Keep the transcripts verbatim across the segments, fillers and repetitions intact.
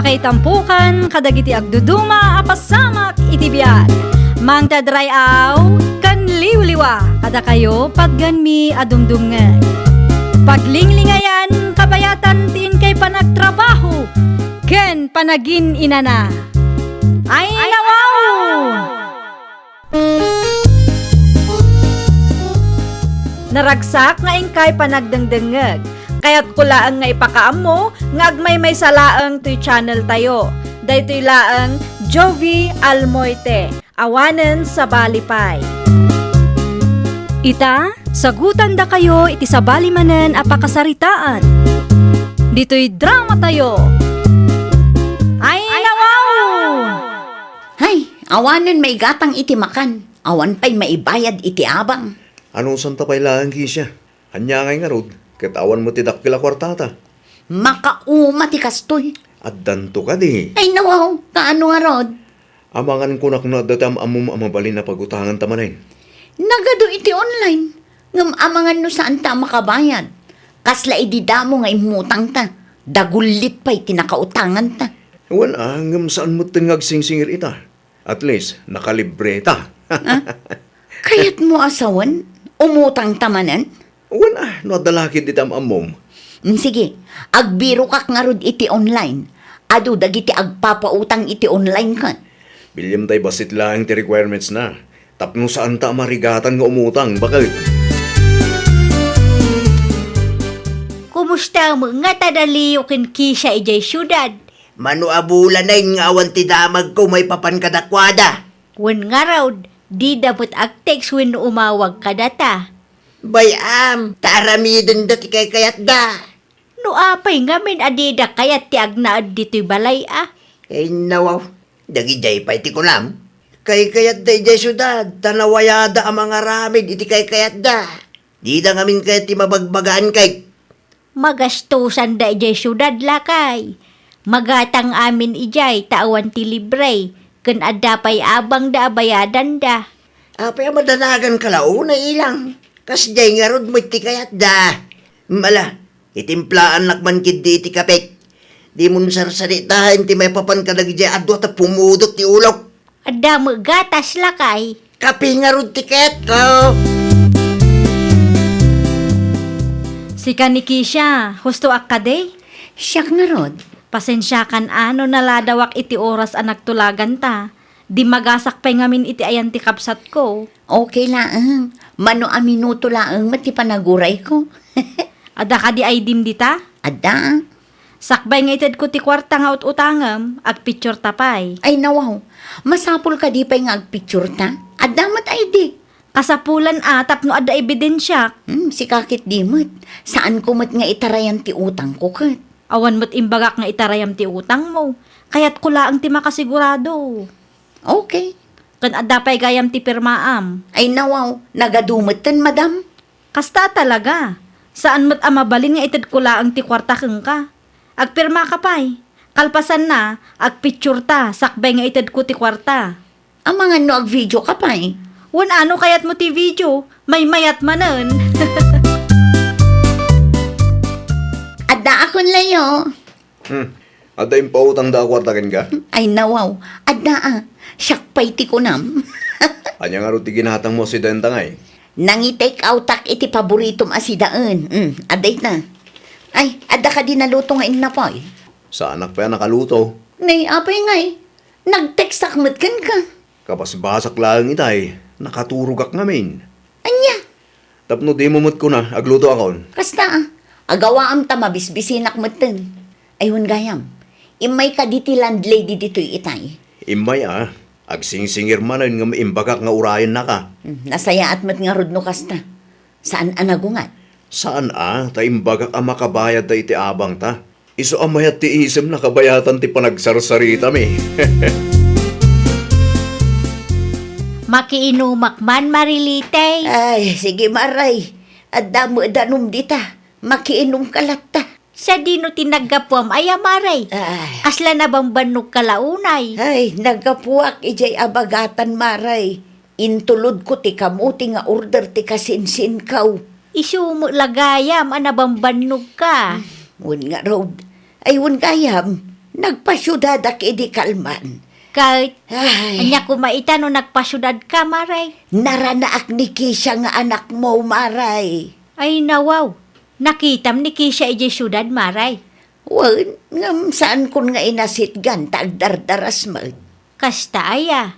Ay tampukan kadagiti agduduma a pasamak iti biag. Mangted ray-aw ken liwliwa kadakayo patgenmi a dumdumngeg. Paglinglingayan, kabayatan ti inkay panagtrabaho ken panagin-inana. Ay, nawaw! Naragsak nga inkay panagdengdengngeg. Kayatko laeng nga ipakaammo nga agmaymaysa laeng toy channel tayo. Daytoy laeng Jovie Almoite, awanen sabali pay. Ita, sagutandakayo iti sabali manen a pakasaritaan. Ditoy drama tayo. Ay, nawaw! Hay, awanen maigatang iti makan, awan pay maibayad iti abang. Anusanta pay laeng, Kesia? Ania ngay ngarud, ket awan met ti dakkel a kuartata? Makauma ti kastoy. Addanto kadi? Ay, nawaw, kaano ngarud? Amangan kunak no adda ti am-ammom a mabalin a pagutanganta manen. Nagadu iti online, ngem amangan no saanta a makabayad. Kasla idi damo nga immutangta, dagullit pay ti nakautanganta. Wen a, ngem saan metten nga agsingsingir ita. At least, nakalibreta. Ah? Kayatmo a sawen? Umutangta manen? Wen a, no adda la ketdi ti am-ammom. Mm, sige, agbirokak ngarud iti online. Adu dagiti agpapautang iti online ket. Biliam tay bassit laeng ti requirements na. Tapno saanta a marigatan nga umutang, baket. Kumusta met ngata da Leo ken Kesia idiay siudad? Mano a bulanen nga awan ti damagko maipapan kadakuada. Wen ngarud, dida met agtext wenno umawag kadata. Bay-am, ta aramidenda ti kaykayatda. No apay ngamin a dida kayat ti agnaed ditoy balay a? Ay, nawaw, dagidiay pay ti kunam. Kaykayatda idiay siudad, ta nawayada a mangaramid iti kaykayatda. Dida ngamin kayat ti mabagbagaan kay. Magastosanda idiay siudad, lakay. Magatang amin idiay ta awan ti libre, ken adda pay abangda a bayadanda. Apay a madanagan ka la unay, ilang? Kasdiay ngarud met ti kayatda. Mala, itimplaannak man ketdi iti kapek. Dimon sarsaritaen ti maipapan kadagidiay a dua ta pumudot ti ulok. Adda met gatas, lakay. Kape ngarud ti kayatko. Sika ni Kesia, husto ak kadi? Siak ngarud. Pasensiakan a no naladawak iti oras a nagtulaganta. Dimmagasak pay ngamin iti ayan ti kabsatko. Okay laeng. Mano a minuto laeng met ti panagurayko. Adda kadi I D-m dita? Adda. Sakbay nga itedko ti kuarta nga ut-utangem, agpictureta pay. Ay, nawaw. Masapul kadi pay nga agpictureta? Adda met I D. Kasapulan a tapno adda ebidensiak. Hmm, sika ketdi met. Saanko met nga itarayan ti utangko ket. Awan met imbagak nga itarayam ti utangmo. Kayatko laeng ti makasigurado. Okay. Ken adda pay gayam ti pirmaam. Ay, nawaw. Nagadu metten, madam. Kasta talaga. Saan met a mabalin nga itedko laeng ti kuarta kenka. Agpirmaka pay. Kalpasanna, agpictureta sakbay nga itedko ti kuarta. Amangan no agvideoka pay. Wen a no kayatmo ti video, maymayat manen. Addaakon, Leo. Hmm. Adda impautangda a kuarta kenka? Ay, nawaw. Adda a. Siak pay ti kunam. Ania ngarud ti ginatangmo a sidaenta ngay? Nangi-take out-ak iti paboritom a sidaen. Hmm, adda ita. Ay, adda kadi naluto nga innapoy? Saanak pay a nakaluto. Nay, apay ngay? Nag-textak met kenka. Kabasbasak laeng itay, nakaturogak ngamin. Ania? Tapno dimo met kuna, aglutoakon. Kasta a, agawaam ta mabisbisinak metten. Ay, wen gayam, immay kadi ti landlady ditoy itay? Immay a, agsingsingir manen ngem imbagak nga urayennaka. Hmm, nasayaat met ngarud no kasta. Saan a nagungat? Saan a, ta imbagak a makabayadta iti abangta. Isu a mayat ti isem, nakabayatan ti panagsarsaritami. Makiinumak man, Marilite. Ay, sige, Maray. Adda met danum dita. Makiinumka latta. Sadino ti naggapuam aya, Maray? Ay. Kasla nabambannogka la unay? Ay, naggapuak idiay abagatan, Maray. Intulodko ti kamote nga order ti kasinsinkaw. Isu met la gayam a nabambannogka. Hmm, wen ngarud. Ay, wen gayam, Nagpasiudadak idi kalman. Ket, ay, ania koma ita no nagpasiudadka, Maray? Naranaak ni Kisha nga anakmo, Maray. Ay, nawaw. Nakitam ni Kisha idiay siudad, Maray? Wen, ngem saankon nga inasitgan ta agdardaras met. Kasta aya?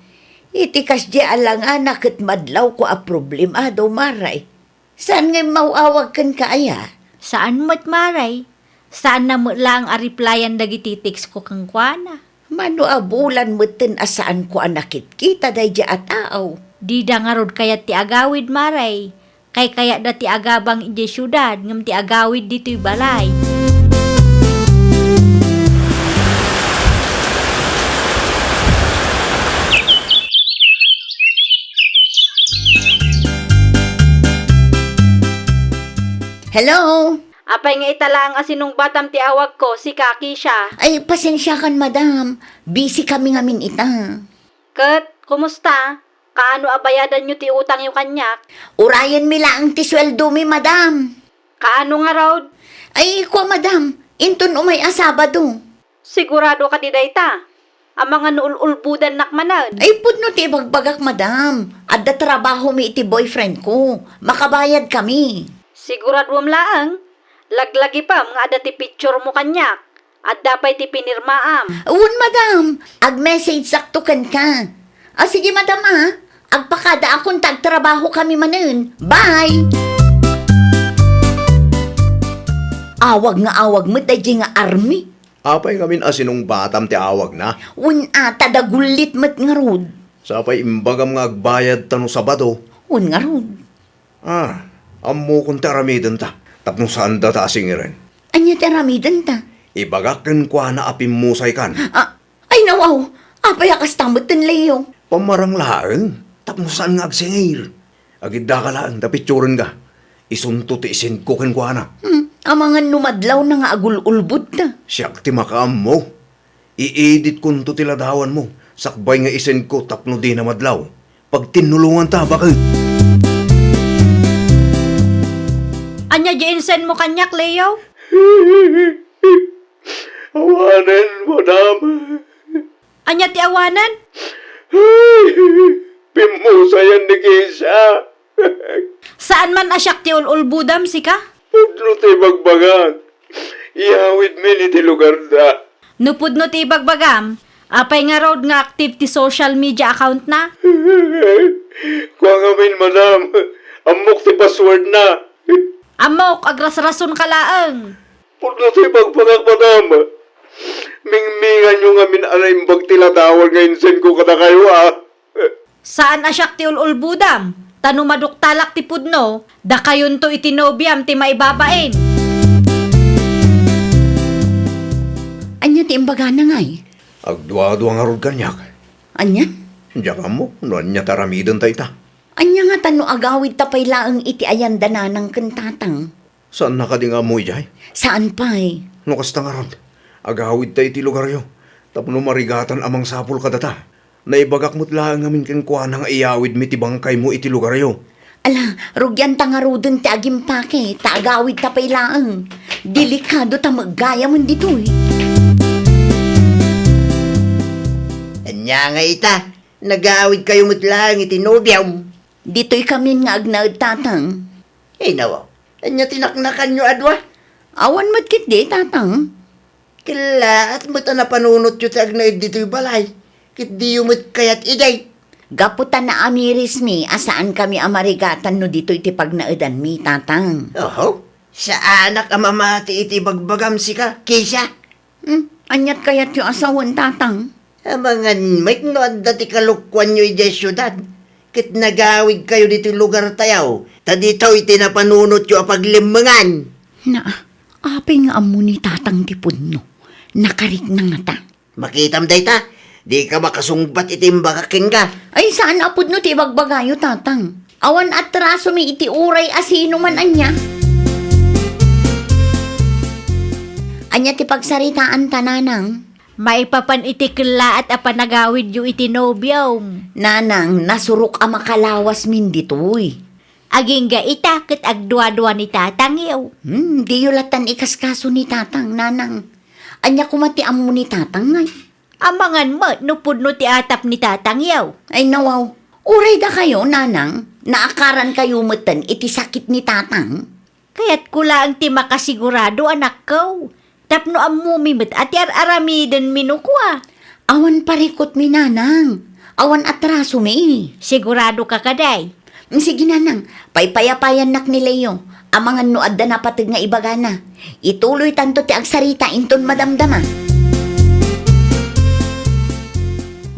Iti kasdi a langana ket madlawko a problemado, Maray. Saan nga immaw-awag kenka aya? Saan met, Maray. Saanna met laeng a replyan dagiti text ko kenkuana. Mano a bulan metten a saanko a nakitkita daydiay a tao. Dida ngarud kayat ti agawid, Maray. Kaykayatda ti agabang idiay siudad ngem ti agawid ditoy balay. Hello? Apay nga ita laeng a sinungbatam ti awagko, sika, Kisha? Ay, pasensiakan, madam. Busy kami ngamin ita. Ket, kumusta? Kaano a bayadanyo ti utangyo kaniak? Urayenmi laeng ti sueldomi, madam. Kaano ngarud? Ay, kua, madam, inton umay a Sabado. Sigurado kadi dayta? Amangan no ul-ulbodannak manen. Ay, pudno ti ibagbagak, madam. Adda trabahomi iti boyfriend ko. Makabayad kami. Siguradoem laeng? Laglagipem nga adda ti picture mo kaniak. Adda pay ti pinirmaam. Wen, madam. Ag-message sakto kenka. Ah, sige, madam, ah. Agpakadaakon ta agtrabaho kami manen. Bye! Awag nga awag met daydiay nga Army. Apay ngamin a sinungbatam ti awagna? Wen, a, ta dagullit met ngarud. Sapay imbagam nga agbayadta no Sabado. Wen ngarud. Ah, ammokon ti aramidenta, tapno saanda ta asingiren. Ania ti aramidenta? Ibagak kenkuana a pimmusaykan. Ah, ay, nawaw! Apay a kasta metten, Leo? Pamarang laeng, tapno saan nga agsingir. Agiddaka laeng ta picturenka. Isunto ti isendko kenkuana. Hmm, amangan no madlawna nga agul-ulbodta. Siak ti makaammo. I-editkonto ti ladawanmo, sakbay nga isendko tapno dina madlaw. Pagtinnulonganta, baket. Ania di insendmo kaniak, Leo? Awanen, madam. Ania ti awanen? Pimmusayan ni Kisha. Saan man a siak ti ul-ulbodam, sika? Pudno ti ibagbagak. Iyawidmi iti lugarda. No pudno ti ibagbagam, apay ngarud nga active ti social media account na? Kua ngamin, madam. Ammok ti password na. Ammok, agrasrason ka laeng. Pudno ti ibagbagak, madam. Mingminganyo ngamin a naimbag ti ladawan nga insendko kadakayo, a. Saan a siak ti ul-ulbodam, ta no maduktalak ti pudno, dakayonto iti nobiam ti maibabain. Ania ti imbagana, ngay? Agduadua ngarud kaniak. Ania? Diak ammo no ania ti aramidenta ita. Ania ngata no agawidta pay laeng iti ayan da nanang ken tatang? Saanna kadi nga ammo idiay? Saan pay. No kasta ngarud, agawidta iti lugaryo tapno marigatan a mangsapul kadata. Naibagak met laeng ngamin kenkuana nga iyawidmi ti bangkaymo iti lugaryo. Ala, rugianta ngaruden ti agimpake, ta agawidta pay laeng. Delikado ta met gayamen ditoy. Ania nga ita, nagawidkayo met laeng iti nobiam? Ditoy kamin nga agnaed, tatang. Ay, nawa, ania ti naknakanyo a dua? Awan met ketdi, tatang. Kellaat met a napanunotyo ti agnaed ditoy balay, ket diyo met kayat idiay. Gapu ta naamirismi a saankami a marigatan no ditoy ti pagnaedanmi, tatang. Oho, saanak a mamati iti ibagbagam, sika, Kisha. Hmm, aniat kayatyo a sawen, tatang? Amangan met no adda ti kalokuanyo idiay siudad, ket nagawidkayo ditoy lugartayo, ta ditoy ti napanunotyo a paglemmengan. Na, apay nga ammo ni tatang ti pudno? Nakarikna ngata. Makitam dayta, dika makasungbat iti imbagak kenka. Ay, saan a pudno ti ibagbagayo, tatang. Awan atrasomi iti uray a sino man ania. Ania ti pagsaritaanta, nanang? Maipapan iti kellaat a panagawidyo iti nobiom. Nanang, nasurok a makalawasmin ditoy. Agingga ita ket agduadua ni tatangyo. Hmm, diyo latan ikaskaso ni tatang, nanang. Ania koma ti ammo ni tatang, ay? Amangan met no pudno ti atap ni tatangyo. Ay, nawaw. Uray dakayo, nanang, naakarankayo metten iti sakit ni tatang? Kayatko laeng ti makasigurado, anakko. Tapno ammomi met a ti ar-aramidenmi no kua. Awan parikutmi, nanang. Awan atrasomi. Sigurado ka kadi? Sige, nanang, paypayapayannak ni Leo. Amangan no adda napateg nga ibagana. Ituloytanto ti agsarita inton madamdama.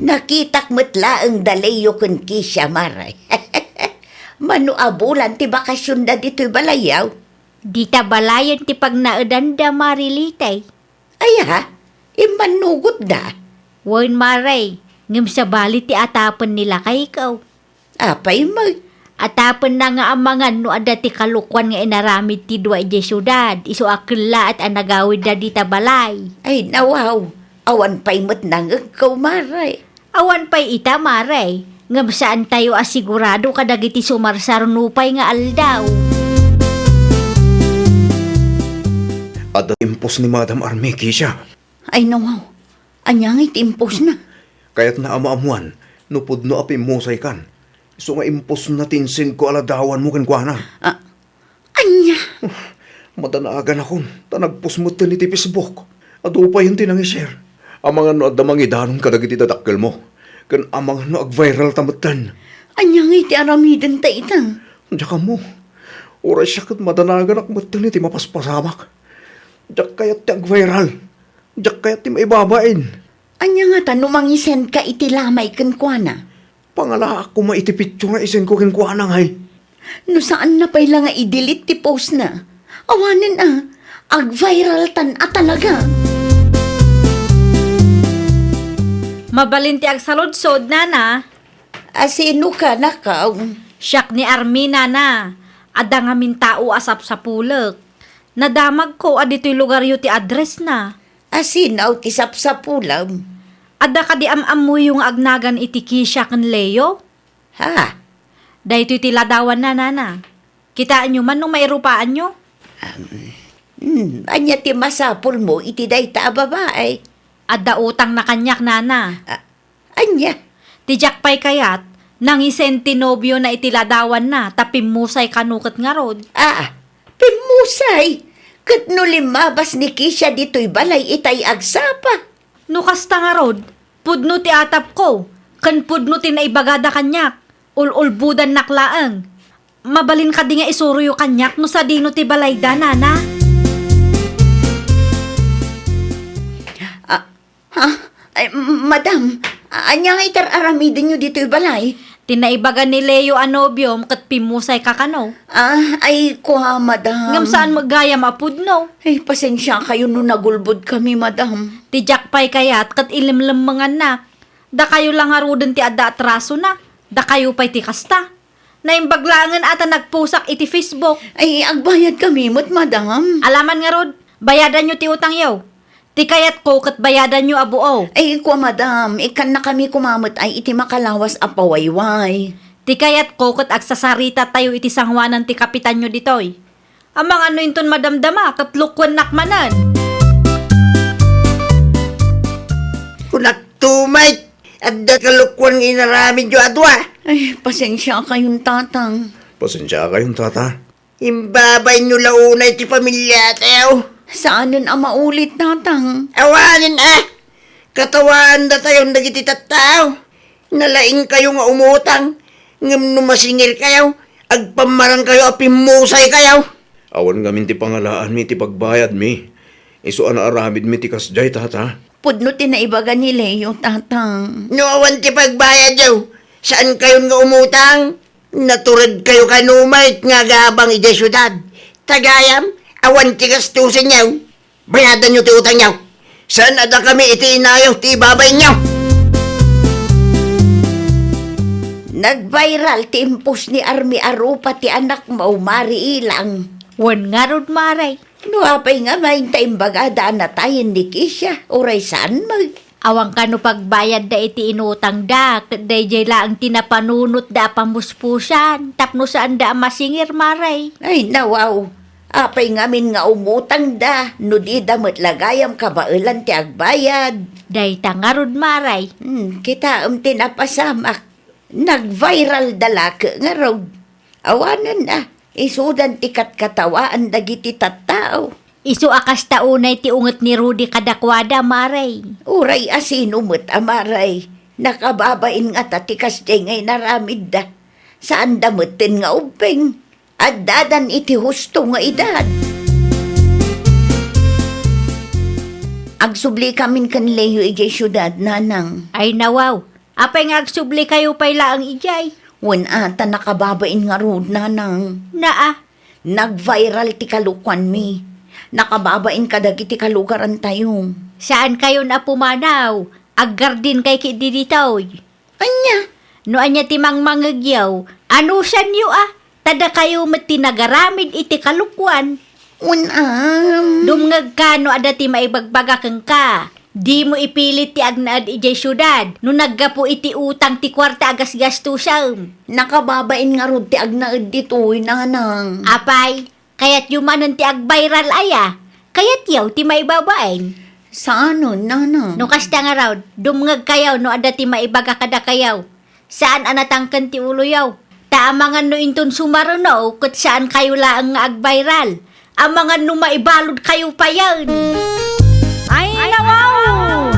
Nakitak met laeng da Leo ken Kesia, Mare. Mano a bulan ti bakasionda ditoy balayyo? Dita balayen ti pagnaedanda, Mare Litay. Aya, immannugotda? Wen, Mare, ngem sabali ti atapen ni lakayko. Apay met? Atapenna nga amangan no adda ti kalokuan nga inaramid ti dua idiay siudad, isu a kellaat a nagawidda dita balay. Ay, nawaw, awan pay met nangegko, Mare. Awan pay ita, Mare, ngem saantayo a sigurado kadagiti sumarsar nupay nga aldaw. Adda impos ni Madam Army, Kesia. Ay, nawaw. Ania ngay ti impos na? Kayatna a maammuan no pudno a pimmusaykan. Isu nga impos na ti insend ko a ladawanmo kenkuana. Ah, ania? Uf, madanaganakon, ta nagpos metten iti Facebook. Adu payen ti nangi-share. Amangan no adda mangidanon kadagiti dadakkelmo. Ken amangan no ag-viral ta metten. Ania ngay ti aramiden ta ita? Diak ammo. Uray siak ket madanaganak metten iti mapaspasamak. Diak kayat ti ag-viral. Diak kayat ti maibabain. Ania ngata no mangisend ka iti lamay kenkuana? Pangalaak koma iti picture nga isend ko kenkuana, ngay. No saanna pay la nga i-delete ti post na, awanen a, ag-viral tan a talaga. Mabalin ti agsaludsod, nana. A sino ka, nakaw? Siak ni Army, nana. Adda ngamin tao a sapsapulek. Nadamagko a ditoy lugaryo ti address na. A sino ti sapsapulem? Adda kadi am-ammoyo nga agnagan iti Kesia ken Leo? Ha? Daytoy ti ladawanna, nana. Kitaenyo man no mairupaanyo? Hmm, ania ti masapulmo iti dayta a babai? Adda utangna kaniak, nana. Ah, ania? Ti diak pay kayat, nangisend ti nobiona iti ladawanna ta pimmusay kano ket ngarud. Ah, pimmusay? Ket no limmabas ni Kesia ditoy balay itay agsapa? No kasta ngarud, pudno ti atapko, ken pudno ti naibagada kaniak, ul-ulbodannak laeng. Mabalin kadi nga isuroyo kaniak no sadino ti balayda, nana? Ah, ha? Ay, m-, madam, ania nga itar-aramidenyo ditoy balay? Ti naibaga ni Leo a nobiom ket pimmusay ka kano. Ah, ay, kua, madam. Ngem saan met gayam a pudno. Ay, pasensia kayo no nagulbod kami, madam. Ti diak pay kayat ket ilimlemmenganna. Dakayo la ngaruden ti adda atrasona. Dakayo pay ti kasta. Naimbag laengen a ta nagposak iti Facebook. Ay, agbayad kami met, madam. Alaman ngarud, bayadanyo ti utangyo. Ti kayatko ket bayadanyo a buo. Ay, kua, madam, ikkannakami koma met ay iti makalawas a pawayway. Ti kayatko ket agsasaritatayo iti sangoanan ti kapitanyo ditoy. Amangan no inton madamdama ket lukuennak manen. Kunak tumay, adda kalokuan nga inaramidyo a dua. Ay, pasensia kayon, tatang. Pasensia kayon, tata. Imbabainyo la unay ti pamiliatayo. Saanen a maulit, tatang. Awanen a, katawaandatayon dagiti tattao. Nalaingkayo nga umutang, ngem no masingirkayo, agpammarangkayo a pimmusaykayo. Awan ngamin ti pangalaanmi iti pagbayadmi. Isu a naaramidmi ti kasdiay, tata. Pudno ti naibaga ni Leo, tatang. No awan ti pagbayadyo, saankayon nga umutang. Naturedkayo kano met nga agabang idiay siudad. Ta gayam, awan ti gastusenyo. Bayadanyo ti utangyo. Saan a dakami iti inayo ti ibabainyo. Nag-viral ti impos ni Army a rupa ti anakmo, Mari Ilang. Wen ngarud, Mare. No apay nga main ta imbagada a natayen ni Kesia, uray saan met? Awan kano pagbayadda iti inutangda, ket daydiay laeng ti napanunotda a pamuspusan, tapno saanda a masingir, Mare. Ay, nawaw. Apay ngamin nga umutangda, no dida met la gayam kabaelan ti agbayad? Dayta ngarud, Mare. Hmm, kitaem ti napasamak. Nag-viral da la ngarud. Awanen a, isudan ti katkatawaan dagiti tattao. Isu a kasta unay ti unget ni Rudy kadakuada, Mare. Uray a sino met a Mare, nakababain ngata ti kasdiay nga inaramidda. Saanda metten nga ubbing. Addadan iti husto nga edad. Agsubli kamin ken Leo idiay siudad, Nanang. Ay, nawaw. Apay nga agsubli kayo pay laeng idiay? Wen a, ta nakababain ngarud, Nanang. Naa. Nag-viral ti kalokuanmi. Nakababain kadagiti kalugarantayo. Saan kayon a pumanaw? Aggardin kay ki diditoy. Ania? No ania ti mangmangegyo, anusanyo a, ta dakayo met ti nagaramid iti kalokuan. Wen am. Dumngegka no adda ti maibagbaga kenka. Dimo ipilit ti agnaed idiay siudad no naggapu iti utang ti kuarta a gasgastusem. Nakababain ngarud ti agnaed ditoy, Nanang. Apay, kayatyo manen ti agbayral aya? Kayatyo ti maibabain? Saanen, Nanang. No kasta ngarud, dumngegkayo no adda ti maibaga kadakayo. Saan a natangken ti uloyo. Ta amangan no inton sumaruno, ket saan kayo laeng nga agbayral. Amangan no maibalud kayo payen. Ay, nawaw!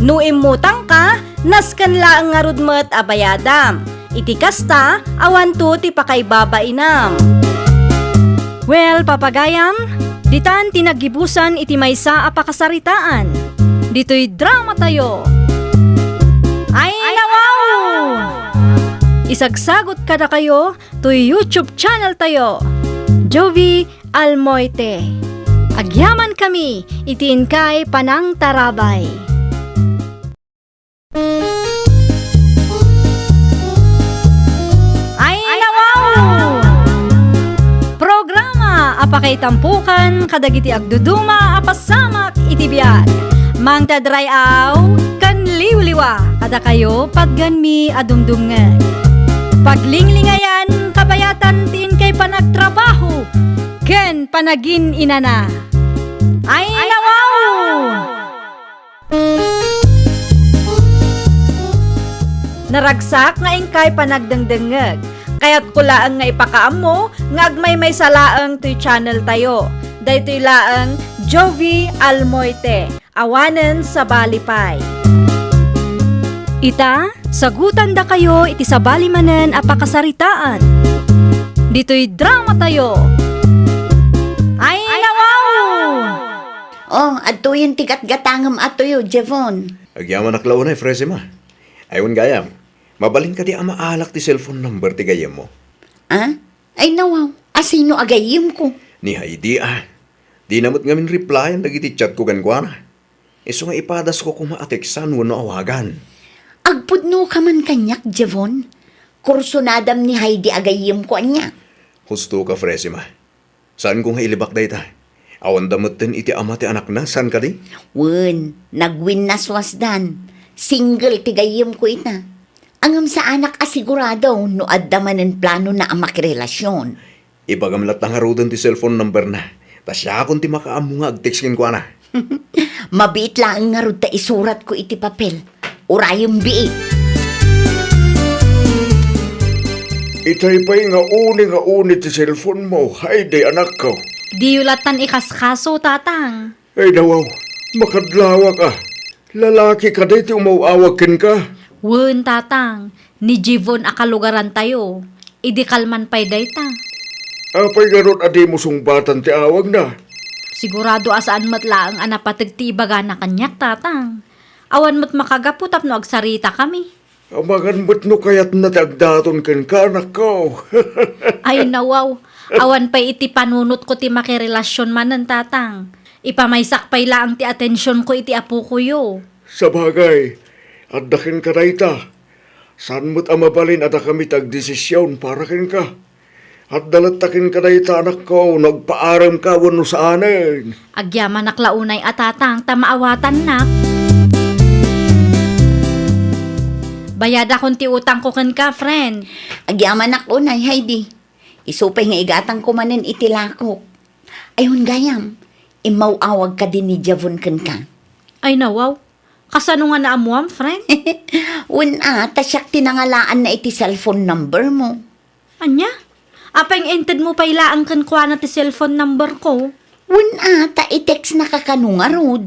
No immutangka, nasken laeng ngarud met a bayadam. Iti kasta, awanto ti pakaibabainam. Well, papagayam, ditan ti naggibusan iti maysa a pakasaritaan. Ditoy dramatayo. Ay, nawaw! Isagsagot kadakayo toy YouTube channel tayo, Jovi Almoite. Agyaman kami iti inkay panangtarabay. Ay, nawaw! Programa a pakaitampokan kadagiti agduduma a pasamak iti biag. Mangted ray-aw ken liwliwa kadakayo, patganmi a dumdumngeg. Paglinglingayan, kabayatan ti inkay panagtrabaho ken panagin-inana. Ay, nawaw! Naragsak nga inkay panagdengdengngeg. Kayatko laeng nga ipakaammo nga agmaymaysa laeng toy channel tayo. Daytoy laeng Jovi Almoite, awanen sabali pay. Ita, sagutandakayo iti sabali manen a pakasaritaan. Ditoy dramatayo. Ay, nawaw! Oh, adtoyen ti gatgatangem a tuyo, Jevon. Agyamanak la unay, Fresima. Ay, wen gayam, mabalin kadi a maalak ti cellphone number ti gayyemmo? Ah? Ay, nawaw. A sino a gayyemko? Ni Heidi, a. Dina met ngamin replyan dagiti chatko kenkuana. Isu nga ipadasko koma a teksan wenno awagan. Agpudnoka man kaniak, Jevon. Kursunadam ni Heidi a gayyemko ania. Husto ka, Fresima. Saanko nga ilibak dayta. Awanda metten iti ama ti anakna, saan kadi? Wen, nagwinnaswasdan. Single ti gayyemko ita. Ngem saanak a sigurado no adda manen planona a makirelasyon. Ibagam latta ngaruden ti cellphone number na. Ta siakon ti makaammo nga agtext kenkuana. Mabiit laeng ngarud ta isuratko iti papel. Urayem biit. Itay pay nga uni nga uni ti cellphone mo, Heidi, anakko. Diyo lattan ikaskaso, Tatang. Ay, nawaw, makadlawak a. Lalaki kadi ti umaw-awag kenka? Wen, Tatang, ni Jivon a kalugarantayo. Idi kalman pay dayta. Apay ngarud a dimo sungbatan ti awagna? Sigurado a saan met laeng a napateg ti ibagana kaniak, Tatang. Awan met makagapu tapno agsaritakami. Amangan met no kayatna ti agdaton kenka, anakko. Ay, nawaw. Awan pay iti panunotko ti makirelasyon manen, Tatang. Ipamaysak pay laeng ti atensionko iti apokoyo. Sabagay, adda kenka dayta. Saan met a mabalin a dakami ti agdesision para kenka. Adda latta kenka dayta, anakko, no agpaaremka wenno saanen. Agyamanak la unay a Tatang ta maawatannak. Bayadakon ti utangko kenka, friend. Agyamanak unay, Heidi. Isu pay nga igatangko manen iti lakok. Ayon gayam, immaw-awag kadi ni Javon kenka. Ay nawaw, kasano nga naammuam, friend? Wen a, ta siak ti nangalaanna iti cellphone number mo. Ania? Apay nga intedmo pay laeng kenkuana ti cellphone number ko? Wen a, ta i-textnaka kano ngarud.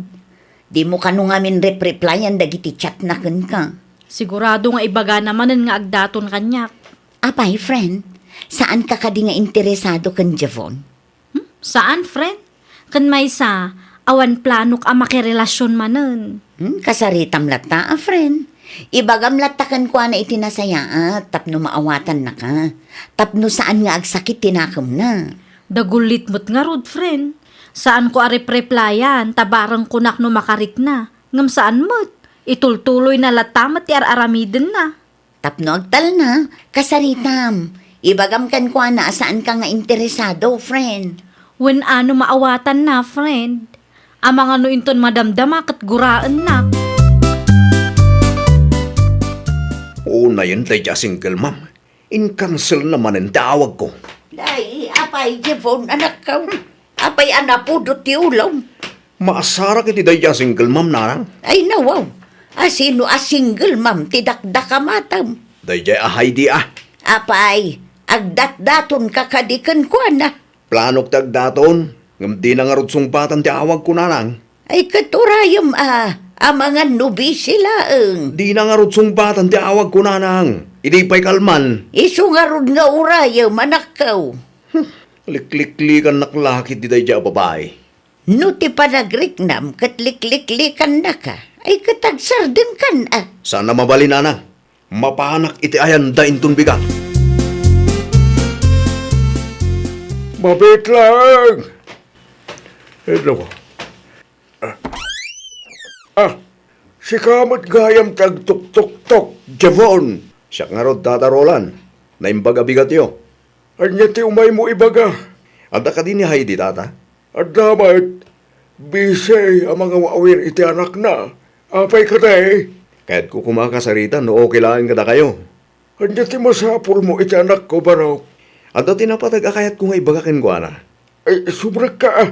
Dimo kano ngamin rep-replyan dagiti chatna kenka. Sigurado nga ibagana manen nga agdaton kaniak. Apay, friend, saanka kadi nga interesado ken Javon? Hmm? Saan, friend? Ken maysa, awan planok a makirelasyon manen. Hmm, kasaritam latta a friend. Ibagam latta kenkuana iti nasayaat tapno maawatannaka, tapno saan nga agsakit ti nakemna. Dagullit met ngarud, friend. Saanko a rep-replyan ta bareng kunak no makarikna. Ngem saan met. Itultuloyna latta met ti ar-aramidenna. Tapno agtalna, kasaritam. Ibagam kenkuana a saanka nga interesado, friend. Wen a no maawatanna, friend. Amangan no inton madamdama ket guraennak. Unayen daydi a single mom. Inkanselna manen ti awagko. Ay, apay, Javon, anakko. Apay a napudot ti ulom? Maasarak iti daydiay a single mom, nanang. Ay, nawaw. Asino a single mom ti dakdakamatam? Daydiay a Heidi, a. Apay, agdatdatonka kadi kenkuana? Planok ti agdaton, ngem dina ngarud sungbatan ti awagko, nanang. Ay, ket urayem a, amangan no busy laeng. Dina ngarud sungbatan ti awagko, nanang. Idi pay kalman. Isu ngarud nga urayem, anakko. Hmm, likliklikannak la ketdi daydiay a babai. No ti panagriknam ket likliklikannaka, ay ket agsardengkan a. Saan a mabalin, nanang. Mapanak iti ayanda inton bigat. Mabiit laeng. Hello. Ah. Ah, sika met gayam ti agtuktoktok, Javon. Siak ngarud, Tata Roland. Naimbag a bigatyo. Ania ti umaymo ibaga? Adda kadi ni Heidi, Tata? Adda met. Busy a mangawawir iti anakna. Apay kadi? Kayatko koma a kasaritan no okay laeng kadakayo. Ania ti masapulmo iti anakko, Barok? Adda ti napateg a kayatko nga ibaga kenkuana. Ay, subrekka, a.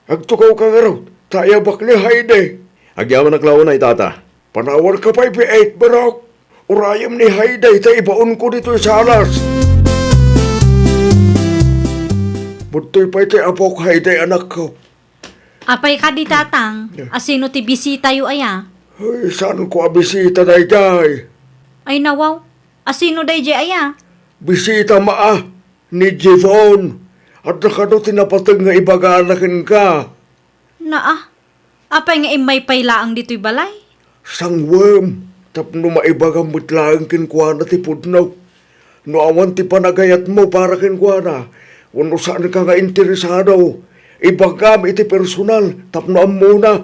Agtugawka ngarud, ta ayabak ni Heidi. Agyamanak la unay, Tata. Panawanka pay biit, Barok. Urayem ni Heidi ta ibaonko ditoy salas. Budtoy pay ti apok, Heidi, anakko. Apay kadi, Tatang? Asino ti bisitayo aya? Ay, saanko a bisita daydiay? Ay, nawaw. Asino daydiay aya? Bisita ma a ni Javon. Adda kano ti napateg nga ibagana kenka. Naa, apay nga immay pay laeng ditoy balay? Sangwem, tapno maibagam met laeng kenkuana ti pudno. No awan ti panagayatmo para kenkuana, wenno saanka nga interesado, ibagam iti personal tapno ammona.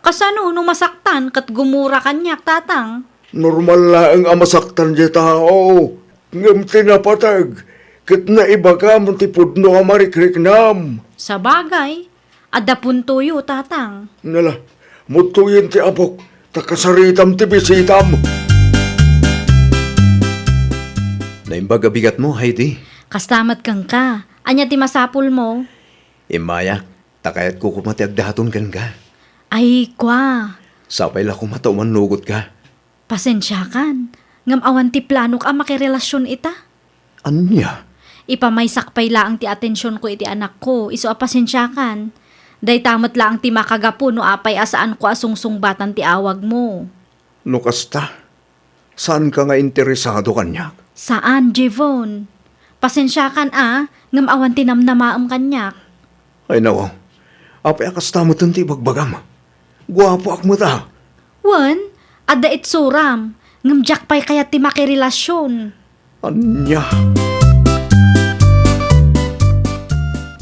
Kasano no masaktan ket gumura kaniak, Tatang? Normal laeng a masaktan ti tao, ngem ti napateg ket naibagam ti pudno a marikriknam. Sabagay, adda puntoyo, Tatang. Nala, muttoyen ti apok, ta kasaritam ti bisitam. Naimbag a bigatmo, Heidi. Kasta met kenka. Ania ti masapulmo? Immayak, ta kayatko koma ti agdaton kenka. Ay, kua. Sapay la koma ta umannugotka. Pasensiakan, ngem awan ti planok a makirelasyon ita. Ania? Ipamaysak pay laeng ti atensionko iti anakko, isu a pasensiakan. Dayta met laeng ti makagapu no apay a saanko a sungsungbatan ti awagmo. No kasta, saanka nga interesado kaniak? Saan, Jevon. Pasensiakan a, ngem awan ti namnamaem kaniak. Ay, nawaw. Apay a kasta meten ti ibagbagam? Guapoak met a. Wen, adda itsuram, ngem diak pay kayat ti makirelasyon. Ania?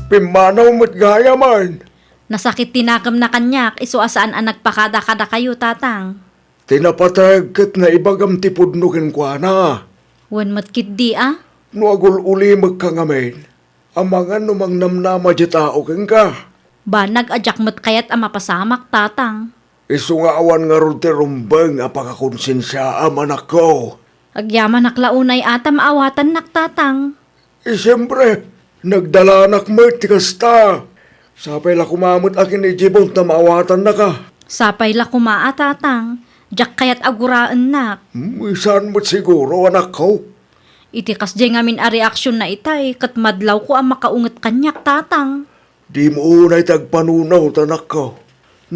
Pimmanaw met gayamen. Nasakit ti nakemna kaniak, isu a saan a nagpakada kadakayo, Tatang. Ti napateg ket naibagam ti pudno kenkuana. Wen met ketdi a? No agul-ulimekka ngamin, amangan no mangnamnama ti tao kenka. Banag a diak met kayat a mapasamak, Tatang. Isu nga awan ngarud ti rumbeng a pangakonsensiaam, anakko. Agyamanak la unay a ta maawatannak, Tatang. Eh, siempre, nagdalanak met ti kasta. Sapay la koma met a ken ni Jibon ta maawatannaka. Sapay la koma a, Tatang. Diak kayat a guraennak. Hmm, saan met siguro, anakko? Iti kasdiay ngamin a reaksionna itay, ket madlawko a makaunget kaniak, Tatang. Dimo unay ti agpanunot, anakko.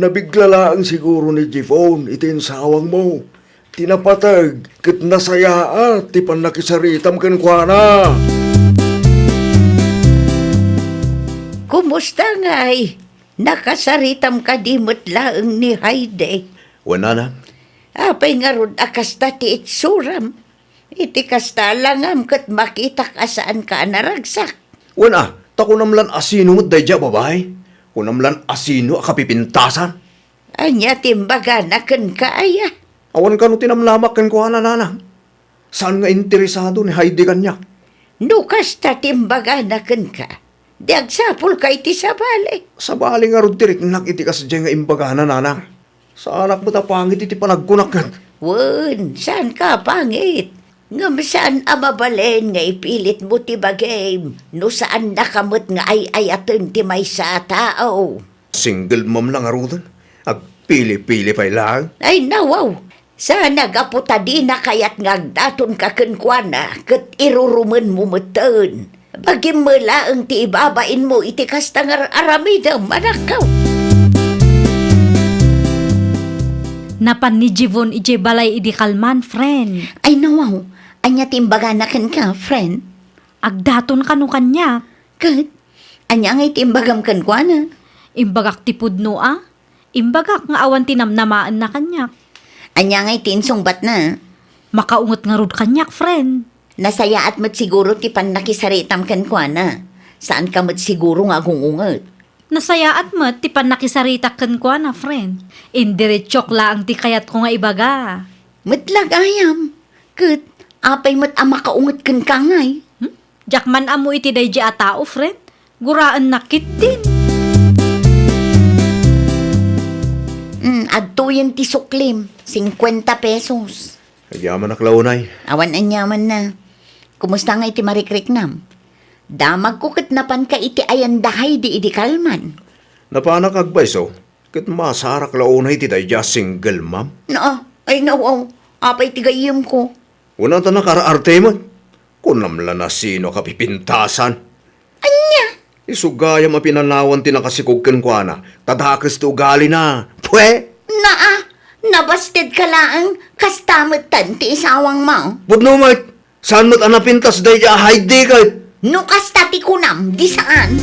Nabigla laeng siguro ni Jivon iti insawangmo. Ti napateg ket nasayaat ti pannakisaritam kenkuana. Kumusta ngay? Nakasaritam kadi met laeng ni Heidi? Wen, nanang. Apay ngarud a kasta ti itsuram? Iti kasta la ngem ket makitak a saanka a naragsak. Wen a, ta kunam lan a sino met daydiay a babai? Kunam lan a sino a kapipintasan? Ania ti imbagana kenka, aya? Awan kano ti namnamak kenkuana, nanang. Saan nga interesado ni Heidi kaniak. No kasta ti imbagana kenka, di agsapulka iti sabali. Sabali ngarud ti riknak iti kasdiay nga imbagana, nanang. Saanak met a pangit iti panagkunak ket. Wen, saanka a pangit. Ngem saan a mabalin nga ipilitmo ti bagim no saannaka met nga ay-ayaten ti maysa a tao. Single mom la ngaruden. Agpili-pili pay laeng. Ay, nawaw. Saan a gapu ta dina kayat nga agdatonka kenkuana ket irurumenmo metten. Bagim met laeng ti ibabainmo iti kasta nga ar-aramidem, anakko. Napan ni Jivon idiay balay idi kalman, friend. Ay, nawaw. Ania ti imbagana kenka, friend? Agdaton kano kaniak. Ket, ania ngay ti imbagam kenkuana? Imbagak ti pudno a. Imbagak nga awan ti namnamaenna kaniak. Ania ngay ti insungbatna? Makaunget ngarud kaniak, friend. Nasayaat met siguro ti pannakisaritam kenkuana. Saanka met siguro nga agung-unget. Nasayaat met ti pannakisaritak kenkuana, friend. Indiretsuak laeng ti kayatko nga ibaga. Met la gayam. Ket, apay met a makaunget kenka ngay? Hmm? Diak man ammo iti daydiay a tao, friend. Guraennak ketdin. Hmm, adtoyen ti suklim, singkuenta pesos. Agyamanak la unay. Awan aniamanna. Kumusta ngay ti marikriknam? Damagko ket napanka iti ayan da Heidi idi kalman. Napanak agpayso, ket masarak la unay ti daydiay a single mom. Naa, ay nawaw, apay ti gayyemko? Kuna ta nakar-arte met. Kunam la nasino a kapipintasan. Ania? Isu gayam a pinanawan ti nakasikog kenkuana, ta dakes ti ugalina. Pwe! Naa, nabastedka laeng, kasta metten ti isawangmo. Pudno met, saan met a napintas daydiay a Heidi ket? No kasta ti kunam, di saan.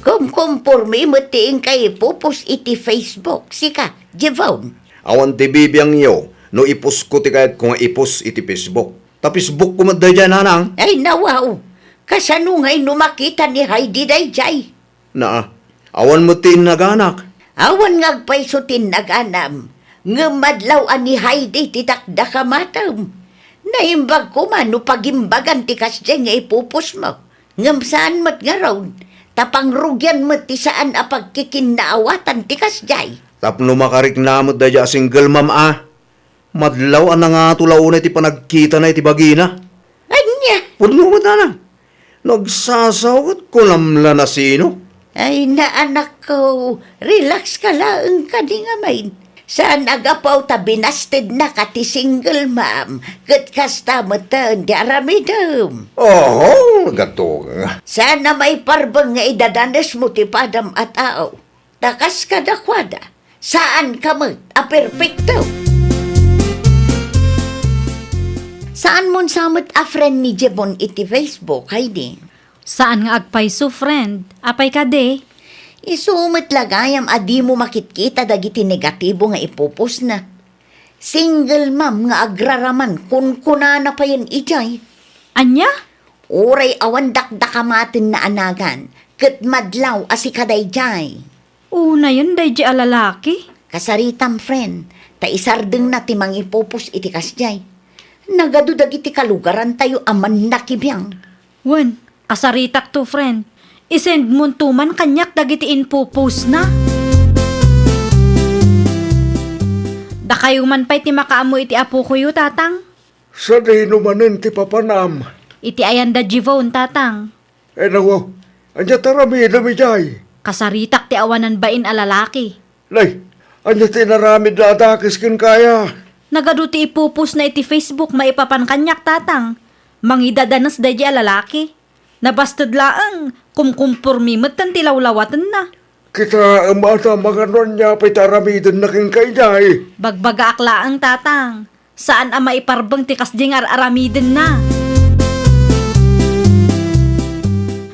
Kumkumpormi met ti inka ipupos iti Facebook, sika, Jevon. Awan ti bibiangyo no iposko ti kayatko nga ipos iti Facebook. Ta Facebook ko met daydiay, nanang. Ay, nawaw. Kasano ngay no makita ni Heidi daydiay? Naa, awan met ti innaganak. Awan nga agpayso ti innaganam. Ngem madlaw a ni Heidi ti dakdakamatem. Naimbag koma no pagimbagan ti kasdiay nga ipupos mo. Ngem saan met ngarud, ta pangrugian met ti saan a pagkikinnaawatan ti kasdiay. Tapno makarikna met daydiay a single mom a. Madlaw a nangato la unay ti panagkitana iti bagina. Ania? Pudno met, nanang. No agsasaoket, kunam la nasino. Ay, naanakko, relax ka laeng kadi ngamin. Saan a gapu ta binastednaka ti single mom, ket kasta metten ti aramidem. Oho, gatunga. Saan a maiparbeng nga idadanesmo ti padam a tao. Ta kas kadakuada, saanka met a perpekto. Saanmon sa met a friend ni Jebon iti Facebook, Heidi? Saan nga agpayso, friend. Apay kadi? Isu met la gayam a dimo makitkita dagiti negatibo nga ipupusna. Single mom nga agraraman, kunkunana payen idiay. Ania? Uray awan dakdakamatenna a nagan, ket madlaw a sika daydiay. Unayen daydiay a lalaki? Kasaritam, friend, ta isardengna ti mangipupos iti kasdiay. Nagadu dagiti kalugarantayo a mannakibiang. Wen, kasaritakto, friend. I-send monto man kaniak dagiti info post na. Dakayo man pay ti makaammo iti apokoyo, Tatang? Sadino manen ti papanam? Iti ayanda Jivon, Tatang. Ay, nawaw. Ania ti aramidem idiay? Kasaritak ti awanan bain a lalaki. Nay, ania ti inaramidna a dakes kenka aya? Nagadu ti ipupostna iti Facebook maipapan kaniak, Tatang. Mangidadanes daydiay a lalaki. Nabasted laeng, kumkumpormi metten ti lawlawatenna. Kitaem a ta mangano ania pay ti aramidenna kenka idiay. Bagbagaak laeng, Tatang. Saan a maiparbeng ti kasdi nga ar-aramidenna.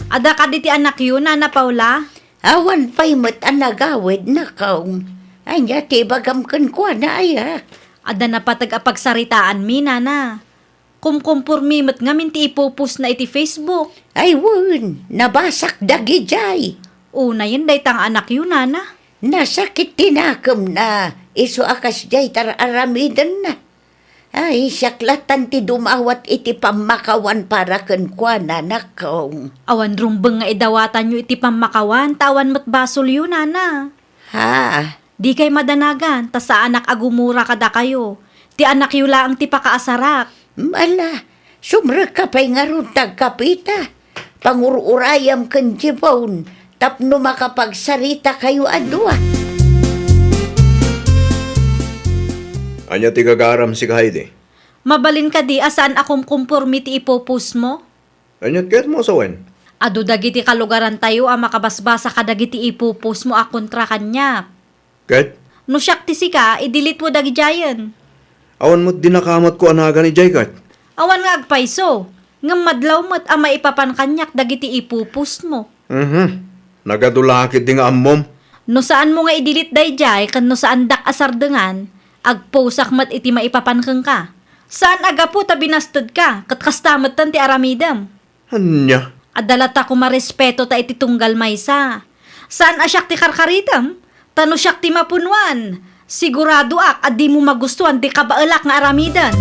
Adda kadi ti anakyo, Nana Paula? Awan pay met a nagawid, nakong. Ania ti ibagam kenkuana, aya? Adda napateg a pagsaritaanmi, Nana. Kumkumpormi met ngamin ti ipupostna iti Facebook. Ay wen, nabasak dagidiay. Unayen dayta nga anakyo, Nana. Nasakit ti nakemna, isu a kasdiay ti ar-aramidenna. Ay, siak lattan ti dumawat iti pammakawan para kenkuana, nakong. Awan rumbeng nga idawatanyo iti pammakawan, ta awan met basolyo, Nana. Ha? Dikay madanagan, ta saanak a gumura kadakayo. Ti anakyo laeng ti pakaasarak. Ala, sumrekka pay ngarud ta agkapita. Pangur-urayam ken Jevon tapno makapagsaritakayo a dua. Ania ti gagaram, sika, Heidi? Mabalin kadi a saan a kumkumpormi ti ipupostmo? Ania ti kayatmo a sawen? Adu dagiti kalugarantayo a makabasbasa kadagiti ipupostmo a kontra kaniak. Ket? No siak ti sika, i-delete-mo dagidiayen. Awan met dinakamatko a nagan idiay ket? Awan nga agpayso, ngem madlaw met a maipapan kaniak dagiti ipupostmo. Mhm. Nagadu la ketdi nga ammom. No saanmo nga i-delete daydiay ken no saandak a sardengan, agposak met iti maipapan kenka. Saan a gapu ta binastedka, ket kasta metten ti aramidem. Ania? Adda latta koma respeto ta iti tunggal maysa. Saan a siak ti karkaritem, ta no siak ti mapunuan, siguradoak a dimo magustuan ti kabaelak nga aramiden.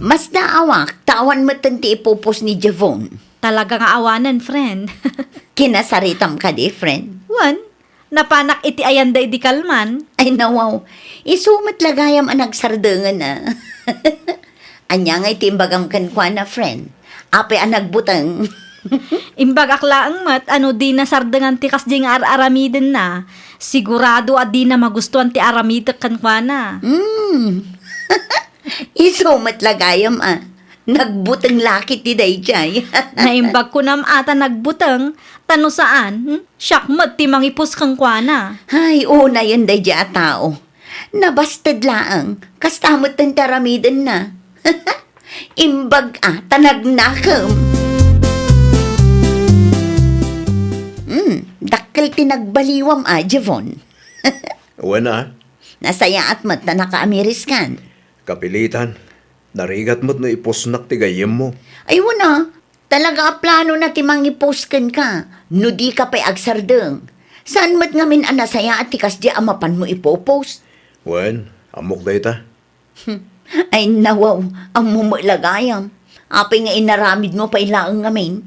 Masdaawak ta awan metten ti ipopost ni Jevon. Talaga nga awanen, friend. Kinasaritam kadi, friend? Wen, napanak iti ayanda idi kalman. Ay, nawaw. Isu met la gayam a nagsardengen, a. Ania ngay ti imbagam kenkuana, friend? Apay a nagbuteng? Imbagak laeng met a no dina sardengan ti kasdi nga ar-aramidenna, sigurado a dina magustuan ti aramidek kenkuana. Hmm. Isu met la gayam, a. Nagbuteng la ketdi daydiay. Naimbag kunam a ta nagbuteng, ta no saan, hmm? Siak met ti mangipost kenkuana. Ay, unayen daydiay a tao. Nabasted laeng, kasta metten ti aramidenna. Imbag a ta nagnakem. Hmm, dakkel ti nagbaliwam a, Jevon. Wen a. Nasayaat met ta nakaamiriskan. Kapilitan. Narigat met no ipostnak ti gayyemmo. Ay, wen a. Talaga a planona ti mangipost kenka no dika pay agsardeng. Saan met ngamin a nasayaat ti kasdi a mapanmo ipopost? Wen, ammok dayta. Ay, nawaw, ammo met la gayam. Apay nga inaramidmo pay laeng ngamin?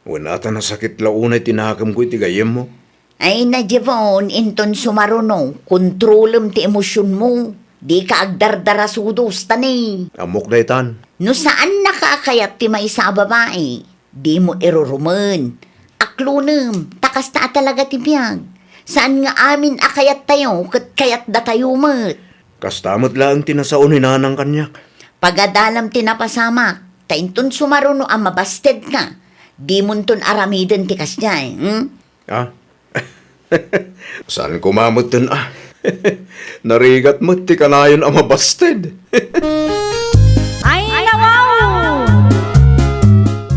Wen a ta nasakit la unay ti nakemko iti gayyemmo. Ay na, Jevon, inton sumaruno, kontrolem ti emosionmo. Dika agdardarasudos, ta ni. Ammok daytan. No saannaka a kayat ti maysa a babai, dimo irurumen. Aklonem, ta kasta a talaga ti biag. Saan nga amin a kayattayo, ket kayatdatayo met. Kasta met laeng ti nasao ni nanang kaniak. Pagadalam ti napasamak, ta inton sumaruno a mabastedka, dimonton aramiden ti kasdiay, hmm? Ah? Saan koma metten, ah? Narigat met ti kanayon a mabasted. Ay, nawaw!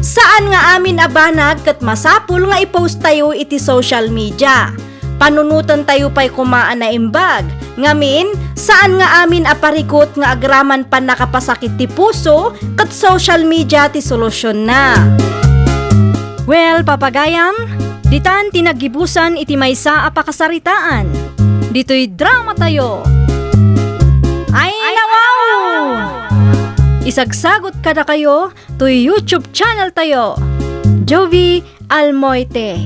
Saan nga amin a banag ket masapul nga i-post tayo iti social media. Panunotentayo pay koma a naimbag. Ngamin, saan nga amin a parikut nga agraman pannakapasakit ti puso ket social media ti solusionna. Well, papagayam, ditan ti naggibusan iti maysa a pakasaritaan. Ditoy drama tayo. Ay, nawaw! Isagsagot kadakayo toy YouTube channel tayo, Jovie Almoite.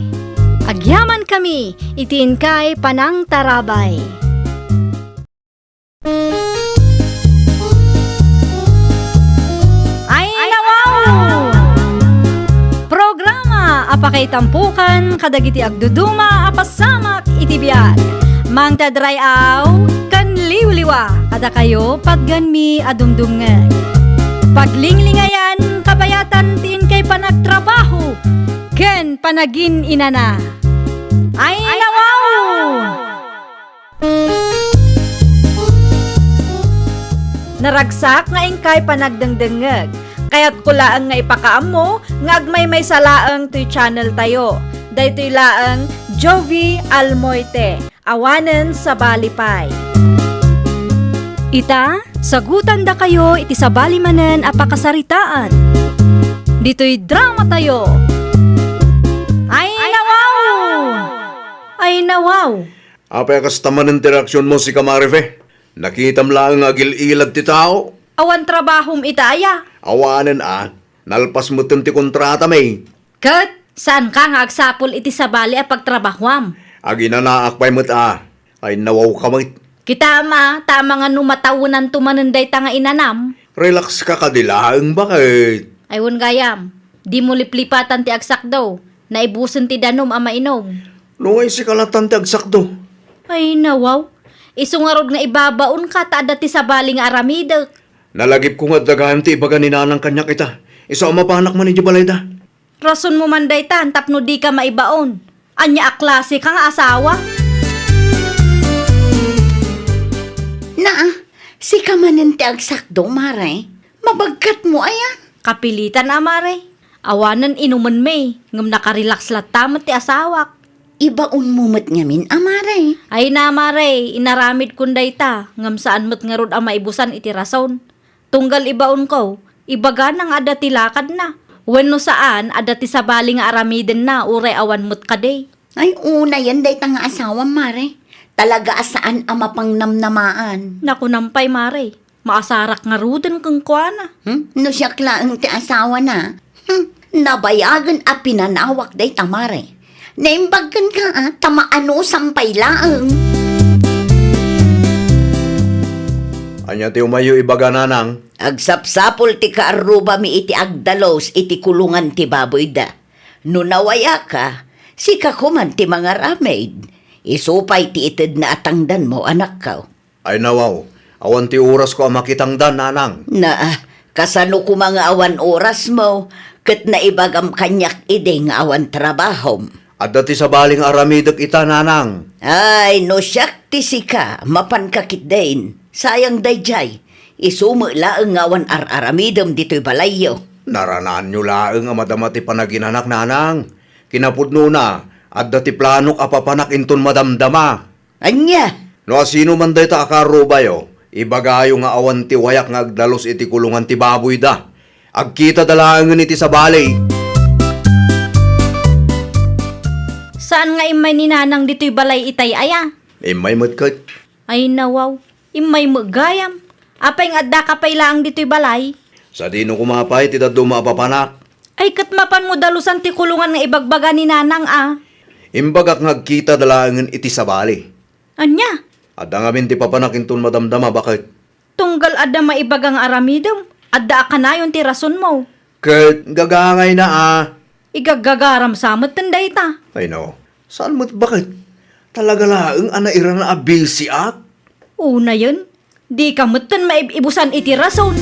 Agyamankami iti inkay panangtarabay. Pakaitampokan kadagiti agduduma a pasamak iti biag. Mangted ray-aw ken liwliwa kadakayo patgenmi a dumdumngeg. Paglinglingayan, kabayatan ti inkay panagtrabaho ken panagin-inana. Ay, nawaw! Naragsak nga inkay panagdengdengngeg. Kayatko laeng nga ipakaammo nga agmaymaysa laeng toy channel tayo. Daytoy laeng Jovie Almoite, awanen sabali pay. Ita, sagutandakayo iti sabali manen a pakasaritaan. Ditoy drama tayo. Ay, nawaw! Ay, nawaw! Apay a kasta manen ti reaksionmo, sika, Marife? Nakitam laeng nga agil-ilad ti tao. Awan trabahom ita aya? Awanen a, nalpas metten ti kontratami. Ket saanka nga agsapul iti sabali a pagtrabahuam. Aginanaak pay met a, ay nawawka met. Kitaem a, ta amangan no matawenanto manen dayta nga inanam. Relax ka kadi laeng, baket? Ay wen gayam, dimo liplipatan ti agsakdo. Naibusen ti danom a mainom. No ay sika latan ti agsakdo. Ay, nawaw. Isu ngarud nga ibabaonka ta adda ti sabali nga aramidek. Nalagipko nga adda gayam ti ibaga ni Nanang kaniak ita. Isu a mapanak man idiay balayda. Rasonmo man daytan tapno dika maibaon. Ania a klase ka nga asawa? Naa, sika manen ti agsakdo, Mare. Mabagkatmo aya? Kapilitan a, Mare. Awanen inumenmi, ngem nakarelax latta met ti asawak. Ibaonmo met ngamin a, Mare. Ay na, Mare, inaramidkon dayta, ngem saan met ngarud a maibusan iti rason. Tunggal ibaonko, ibagana nga adda ti lakadna. Wenno saan, adda ti sabali nga aramidenna, uray awan met kadi. Ay, unayen dayta nga asawam, Mare. Talaga a saan a mapangnamnamaan. Nakunam pay, Mare. Maasarak ngaruden kenkuana. Hmm? No siak laeng ti asawana, hmm, nabayagen a pinanawak dayta, Mare. Naimbag kenka, a, ta maanusam pay laeng. Ania ti umayyo ibaga, Nanang? Agsapsapul ti kaarrubami iti agdalus iti kulongan ti baboyda. No nawayaka, sika koman ti mangaramid. Isu pay ti itedna a tangdanmo, anakko. Ay nawaw, awan ti orasko a makitangdan, Nanang. Naa, kasano koma nga awan orasmo, ket naibagam kaniak idi nga awan trabahom? Adda ti sabali nga aramidek ita, Nanang. Ay, no siak ti sika, mapanka ketdin. Sayang daydiay, isu met laeng nga awan ar-aramidem ditoy balayyo. Naranaanyo laeng a madama ti panaginanak, Nanang. Kinapudnona, adda ti planok a papanak inton madamdama. Ania? No asino man dayta a kaarrubayo, ibagayo nga awan ti wayak nga agdalus iti kulongan ti baboyda. Agkitada laengen iti sabali. Saan nga immay ni Nanang ditoy balay itay aya? Immay met ket. Ay nawaw, immay met gayam. Apay nga addaka pay laeng ditoy balay? Sadino koma pay ti dadduma a papanak? Ay ket mapanmo dalusan ti kulongan nga ibagbaga ni Nanang a. Imbagak nga agkitada laengen iti sabali. Ania? Adda ngamin ti papanak inton madamdama, baket? Tunggal adda maibaga nga aramidem, adda a kanayon ti rasonmo. Ket gagangayna a. Igaggagaram sa metten dayta. Ay no, saan met, baket? Talaga laeng a nairana a bisiak. Unayen, dika metten maib-ibusan iti rason.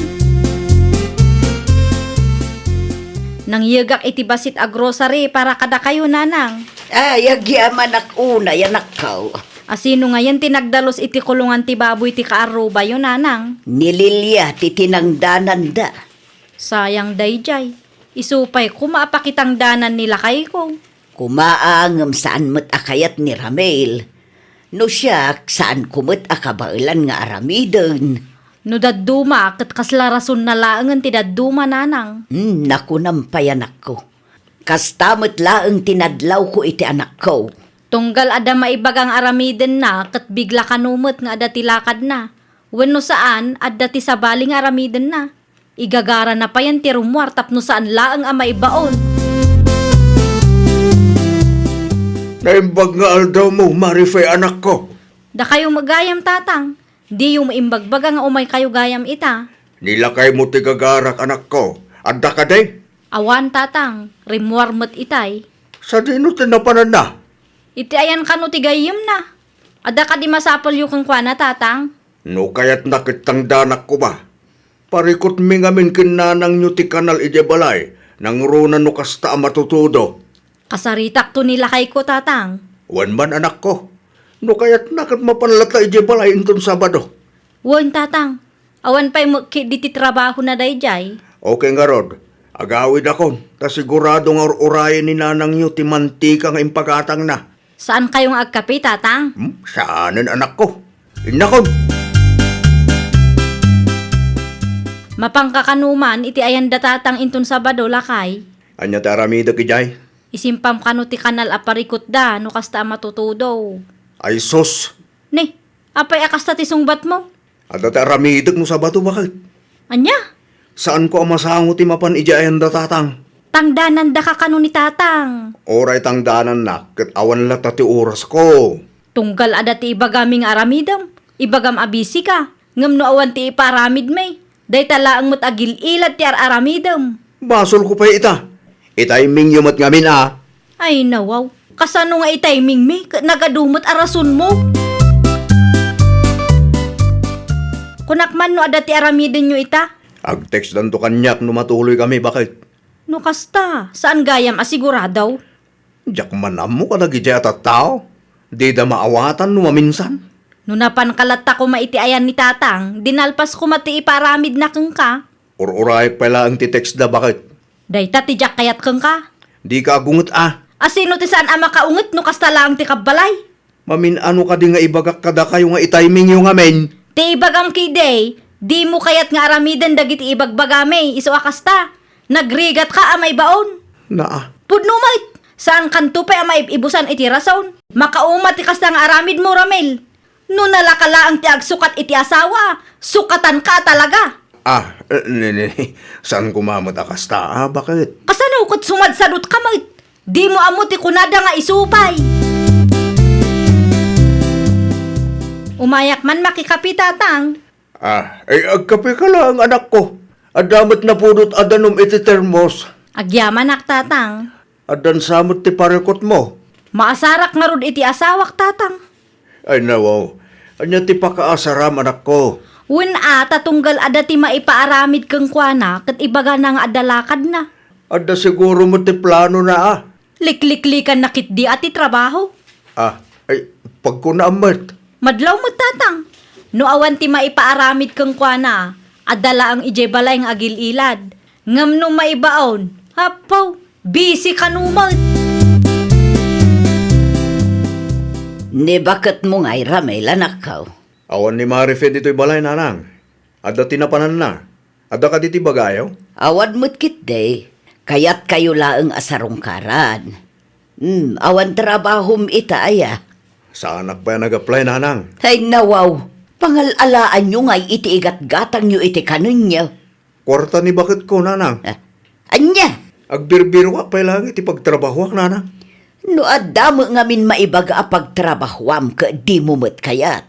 Nangyegak iti bassit a grocery para kadakayo, Nanang. Ay, agyamanak unay, anakko. Asino ngayen ti nagdalus iti kulongan ti baboy ti kaarrubayo, Nanang? Ni Lilia ti tinangdananda. Sayang daydiay. Isu pay koma a pakitangdanan ni lakayko. Koma a ngem saan met a kayat ni Ramil. No siak, saanko met a kabaelan nga aramiden. No dadduma, ket kasla rasonna laengen ti dadduma, Nanang. Hmm, nakunam pay, anakko. Kasta met laeng ti nadlawko iti anakko. Tunggal adda maibaga nga aramidenna, ket bigla kano met nga adda ti lakadna. Wenno saan, adda ti sabali nga aramidenna. Igagarana payen ti rummuar tapno saan laeng a maibaon. Naimbag nga aldawmo, Marife, anakko. Dakayo met gayam, Tatang. Diyo maimbagbaga nga umaykayo gayam ita. Ni lakaymo ti gagarak, anakko. Adda kadi? Awan, Tatang. Rimmuar met itay. Sadino ti napananna? Iti ayan kano ti gayyemna. Adda kadi masapulyo kenkuana, Tatang? No kayatna ket tangdanak koma. Parikutmi ngamin ken nanangyo ti kanal idiay balay, nangruna no kasta a matutudo. Kasaritakto ni lakayko, Tatang. Wen man, anakko. No kayatna ket mapan latta idiay balay inton Sabado. Wen, Tatang. Awan pay met ketdi ti trabahona daydiay. Okay ngarud, agawidakon, ta sigurado nga ur-urayen ni nanangyo ti mantika nga impagatangna. Saankayo nga agkape, Tatang? Hmm? Saanen, anakko. Innakon! Mapanka kano man iti ayanda, Tatang, inton Sabado, lakay? Ania ti aramidek idiay? Isimpam kano ti kanal a parikutda no kasta a matutudo. Ay sus! Ni, apay a kasta ti sungbatmo? Adda ti aramidek no Sabado, baket. Ania? Saanko a masango ti mapan idiay ayanda, Tatang. Tangdanandaka kano ni Tatang? Uray tangdanannak, ket awan latta ti orasko. Tunggal adda ti ibagami nga aramidem, ibagam a bisika, ngem no awan ti ipaaramidmi, dayta laeng met a gil-ilad ti ar-aramidem. Basolko pay ita. Itimingyo met ngamin a. Ay, nawaw. Kasano nga itimingmi ket nagadu met a rasonmo? Kunak man no adda ti aramidenyo ita. Agtextdanto kaniak no matuloykami, baket. No kasta, saan gayam a sigurado? Diak man ammo kadagiti a tattao. Dida maawatan no maminsan. No napanka latta koma iti ayan ni Tatang, dinalpas koma ti ipaaramidna kenka. Ur-urayek pay laeng ti textda, baket. Dayta ti diak kayat kenka. Dika agunget a. A sino ti saan a makaunget no kasta laeng ti kabbalay? Mamin-ano kadi nga ibagak kadakayo nga itimingyo ngamin? Ti ibagam ketdi, dimo kayat nga aramiden dagiti ibagbagami, isu a kasta. Nagrigatka a maibaon. Naa. Pudno met, saankanto pay a maib-ibusan iti rason. Makauma ti kasta nga aramidmo, Ramil. No nalaka laeng ti agsukat iti asawa, sukatanka a talaga. Ah, eh, ni, ni, saan koma met a kasta, ah, baket? Kasano ket sumadsadutka met? Dimo ammo ti kunada nga isu pay. Umayak man makikape, Tatang. Ah, ay, agkapeka laeng, anakko. Adda met napudot a danum iti termos. Agyamanak, Tatang. Addan sa met ti parikutmo. Maasarak ngarud iti asawak, Tatang. Ay, nawaw. Ania ti pakaasaram, anakko? Wen a, ta tunggal adda ti maipaaramid kenkuana, ket ibagana nga adda lakadna. Adda siguro met ti planona, a. Likliklikanna ketdi a ti trabaho. Ah, ay, pagkunaam met. Madlaw met, Tatang. No awan ti maipaaramid kenkuana, adda laeng idiay balay nga agil-ilad. Ngem no maibaon, apo, busy kano met. Ni baketmo ngay, Ramil, anakko? Awan ni Marife ditoy balay, nanang. Adda ti napananna. Adda kadi ti ibagayo? Awan met ketdi. Kayatkayo laeng a sarungkaran. Hmm, awan trabahom ita aya? Saanak pay a nag-apply, nanang. Ay, nawaw. Pangal-alaanyo ngay iti igatgatangyo iti kanenyo. Kuarta ni baketko, nanang. Ah, ania? Agbirbirok pay laeng iti pagtrabahoak, nanang. No adda met ngamin maibaga a pagtrabahoam ket dimo met kayat.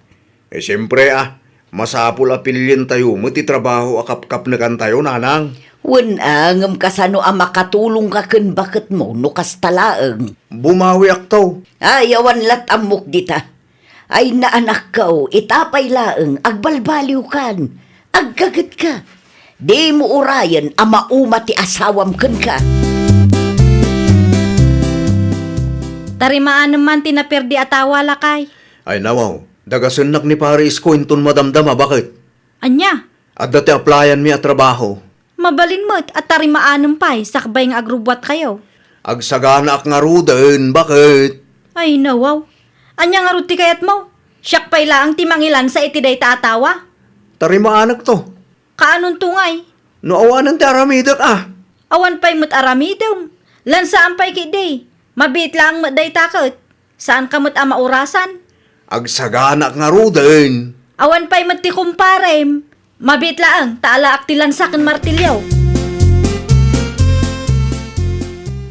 Eh, siempre, ah, masapul a pilientayo met ti trabaho a kapkapnekantayo, nanang. Wen a, ngem kasano a makatulongka ken baketmo no kasta laeng? Bumawiakto. Ay, awan lat' ammok dita. Ay, naanakko, ita pay laeng, agbalbaliwkan, aggagetka. Dimo urayen a mauma ti asawam kenka. Tarimaanem man ti naperdi a tawa, lakay. Ay, nawaw, dagasennak ni Pare Isko inton madamdama, baket? Ania? Adda ti applyanmi a trabaho. Mabalin met a tarimaanem pay sakbay nga agrubbuatkayo. Agsaganaak ngaruden, baket? Ay, nawaw. Ania ngarud ti kayatmo? Siak pay laeng ti mangilansa iti dayta a tawa. Tarimaanekto. Kaanonto ngay? No awanen ti aramidek, a. Awan pay met aramidem. Lansaan pay ketdi. Mabiit laeng met dayta ket. Saanka met a maurasan. Agsaganaak ngaruden. Awan pay met ti kumparem. Mabiit laeng, ta alaak ti lansa ken martilyo.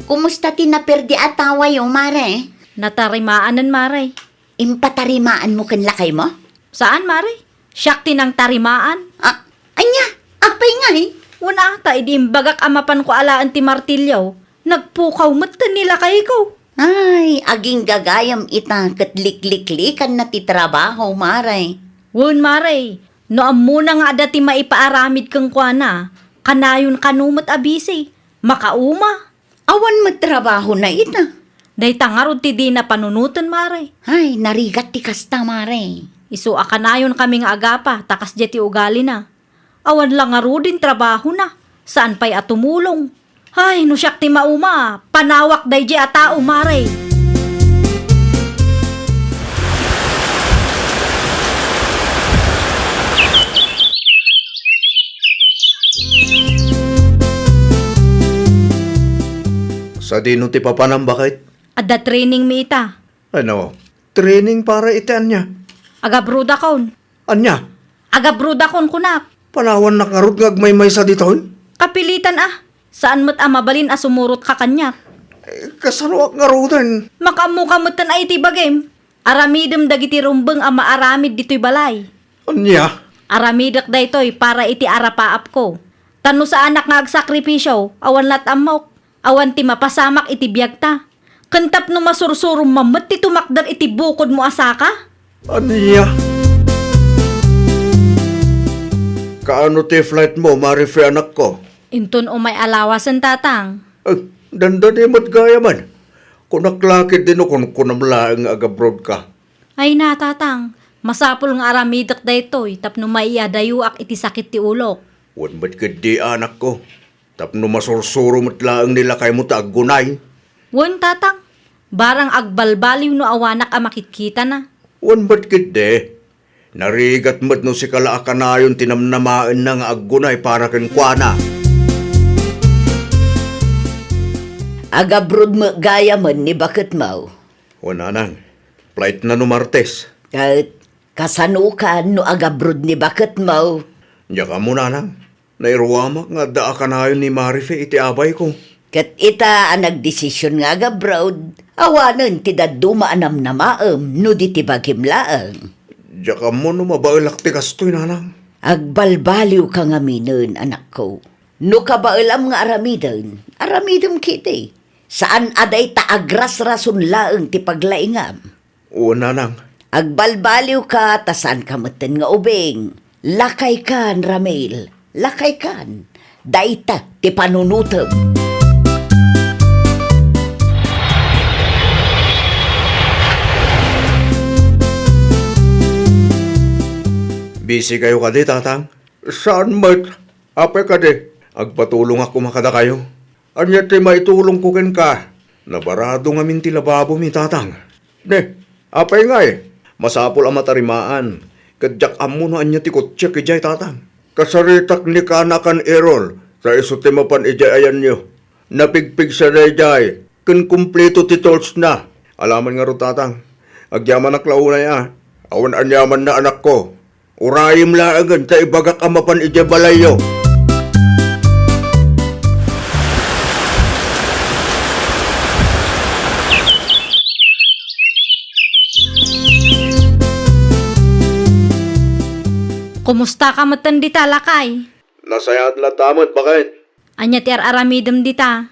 Kumusta ti naperdi a tawayo, Mare? Natarimaanen, Mare. Impatarimaanmo ken lakaymo? Saan, Mare. Siak ti nangtarimaan. Ah, ania? Apay ngay? Wen a, ta idi imbagak a mapanko alaen ti martilyo, nagpukaw metten ni lakayko. Ay, agingga gayam ita ket likliklikanna ti trabaho, Mare. Wen, Mare, no ammona nga adda ti maipaaramid kenkuana, kanayon kano met a bisi. Makauma. Awan met trabahona ita. Dayta ngarud ti dina panunoten, Mare. Ay, narigat ti kasta, Mare. Isu a kanayon kami nga agapa, ta kasdiay ti ugalina. Awan la ngaruden trabahona, saan pay a tumulong. Ay, no siak ti mauma, panawak daydiay a tao, Mare. Sadino ti papanam, baket? Adda training mi ita. Ano? Training para iti ania? Agabrodakon. Ania? Agabrodakon kunak. Panawannak ngarud nga agmaymaysa ditoy? Kapilitan a. Saan met a mabalin a sumurotka kaniak. Eh, kasanoak ngaruden? Makaammoka metten a iti bagim. Aramidem dagiti rumbeng a maaramid ditoy balay. Ania? Aramidek daytoy para iti arapaapko. Ta no saanak nga agsakrifisio, awan lat ammok. Awan ti mapasamak iti biagta. Ken tapno masursurom met ti tumakder iti bukodmo a saka? Ania? Kaano ti flightmo, Marife, anakko? Inton umay a lawasen, Tatang. Eh, dandani met gayamen. Kunak la ketdi no kunkunam laeng nga agabrodka. Ay na, Tatang. Masapul nga aramidek daytoy tapno maiadayoak iti sakit ti ulok. Wen met ketdi, anakko. Tapno masursuro met laeng ni lakaymo ta aggunay. Wen, Tatang, barang agbalbaliw no awanak a makitkitana. Wen met ketdi, narigat met no sika la a kanayon ti namnamaenna nga aggunay para kenkuana. Agabroad met gayamen ni baketmo. Wen, Nanang, flightna no Martes. Ket kasanokan no agabroad ni baketmo? Diak ammo, Nanang. Nairuamak nga adda a kanayon ni Marife iti abayko. Ket ita a nagdesision nga agabroad, awanen ti dadduma a namnamaem no di ti bagim laeng. Diak ammo no mabaelak ti kastoy, Nanang. Agbalbaliwka ngaminen, anakko. No kabaelam nga aramiden, aramidem ketdi. Saan a dayta agrasrason laeng ti paglaingam. Wen, Nanang. Agbalbaliwka ta saanka metten nga ubing. Lakaykan, Ramil. Lakaykan. Dayta ti panunotem. Busy kayo kadi, Tatang? Saan met. Apay kadi, agpatulongak koma kadakayo. Ania ti maitulongko kenka? Nabarado ngamin ti lababomi, Tatang. Ne, apay ngay? Masapul a matarimaan, ket diak ammo no ania ti kotsiak idiay, Tatang. Kasaritak ni Kana ken Errol, ta isu ti mapan idiay ayanyo. Napigpigsa daydiay, ken kumpleto ti toolsna. Alaman ngarud, Tatang. Agyamanak la unay a. Awan aniamanna, anakko. Urayem laengen ta ibagak a mapan idiay balayyo. Kumusta ka metten dita, lakay? Nasayaat latta met, baket. Ania ti ar-aramidem dita?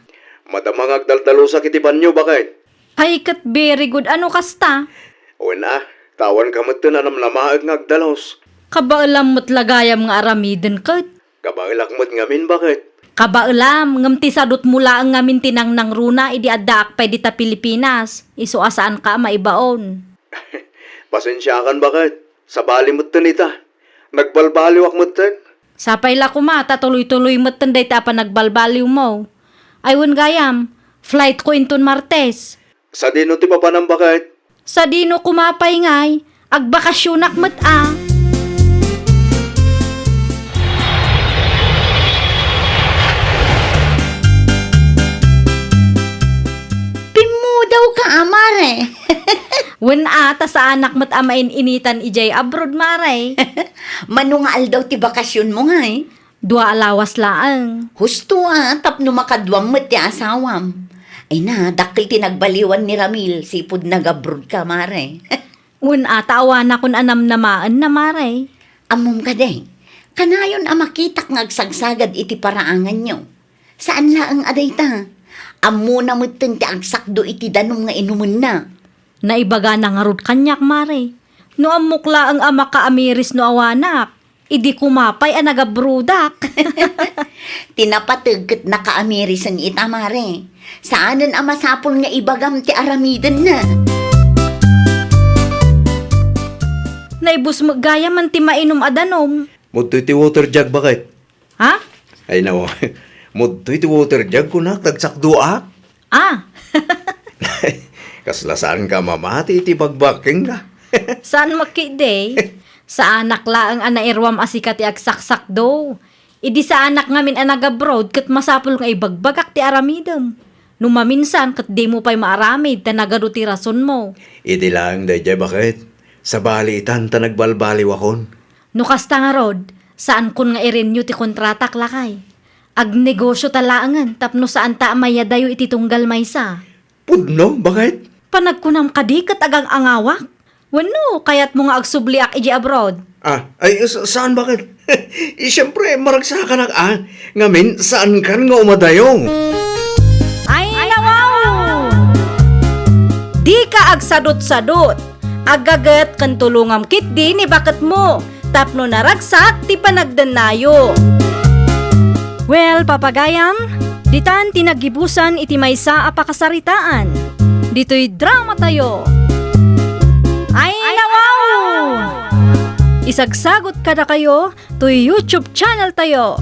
Madama nga agdaldalusak iti banio, baket. Ay, ket very good. Ano kasta? Wen a, ta awan ka metten a namnamaek nga agdalus. Kabaelam met la gayam nga aramiden ket. Kabaelak met ngamin, baket. Kabaelam, ngem ti sadutmo laeng ngamin ti nangnangruna idi addaak pay dita Pilipinas. Isu a saanka a maibaon. Pasensiakan, baket. Sabali metten ita. Nagbalbaliwak metten. Sapay la koma ta tuloy-tuloy metten dayta a panagbalbaliwmo. Ay wen gayam, flightko inton Martes. Sadino ti papanam, baket? Sadino koma pay ngay, agbakasionak met a. Pimmudawka a, Mare. Wen a, ta saanak met a main-initan idiay abroad, Mare. Mano nga aldaw ti bakasionmo ngay? Dua a lawas laeng. Husto a, tapno makaduam met ti asawam. Ay na, dakkel ti nagbaliwan ni Ramil, sipud nagabroad ka, Mare. Wen a, ta awanakon a namnamaenna, Mare. Ammom kadi, kanayon a makitak nga agsagsagad iti paraanganyo. Saan laeng a dayta. Ammona metten ti agsakdo iti danum nga inumenna. Naibagana ngarud kaniak, Mare. No ammok laeng a makaamiris no awanak, idi koma pay a nagabrodak. Ti napateg ket nakaamirisen ita, Mare. Saanen a masapul nga ibagam ti aramidenna. Naibus met gayamen ti mainum a danum. Mudtoy ti water jug, baket. Ha? Ay, nawa. Mudtoy ti water jug, kunak, tagsakdoak. Ah! Kasla saan ka mamati iti bagbakeng ka? Saan makkiday? Saanak laeng a nairuam a sika ti agsaksakdo. Idi saanak ngamin a nagabroad ket masapul nga ibagbagak ti aramidem. No maminsan ket dimo pay maaramid ta nagadu ti rasonmo. Idi laeng daydiay baket, sabali itan ta nagbalbaliwakon. No kasta ngarud, saankon nga irenyo ti kontratak, lakay. Agnegosio ta laengen tapno saanta a mayadayo iti tunggal maysa. Pudno, baket? Panagkunam kadi ket agang-angawak? Wenno, kayatmo nga agsubliak idiay abroad? Ah, ay, sa-, saan, baket? Eh, siyempre, maragsakanak, ah. Ngamin, saankan nga umadayo? Ay, nawaw! Dika agsadut-sadut. Aggaget ken tulongam ketdi ni baketmo tapno naragsak ti panagdennayo. Well, papagayam, ditan ti naggibusan iti maysa a pakasaritaan. Ditoy dramatayo. Ay, nawaw! Isagsagot kadakayo toy YouTube channel tayo,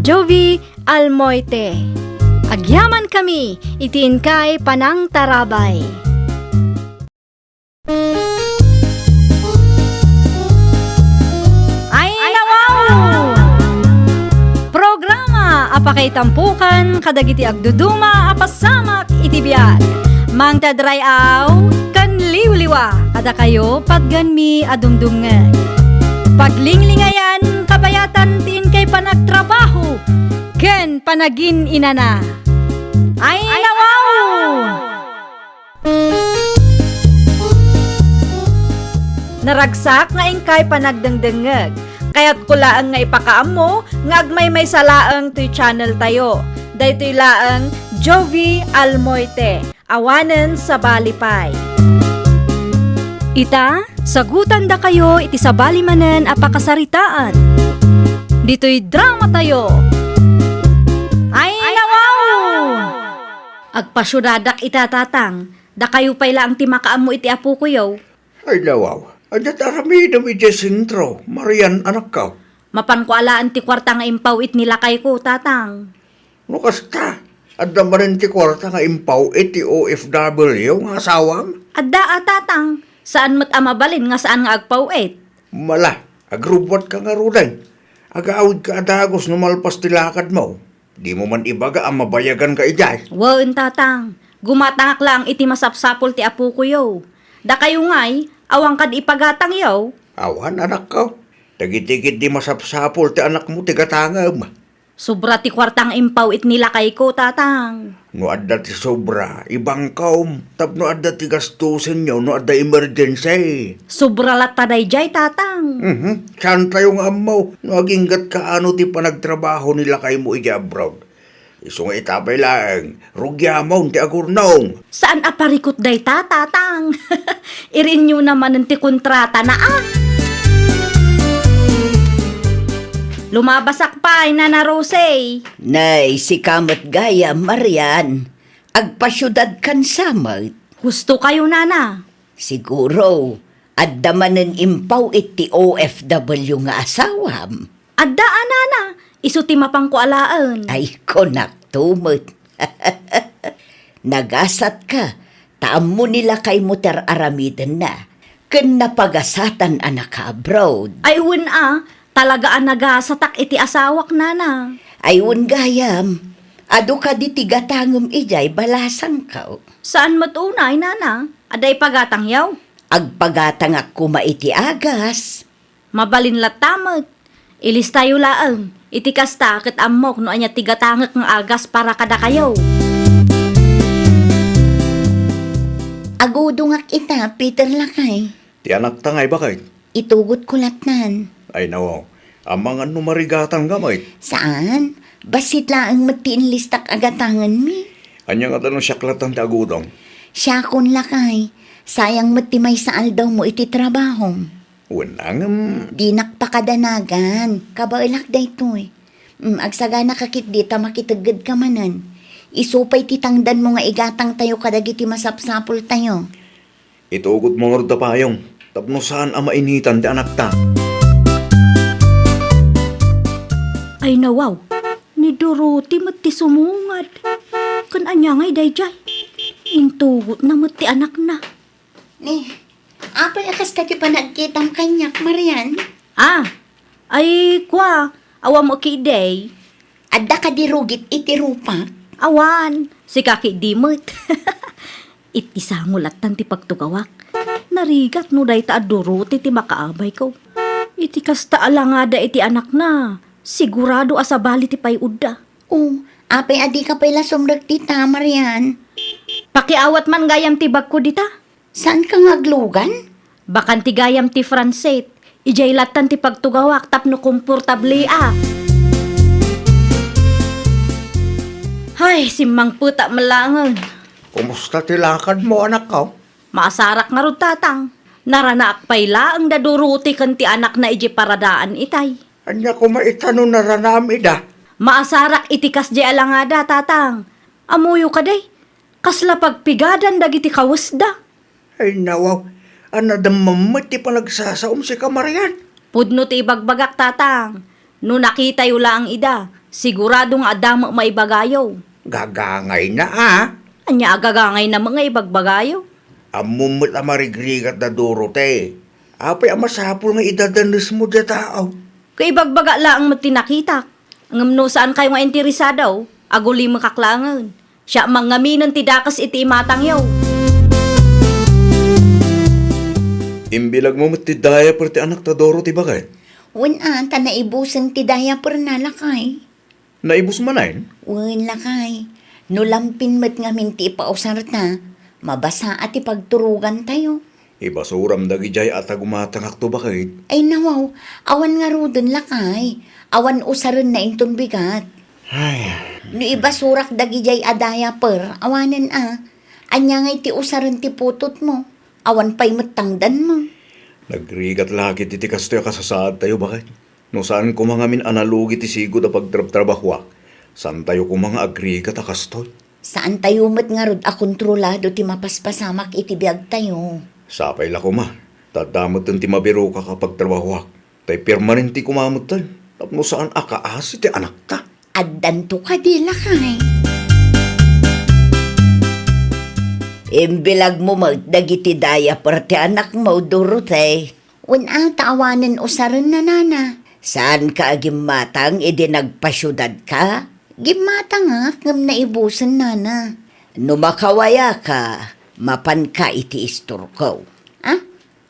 Jovi Almoite. Agyamankami iti inkay panangtarabay. Ay, nawaw! Programa a pakaitampukan kadagiti agduduma a pasamak iti biag. Mangted ray-aw ken liwliwa kadakayo patgenmi a dumdumngeg. Paglinglingayan kabayatan ti inkay panagtrabaho ken panagin-inana. Ay, nawaw! Naragsak nga inkay panagdengdengngeg. Kayatko laeng nga ipakaammo nga agmaymaysa laeng toy channel tayo. Daytoy laeng Jovi Almoite, awanen sabali pay. Ita, sagutandakayo iti sabali manen a pakasaritaan. Ditoy dramatayo. Ay, nawaw! Agpasiudadak ita, Tatang. Dakayo pay laeng ti makaammo iti apokoyo. Ay, nawaw. Adda ti aramidem idiay sentro, Marian, anakko. Mapanko alaen ti kuarta nga impaw-it ni lakayko, Tatang. No kasta, adda manen ti kuarta nga impaw-it ti O F W nga asawam? Adda a, Tatang. Saan met a mabalin nga saan nga agpaw-it. Mala, agrubbuatka ngaruden. Agawidka a dagus no malpas ti lakadmo. Dimo man ibaga a mabayaganka idiay. Wen, Tatang. Gumatangak laeng iti masapsapul ti apokoyo. Dakayo ngay, awan kadi ipagatangyo? Awan, anakko. Dagiti ketdi masapsapul ti anakmo ti gatangem. Sobra ti kuarta nga impaw-it ni lakayko, Tatang. No adda ti sobra, ibangkom, tapno adda ti gastusenyo no adda emergency. Sobra latta daydiay, Tatang. Mhm. Saantayo nga ammo no aginggat kaano ti panagtrabaho ni lakaymo idiay abroad. Isu nga ita pay laeng, rugiamon ti agurnong. Saan a parikut dayta, Tatang. Irinyo na manen ti kontratana, a. Lumabasak pay, Nana Rose. Nay, sika met gayam, Marian. Agpasiudadkan sa met. Husto kayo, Nana. Siguro, adda manen impaw-it ti O F W nga asawam. Adda a, Nana, isu ti mapanko alaen. Ay, kunakto met. Nagasatka, ta ammo ni lakaymo ti ar-aramidenna, ken napagasatan a naka-abroad. Ay, wen a, talaga a nagasatak iti asawak, Nana. Ay, wen gayam, adu kadi ti gatangem idiay balasangko? Saan met unay, Nana? Adda ipagatangyo? Agpagatangak koma iti agas. Mabalin latta met. Ilistayo laeng. Iti kasta, ket ammok no ania ti gatangek nga agas para kadakayo. Agudongak ita, Peter lakay. Ti anakta nga ibaket? Itugotko lattan. Ay, nawaw. Amangan no marigatangka met. Saan? Bassit laeng met ti inlistak a gatangenmi. Ania ngata no siak lattan ti agudom? Siakon, lakay. Sayang met ti maysa aldawmo iti trabahom. Wen, ngem. Dinak pakadanagan. Kabaelak daytoy. Mm, agsaganaka ketdi ta makiteggedka manen. Isu pay ti tangdanmo nga igatangtayo kadagiti masapsapultayo. Itugotmo ngarud a payong tapno saan a mainitan ti anakta. Ay, nawaw, ni Dorothy met ti sumungad. Ken ania ngay daydiay? Intugotna met ti anakna. Ni, apay a kasta ti panagkitam kaniak, Marian? Ah, ay, kua, awan mo ketdi. Adda kadi rugit iti rupak? Awan, sika ketdi met. Iti sango lattan ti pagtugawak. Narigat no dayta a Dorothy ti makaabayko. Iti kasta a langada iti anakna, sigurado a sabali ti pay-odda. O, apay a dika pay la sumrek dita, Marian? Pakiawat man gayam ti bagko dita. Saanka nga aglugan? Bakan ti gayam ti Francet. Idiay lattan ti pagtugawak tapno komportableak. Hay, simmangpetak met laengen. Kumusta ti lakadmo, anakko? Maasarak ngarud, tatang. Naranaak pay laeng da Dorothy ken ti anakna idiay paradaan itay. Ania koma ita no naranaam ida? Maasarak iti kasdiay a langada, tatang. Ammoyo kadi, kasla pagpigadan dagiti kawesda. Ay, nawaw, a nadamdam met ti panagsasaom, sika, Marian. Pudno ti ibagbagak, tatang. No nakitayo laeng ida, sigurado nga adda met maibagayo. Gagangayna, a? Ania a gagangayna met nga ibagbagayo? Ammom met a marigrigat da Dorothy. Apay a masapul nga idadanesmo diay tao? Ket ibagbagak laeng met ti nakitak. Ngem no saankayo nga interesado, agulimekak laengen. Siak mangaminen ti dakes iti imatangyo. Imbilagmo met ti diaper ti anakta Dorothy, baket? Wen a, ta naibusen ti diaperna, lakay. Naibus manen? Wen, lakay. No lampin met ngamin ti ipausarta, mabasa a ti pagturogantayo. Ibasuram dagidiay a ta gumatangakto, baket. Ay, nawaw, awan ngaruden, lakay. Awan usarenna inton bigat. Ay. No ibasurak dagidiay a diaper, awanen a. Ania ngay ti usaren ti putotmo? Awan pay met tangdanmo. Nagrigat la ketdi ti kastoy a kasasaadtayo, baket. No saan koma ngamin a nalugi ti sigud a pagtrabtrabahoak, saantayo koma nga agrigat a kastoy. Saantayo met ngarud a kontrolado ti mapaspasamak iti biagtayo. Sapay la koma, ta adda metten ti mabirokak a pagtrabahoak. Tay permanente koma metten, tapno saan a kaasi ti anakta. Addanto kadi, lakay? Imbilagmo met dagiti diaper ti anakmo, Dorothy. Wen a, ta awanen usarenna, nana. Saanka a gimmatang idi nagpasiudadka? Gimmatangak ngem naibusen, nana. No makawayaka, mapanka iti istorko. Ah?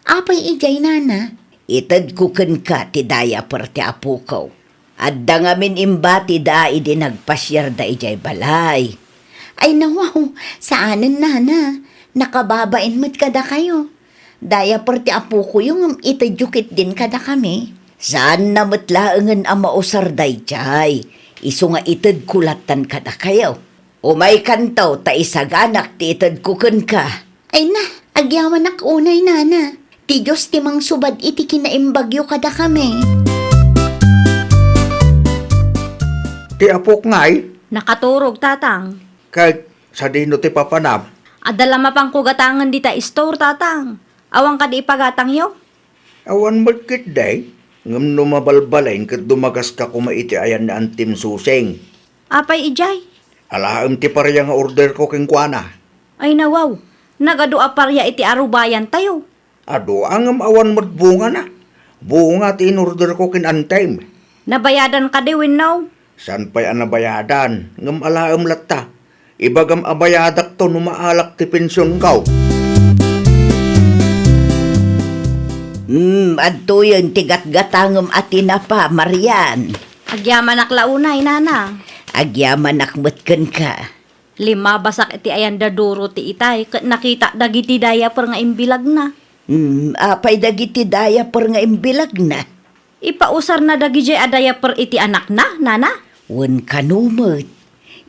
Apay idiay, nana? Itedko kenka ti diaper ti apoko. Adda ngamin imbatida idi nagpasiarda idiay balay. Ay, nawaw, saanen, nana. Nakababain met kadakayo. Diaper ti apokoyo ngem itedyo ketdin kadakami. Saanna met laengen a mausar daydiay, isu nga itedko lattan kadakayo. Umaykanto ta isaganak ti itedko kenka. Ay na, agyamanak unay, nana. Ti Dios ti mangsubad iti kinaimbagyo kadakami. Ti apok ngay? Nakaturog, tatang. Ket sadino ti papanam? Adda la mapanko gatangen dita istor, tatang. Awan kadi ipagatangyo? Awan met ketdi, ngem no mabalbalain ket dumagaska koma iti ayan ni Antim Susing. Apay idiay? Alaem ti paria nga orderko kenkuana. Ay nawaw, nagadu a paria iti arubayantayo. Adu a ngem awan met bungana. Bunga ti inorderko ken Antim. Nabayadan kadi wenno? Saan pay a nabayadan, ngem alaem latta. Ibagam a bayadakto no maalak ti pensionko. Hmm, adtoyen ti gatgatangem a tinapa, Marian. Agyamanak la unay, nana. Agyamanak met kenka. Limabasak iti ayan da Dorothy itay ket nakitak dagiti diaper nga imbilagna. Hmm, apay dagiti diaper nga imbilagna? Ipausarna dagidiay a diaper iti anakna, nana? Wen kano met,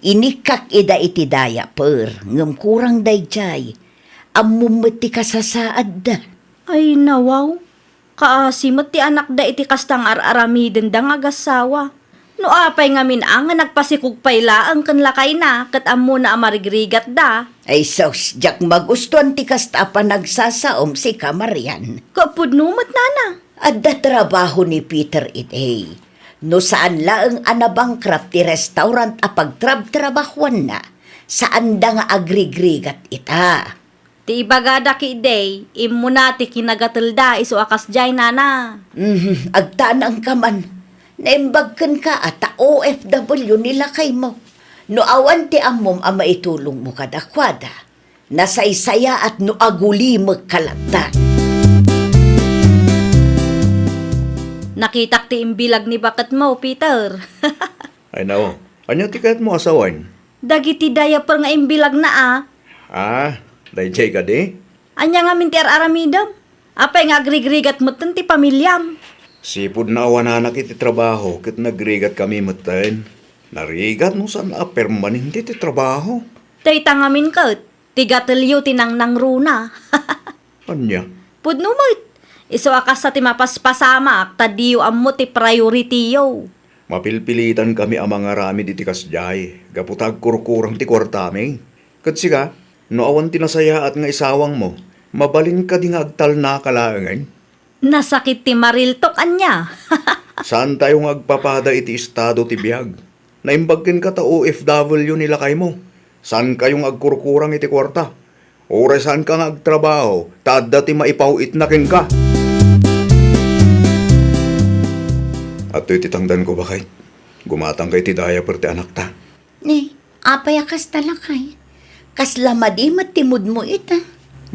Inikkak ida iti diaper, ngem kurang daydiay. Ammom met ti kasasaadda. Ay, nawaw. Kaasi met ti anakda iti kasta nga ar-aramidenda nga agassawa. No apay ngamin a nga nagpasikog pay laeng ken lakayna ket ammona a marigrigatda. Ay sus, diak magustuan ti kasta a panagsasaom, sika, Marian. Ket pudno met, nana. Adda trabaho ni Peter idi. No saan laeng a nabankrupt ti restaurant a pagtrabtrabahuanna, saanda nga agrigrigat ita. Ti ibagada ketdi, immuna ti kinagatelda isu a kasdiay, nana. Mhm, agtanangka man. Naimbag kenka a ta O F W ni lakaymo. No awan ti ammom a maitulongmo kadakuada, nasaysayaat no agulimekka latta. Nakitak ti imbilag ni baketmo, Peter. Ay, nao. Ania ti kayatmo a sawen? Dagiti diaper nga imbilagna a. Ah, daydiay kadi? Ania ngamin ti ar-aramidem? Apay nga agrigrigat metten ti pamiliam? Sipud naawananak iti trabaho ket nagrigat kami metten. Narigat no saan a permanente ti trabaho. Dayta ngamin ket, ti gatelyo ti nangnangruna. Ania? Pudno met. Isu a kasta ti mapaspasamak ta diyo ammo ti priority-yo. Mapilpilitan kami a mangaramid iti kasdiay gapu ta agkurkurang ti kuartami. Ket sika, no awan ti nasayaat nga isawangmo, mabalin kadi nga agtalnaka laengen? Nasakit ti mariltok, ania? Saantayo nga agpapada iti estado ti biag. Naimbag kenka ta O F W ni lakaymo. Saankayo nga agkurkurang iti kuarta. Uray saanka nga agtrabaho, ta adda ti maipaw-itna kenka. Adtoy ti tangdanko, baket. Gumatangka iti diaper ti anakta. Ni, apay a kasta, lakay? Kasla madi met ti moodmo ita.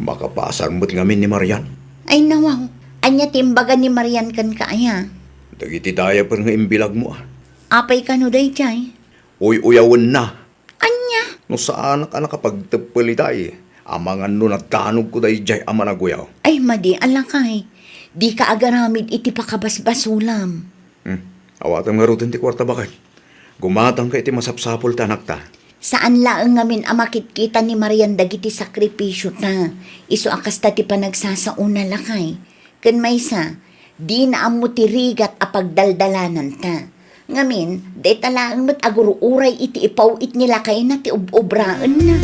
Makapasar met ngamin ni Marian. Ay, nawaw. Ania ti imbaga ni Marian kenka, aya? Dagiti diaper nga imbilagmo, a. Apay kano daydiay? Uy-uyawenna. Ania? No saanak a nakapagteppel itay, amangan no nadanogko daydiay a managuyaw. Ay, madi a, lakay. Dika agaramid iti pakabasbasolam. Hmm. Awatem ngaruden ti kuarta, baket. Gumatangka iti masapsapul ti anakta. Saan laeng ngamin a makitkita ni Marian dagiti sakripisiota, isu a kasta ti panagsasaona, lakay. Ken maysa, dina ammo ti rigat a pagdaldalananta. Ngamin, dayta laeng met agur-uray iti ipaw-it ni lakayna ti ob-obraenna.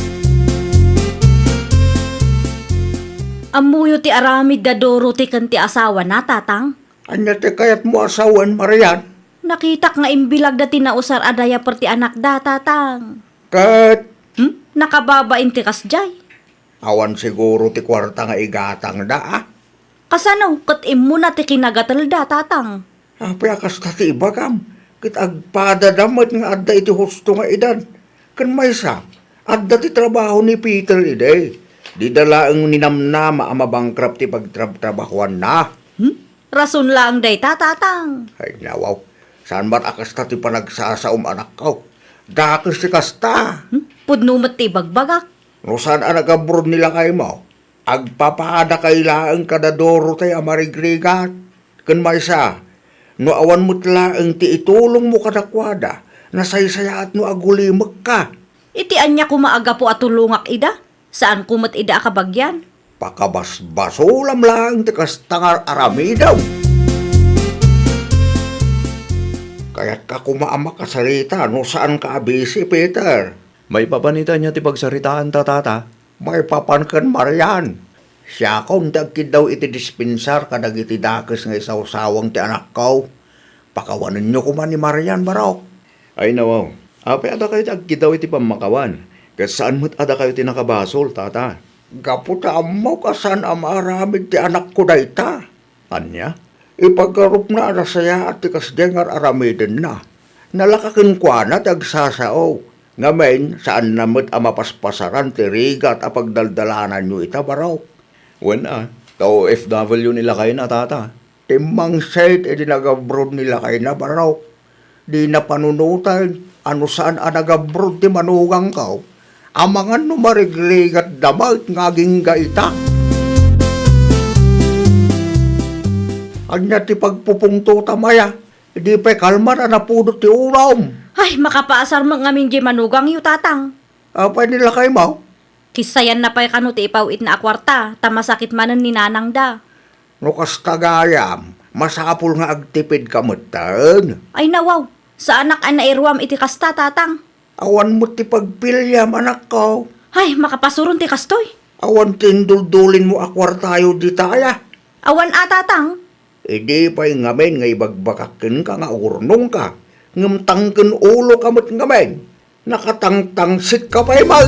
Ammoyo ti aramid da Dorothy ken ti asawana, tatang? Ania ti kayatmo a sawen, Marian? Nakitak nga imbilagda ti nausar a diaper ti anakda, tatang. Ket? Hmm? Nakababain ti kasdiay. Awan siguro ti kuarta nga igatangda, a? Kasano ket immuna ti kinagatelda, tatang? Apay a kasta ti ibagam? Ket agpadada met nga adda iti husto nga edad. Ken maysa, adda ti trabaho ni Peter idi. Dida laeng ninamnama a mabankrupt ti pagtrabtrabahuanna. Hmm? Rason laeng dayta, tatang. Ay, nawaw. Saan met a kasta ti panagsasaom, anakko. Dakes ti kasta. Hmm? Pudno met ti ibagbagak. No saan a nagabroad ni lakaymo, agpapadakay laeng kada Dorothy a marigrigat. Ken maysa, no awan met laeng ti itulongmo kadakuada, nasaysayaat no agulimekka. Iti ania koma a gapu a tulongak ida? Saanko met ida a kabagian? Pakabasbasolam laeng ti kasta nga aramidem. Kayatka koma a makasarita no saanka a busy, Peter. Maipapan ita ania ti pagsaritaanta, tata? Maipapan ken Marian. Siakon ti agkiddaw iti dispensar kadagiti dakes nga isawsawang ti anakko. Pakawanenyo koma ni Marian, barok. Ay, nawaw. Apay a dakayo ti agkiddaw iti pammakawan, ket saan met a dakayo ti nakabasol, tata? Gapu ta ammok a saan a maaramid ti anakko dayta. Ania? Ipagarupna a nasayaat ti kasdiay nga ar-aramidenna. Nalaka kenkuana ti agsasao. Ngamin, saanna met a mapaspasaran ti rigat a pagdaldalananyo ita, barok. Wen a, ta O F W ni lakayna, tata. Timmangsit idi nagabroad ni lakayna, barok. Dina panunoten a no saan a nagabroad ti manugangko, amangan no marigrigatda met nga agingga ita. Ania ti pagpupungtotam aya? Idi pay kalman a napudot ti ulom. Ay, makapaasar met ngamin diay manugangyo, Tatang. Apay ni lakaymo? Kissayanna pay kano ti ipaw-itna a kuarta, ta masakit manen ni nanangda. No kasta gayam, masapul nga agtipidka metten. Ay, nawaw, saanak a nairuam iti kasta, Tatang. Awan met ti pagpiliam, anakko. Ay, makapasuron ti kastoy. Awan ti induldulinmo a kuartayo dita aya? Awan a, Tatang. Idi pay ngamin nga ibagbagak kenka nga agurnongka, ngem tangken uloka met ngamin, nakatangtangsikka pay met.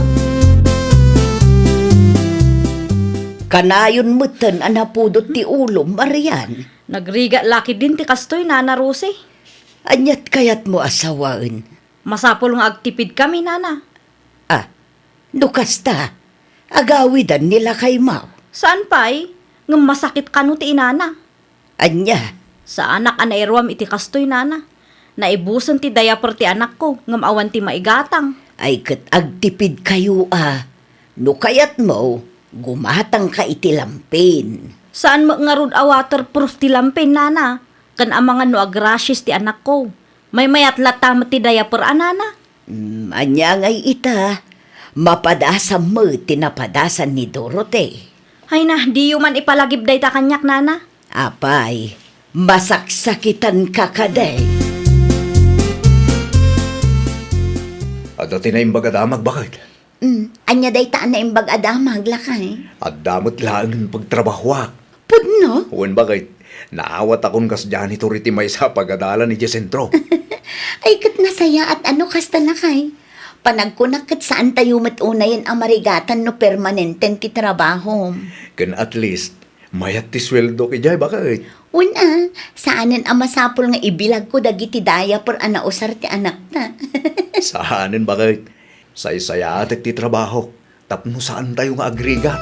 Kanayon metten a napudot ti ulom, Marian. Nagrigat la ketdin ti kastoy, Nana Rosie. Aniat kayatmo a sawaen? Masapul nga agtipidkami, Nana. Ah, no kasta, agawidan ni lakaymo. Saan pay, ngem masakit kano ti inana. Ania? Saanak a nairuam iti kastoy, Nana. Naibusen ti diaper ti anakko, ngem awan ti maigatang. Ay ket agtipidkayo a. No kayatmo, gumatangka iti lampin. Saan met ngarud a waterproof ti lampin, Nana. Ken amangan no agrashes ti anakko. Maymayat latta met ti diaper a, Nana. Mm, ania ngay ita? Mapadasam met ti napadasan ni Dorothy. Ay na, diyo man ipalagip dayta kaniak, Nana. Apay, masaksakitanka kadi. Adda ti naimbag a damag, baket. Mm, ania dayta a naimbag a damag, lakay? Adda met laeng pagtrabahoak. Pudno? Wen, baket. Naawatakon kas janitor iti maysa a pagadalan idiay sentro. Ay, ket nasayaat a no kasta, lakay. Panagkunak ket saantayo met unayen a marigatan no permanenten ti trabahom. Ken at least, mayat ti sueldok idiay, baket. Wen a, saanen a masapul nga ibilagko dagiti diaper a nausar ti anakta. Saanen, baket. Saysayaatek ti trabahok tapno saantayo nga agrigat.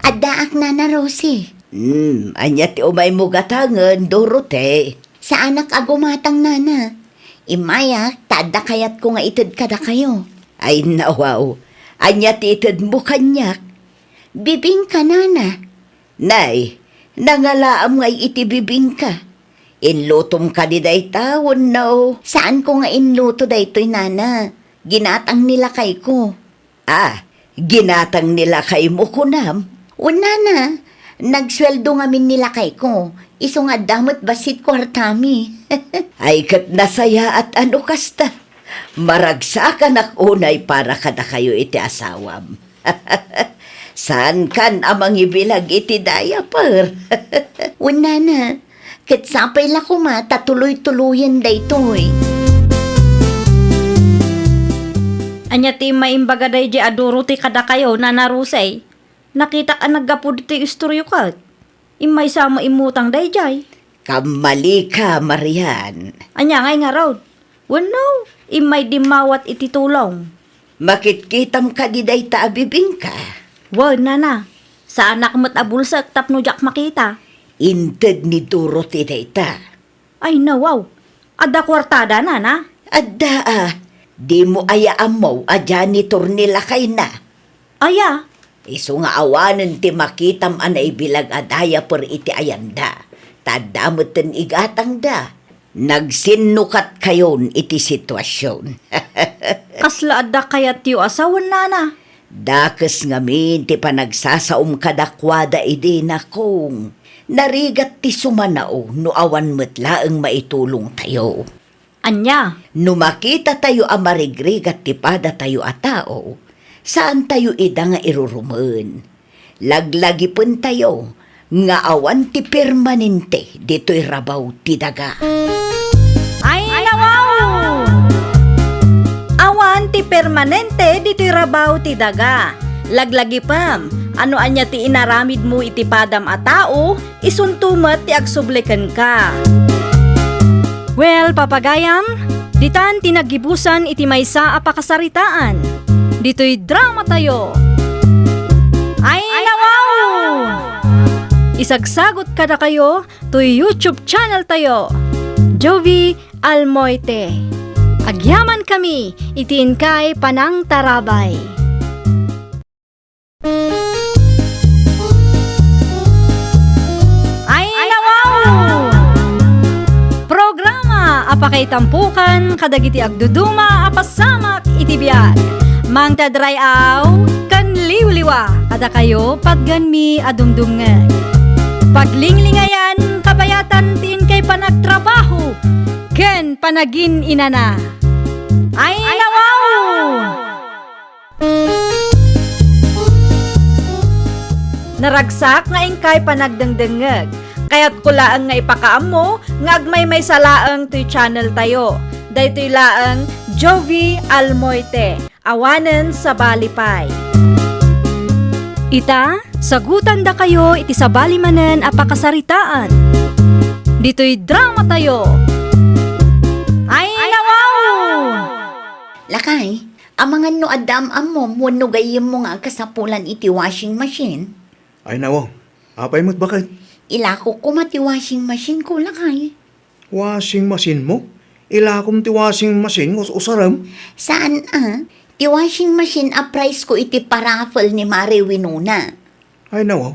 Addaak, Nana Rosie. Hmm, ania ti umaymo gatangen, Dorothy? Saanak a gumatang, Nana. Immayak ta adda kayatko nga ited kadakayo. Ay, nawaw. Ania ti itedmo kaniak? Bibingka, Nana. Nay, nangalaam ngay iti bibingka. Inlutom kadi dayta wenno? Saanko nga inluto daytoy, Nana. Ginatang ni lakayko. Ah, ginatang ni lakaymo, kunam? Wen, Nana. Nagsueldo ngamin ni lakayko. Isu nga adda met bassit kuartami. Ay, ket nasayaat a no kasta. Maragsakanak unay para kadakayo iti asawam. Saankan a mangibilag iti diaper? Wen, Nana, ket sapay la koma ta tuloy-tuloyen daytoy. Ania ti immaimbaga daydiay a Dorothy kadakayo, Nana Rosie? Nakitak a naggapu ditoy istoryo ket. Immaysa met immutang daydiay. Kammalika, Marian. Ania ngay ngarud? Wenno, immay dimmawat iti tulong? Makitkitam kadi dayta a bibingka? Wen, Nana. Saanak met a bulsek tapno diak makita. Inted ni Dorothy dayta. Ay, nawaw. Adda kuartada, Nana? Adda a. Dimo aya ammo a janitor ni lakayna? Aya? Isu nga awanen ti makitam a naibilag a diaper iti ayanda, ta adda metten igatangda. Nagsinnukatkayon iti situasion. Kasla adda kayatyo a sawen, Nana? Dakes ngamin ti panagsasaom kadakuada idi, nakong. Narigat ti sumanao no awan met laeng maitulongtayo. Ania? No makitatayo a marigrigat ti padatayo a tao, saantayo ida nga irurumen. Laglagipentayo nga awan ti permanente ditoy rabaw ti daga. Ay, nawaw! Awan ti permanente ditoy rabaw ti daga. Laglagipem, no ania ti inaramidmo iti padam a tao, isunto met ti agsubli kenka. Well, papagayam, ditan ti naggibusan iti maysa a pakasaritaan. Ditoy dramatayo. Ay, nawaw! Isagsagot kadakayo toy YouTube channel tayo, Jovie Almoite. Agyamankami iti inkay panangtarabay. Ay, nawaw! Programa Itampukan kadagiti agduduma a pasamak iti biag. Mangted ray-aw ken liwliwa kadakayo patgenmi a dumdumngeg. Paglinglingayan, kabayatan ti inkay panagtrabaho ken panagin-inana. Ay, nawaw! Naragsak nga inkay panagdengdengngeg. Kayatko laeng nga ipakaammo nga agmaymaysa laeng toy channel tayo. Daytoy laeng Jovie Almoite, awanen sabali pay. Ita, sagutandakayo iti sabali manen a pakasaritaan. Ditoy drama tayo. Ay, nawaw! Lakay, amangan no adda am-ammom wenno gayyemmo nga agkasapulan iti washing machine? Ay, nawaw. Apay met, baket? Ilakok koma ti washing machine ko, lakay. Washing machine mo? Ilakom ti washing machine nga us-usarem? Saan a? Ti washing machine a prize ko iti paraffle ni Mare Winona. Ay, nawaw.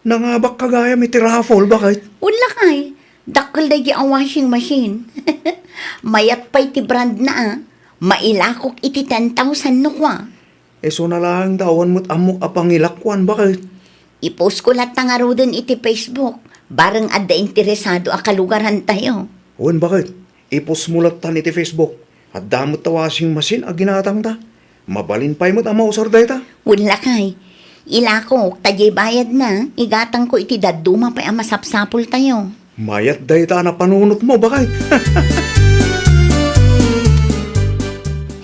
Nangabakka gayam iti raffle, baket? Wen, lakay. Dakkel daydi a washing machine. Mayat pay ti brand na a. Mailakok iti ten thousand no kua. Isuna laeng ta awan met ammok a pangilakuan, baket? I-post ko latta ngaruden iti Facebook, bareng adda interesado a kalugarantayo. Wen, baket? I-post mo lattan iti Facebook. Adda met ta washing machine a ginatangta. Mabalin pay met a mausar dayta. Wen, lakay. Ilakok, ta diay bayadna, igatangko iti dadduma pay a masapsapultayo. Mayat dayta a napanunotmo, baket.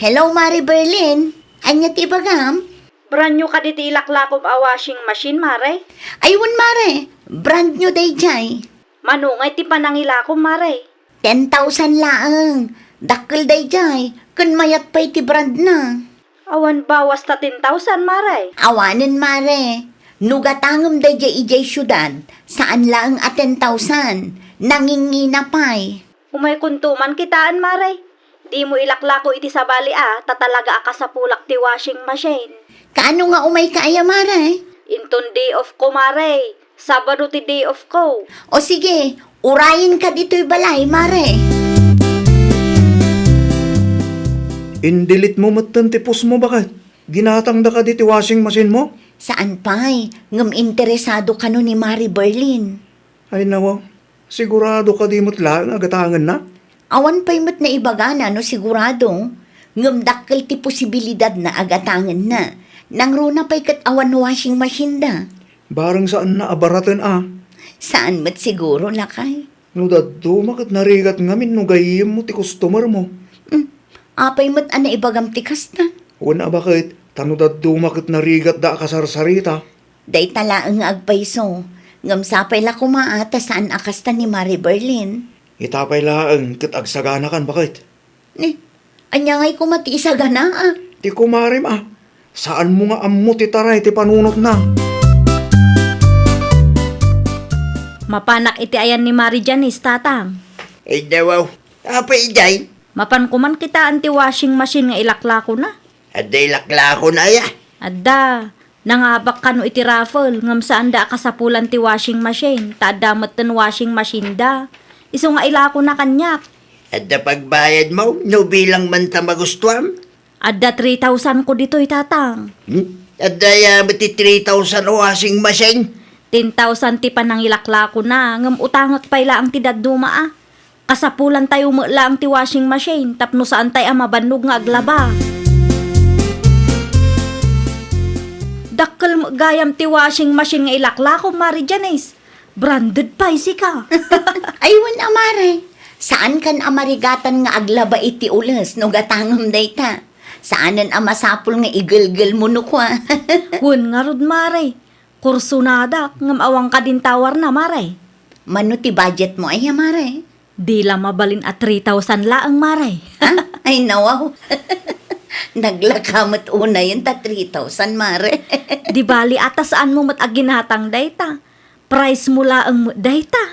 Hello, Mare Berlin. Ania ti ibagam? Brand new kadi ti ilaklakom a washing machine, Mare? Ay, wen, Mare. Brand new daydiay. Mano ngay ti panangilakom, Mare? Ten thousand laeng. Dakkel daydiay, ken mayat pay ti brand na. Awan bawas ta ten thousand, Mare? Awanen, Mare. No gatangem daydiay idiay siudad, saan laeng a ten thousand. Nangingina pay. Umaykonto man kitaen, Mare. Dimo ilaklako iti sabali a, ta talaga a kasapulak ti washing machine. Kaano nga umayka aya, Mare? Inton day off ko, Mare. Sabado ti day off ko. O sige, urayenka ditoy balay, Mare. Indelete mo metten ti post mo, baket? Ginatangda kadi ti washing machine mo? Saan pay, ngem interesado kano ni Mare Berlin. Ay, nawaw. Sigurado kadi met laeng a gatangenna? Awan pay met naibagana no sigurado, ngem dakkel ti posibilidad na a gatangenna. Nangruna pay ket awan washing machine da. Bareng saanna a baraten a. Saan met siguro, lakay? No dadduma ket narigat ngamin no gayyemmo ti customer mo. Hmm, apay met a naibagam ti kasta? Wen a baket, ta no dadduma ket narigatda a kasarsarita. Dayta laeng nga agpayso, ngem sapay la koma a ta saan a kasta ni Mare Berlin. Ita pay laeng ket agsaganakan, baket. Ni, ania ngay koma ti isaganaa? Ti kumarem a. Saanmo nga ammo ti taray ti panunotna. Mapanak iti ayan ni Mare Janice, Tatang. Ay, nawaw. Apay idiay? Mapan koman kitaen ti washing machine nga ilaklakona. Adda ilaklakon aya? Adda. Nangabak kano iti raffle, ngem saanda a kasapulan ti washing machine, ta adda metten washing machine da. Isu nga ilakona kaniak. Adda pagbayadmo no bilang man ta magustuam? Adda three thousand ko ditoy, Tatang. Hmm? Adda aya met ti three thousand a washing machine? Ten thousand ti panangilaklakona, ngem utangek pay laeng ti dadduma a. Kasapulantayo met laeng ti washing machine tapno saantay a mabannog nga aglaba. Dakkel met gayam ti washing machine nga ilaklakom, Mare Janice. Branded pay sika. Ay, wen a, Mare. Saankan a marigatan nga aglaba iti ules no gatangem dayta. Saanen a masapul nga igelgelmo no kua. Wen ngarud, Mare. Kursonadak, ngem awan kadin towerna, Mare. Mano ti budgetmo aya, Mare? Di la mabalin a three thousand laeng, Mare. Ha? Ay, nawaw. Naglaka met unayen ta three thousand, Mare. Di bali a ta saanmo met a ginatang dayta. Prize mo laeng met dayta.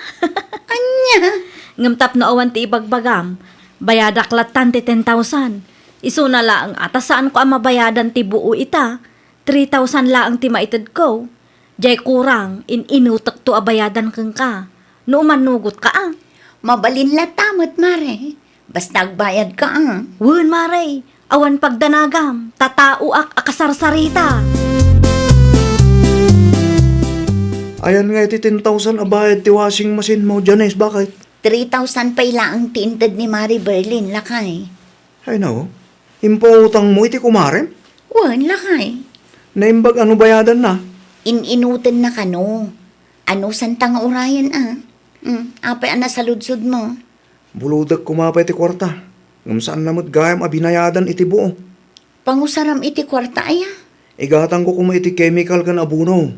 Ania? Ngem tapno awan ti ibagbagam, bayadak lattan ti ten thousand. Isuna laeng a ta saanko a mabayadan ti buo ita. Three thousand laeng ti maitedko. Diay kurang, in-inutekto a bayadan kenka. No umannugotka a. Mabalin latta met, Mare. Basta agbayadka, a. Wen, Mare, awan pagdanagam, ta taoak a kasarsarita. Ayan nga iti ten thousand a bayad ti washing machine mo, Janice, baket? Three thousand pay laeng ti inted ni Mare Berlin, lakay. Ay, nao. Impautangmo iti kumarem? Wen, lakay. Naimbag a no bayadanna? In-inutennaka no. Anusanta nga urayen, a? Hmm, apay a nasaludsodmo? Bulodek koma pay ti kuarta. Ngem saanna met gayam a binayadan iti buo. Pangusaram iti kuarta, aya? Igatangko koma iti chemical ken abono.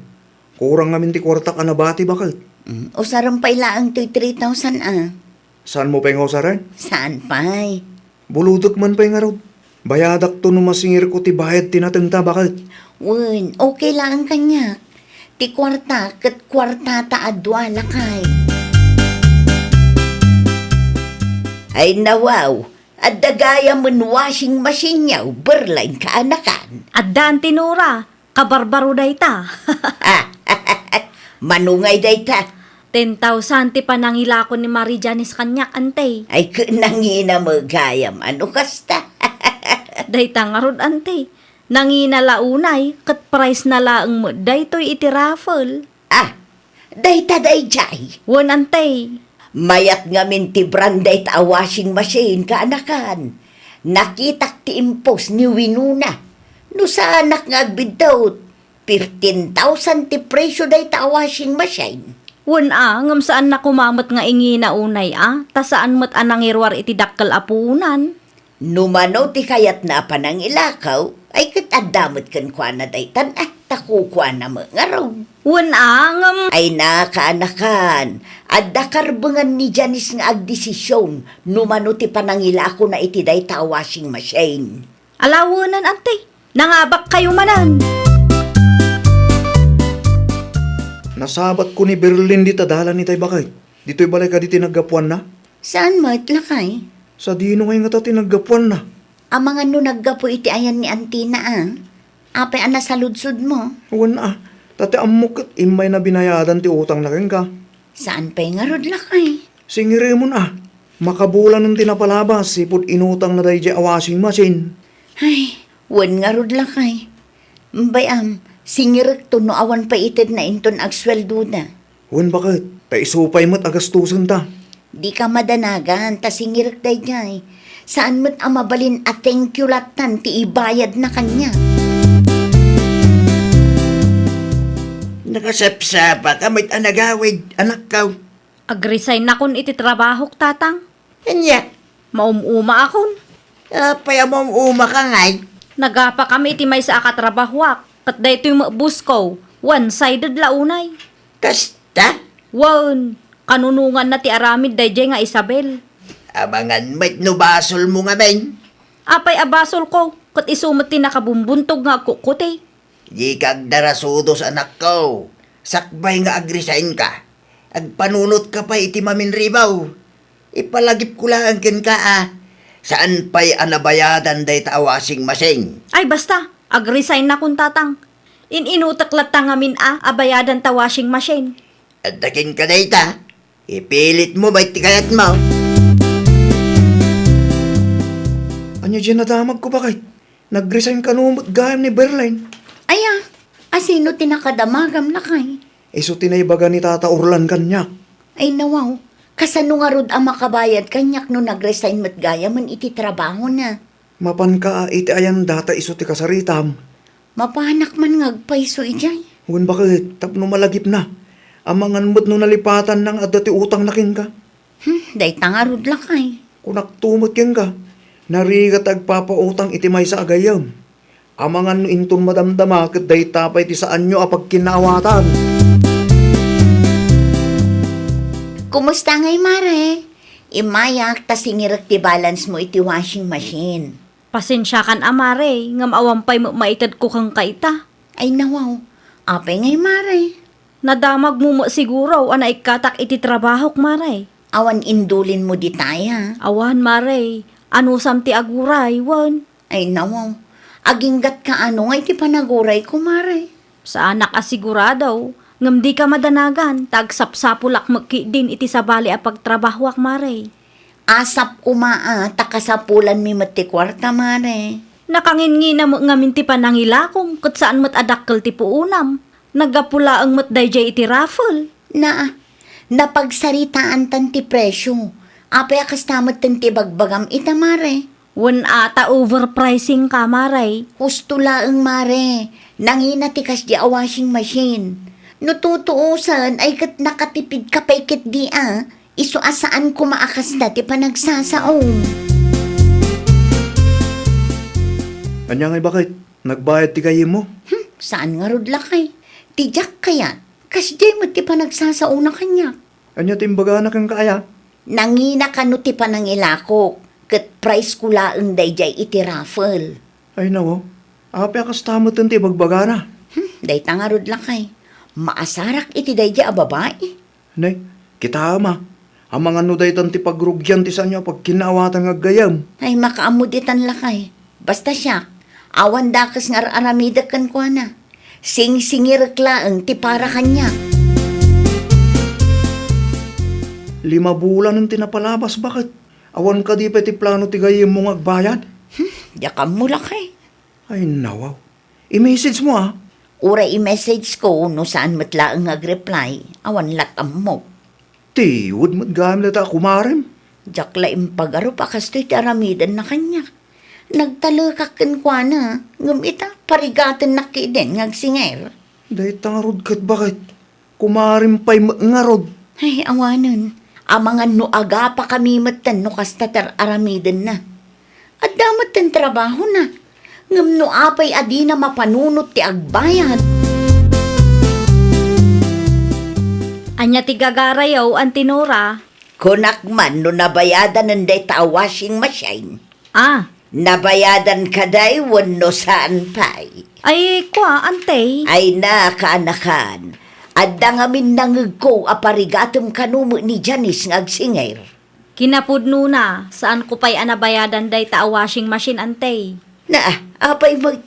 Kurang ngamin ti kuartak a nabati, baket. Hmm, usarem pay laeng toy three thousand, a. Saanmo pay nga usaren? Saan pay? Bulodek man pay ngarud. Bayadakto no masingirko ti bayad ti natengta, baket. Wen, okay laeng kaniak. Ti kuarta ket kuartata a dua, lakay. Ay, nawaw, adda gayamen washing machine-yo, Berlin, kaanakan. Addan ti Nora, kabarbaro dayta. Manungay dayta? Ten thousand ti panangilako ni Mare Janice kaniak, ante. Ay, ket nangina met gayam a no kasta. Dayta ngarud, ante. Nangina la unay, ket prize-na laeng met daytoy iti raffle. A, dayta daydiay? Wen, ante. Mayat ngamin ti brand dayta a washing machine, kaanakan. Nakitak ti impost ni Winona. No saanak nga agbiddut, fifteen thousand ti presio dayta a washing machine. Wen a, ngem saanna koma met nga ingina unay a, ta saan met a nangiruar iti dakkel a puonan. No mano ti kayatna a panangilakaw, ay ket adda met kenkuana daytan a, ta kukuana met ngarud. Wen a, ngem. Ay, kaanakan, adda karbengan ni Janice nga agdesision no mano ti panangilakona iti dayta a washing machine. Ala, wenen, ante. Nangabakkayo manen. Nasabatko ni Berlin dita dalan itay, baket. Ditoy balay kadi ti naggapuanna? Saan met, lakay? Sadino ngay ngata ti naggapuanna? Amangan no naggapu iti ayan ni antina, a. Apay a nasaludsodmo? Wen a, ta ti ammok ket immayna binayadan ti utangna kenka. Saan pay ngarud, lakay? Singiremon a, makabulanen ti napalabas ipud inutangna daydiay a washing machine. Ay, wen ngarud, lakay. Bay-am, singirekto no awan pay itedna inton agsueldoda. Wen, baket, ta isu pay met a gastosenta. Dika madanagan ta singirek daydiay. Saan met a mabalin a thank you lattan ti ibayadna kaniak. Nakasapsapaka met a nagawid, anakko. Agresignakon iti trabahok, tatang. Ania? Maum-umaakon. Apay a maum-umaka ngay? Nagapakami iti maysa a katrabahoak, ket daytoy met boss-ko, one-sided la unay. Kasta? Wen, kanunonganna ti aramid daydiay nga Isabel. Amangan met no basolmo ngamin. Apay a basolko, ket isu met ti nakabumbuntog nga agkukkuti. Dika agdarasudos, anakko. Sakbay nga agresignka, agpanunotka pay iti maminribaw. Ipalagipko laeng kenka a saan pay a nabayadan dayta a washing machine. Ay, basta, agresignakon, tatang. In-inutek latta ngamin a, a bayadan ta washing machine. Adda kenka dayta, ipilitmo met ti kayatmo. Ania diay nadamagko, baket? Nag-resign kano met gayam ni Berlin. Aya, asino ti nakadamagam, lakay? Isu ti naibaga ni Tata Orlan kaniak. Ay, nawaw, kasano ngarud a makabayad kaniak no nag-resign met gayamen iti trabahona? Mapanka a iti ayan data isu ti kasaritam. Mapanak man nga agpayso idiay. Wen, baket, tapno malagipna. Amangan met no nalipatanna nga adda ti utangna kenka. Hmm, dayta ngarud, lakay. Kunakto met kenka, narigat agpapautang iti maysa a gayyem. Amangan no inton madamdama ket dayta pay ti saanyo a pagkinnaawatan. Kumusta ngay, Mare? Immayak ta singirek ti balance mo iti washing machine. Pasensiakan a, Mare, ngem awan pay met maitedko kenka ita. Ay, nawaw. Apay ngay, Mare? Nadamagmo met siguro a naikkatak iti trabahok, Mare. Awan indulinmo ditay, a? Awan, Mare. Anusam ti aguray, wen? Ay, nawaw. Aginggatka ano nga iti panagurayko, Mare? Saanak a sigurado, ngem dika madanagan, ta agsapsapulak met ketdin iti sabali a pagtrabahoak, Mare. Asap koma a ta kasapulanmi met ti kuarta, Mare. Nakanginngina met ngamin ti panangilakom ket saan met a dakkel ti puonam. Naggapu laeng met daydiay iti raffle. Na, napagsaritaantan ti presio. Apay a kasta metten ti ibagbagam ita, Mare? Wen a ta overpricing ka, Mare. Husto laeng, Mare. Nangina ti kasdi a washing machine. No tutuosen, ay ket nakatipid ka pay ketdi a. Isu a saan koma a kasta ti panagsasaom. Ania ngay baket? Nagbayad ti gayyemmo? Hmm, saan ngarud lakay? Ti diak kayat, kasdiay met ti panagsasaona kaniak. Ania ti imbagana kenka aya? Nangina kano ti panangilakok, ket prize ko laeng daydiay iti raffle. Ay, nawaw. Apay a kasta metten ti ibagbagana? Hmm, dayta ngarud lakay. Maasarak iti daydiay a babai. Nay, kitaem a. Amangan no daytan ti pagrugian ti saanyo a pagkinnaawatan nga aggayyem. Ay, makaammo ditan lakay. Basta siak, awan dakes nga ar-aramidek kenkuana. Singsingirek laeng ti para kaniak. Lima bulanen ti napalabas, baket? Awan kadi pay ti plano ti gayyemmo nga agbayad? Hmm, diak ammo lakay. Ay, nawaw. I-message mo, ah. Uray i-message ko no saan met laeng nga agreply, awan lat ammok. Tiwed met gayam dayta a kumarem. Diak la impagarup a kastoy ti aramidenna kaniak. Nagtalekak kenkuana, ngem ita, parigatennak ketdin nga agsinger. Dayta ngarud ket baket. Kumarem pay met ngarud. Ay, awanen. Amangan no agapakami metten no kasta ti ar-aramidenna. Adda metten trabahona. Ngem no apay a dina mapanunot ti agbayad. Ania ti gagarayo, Auntie Nora? Kunak man no nabayadanen dayta a washing machine. Ah, Nabayadan kadi wenno saan pay? Ay, kua, Ante. Ay, na, kaanakan. Adda ngamin nangegko a parigatem kano met ni Janice nga agsinger. Kinapudnona, saanko pay a nabayadan dayta a washing machine, Ante. Na, apay met,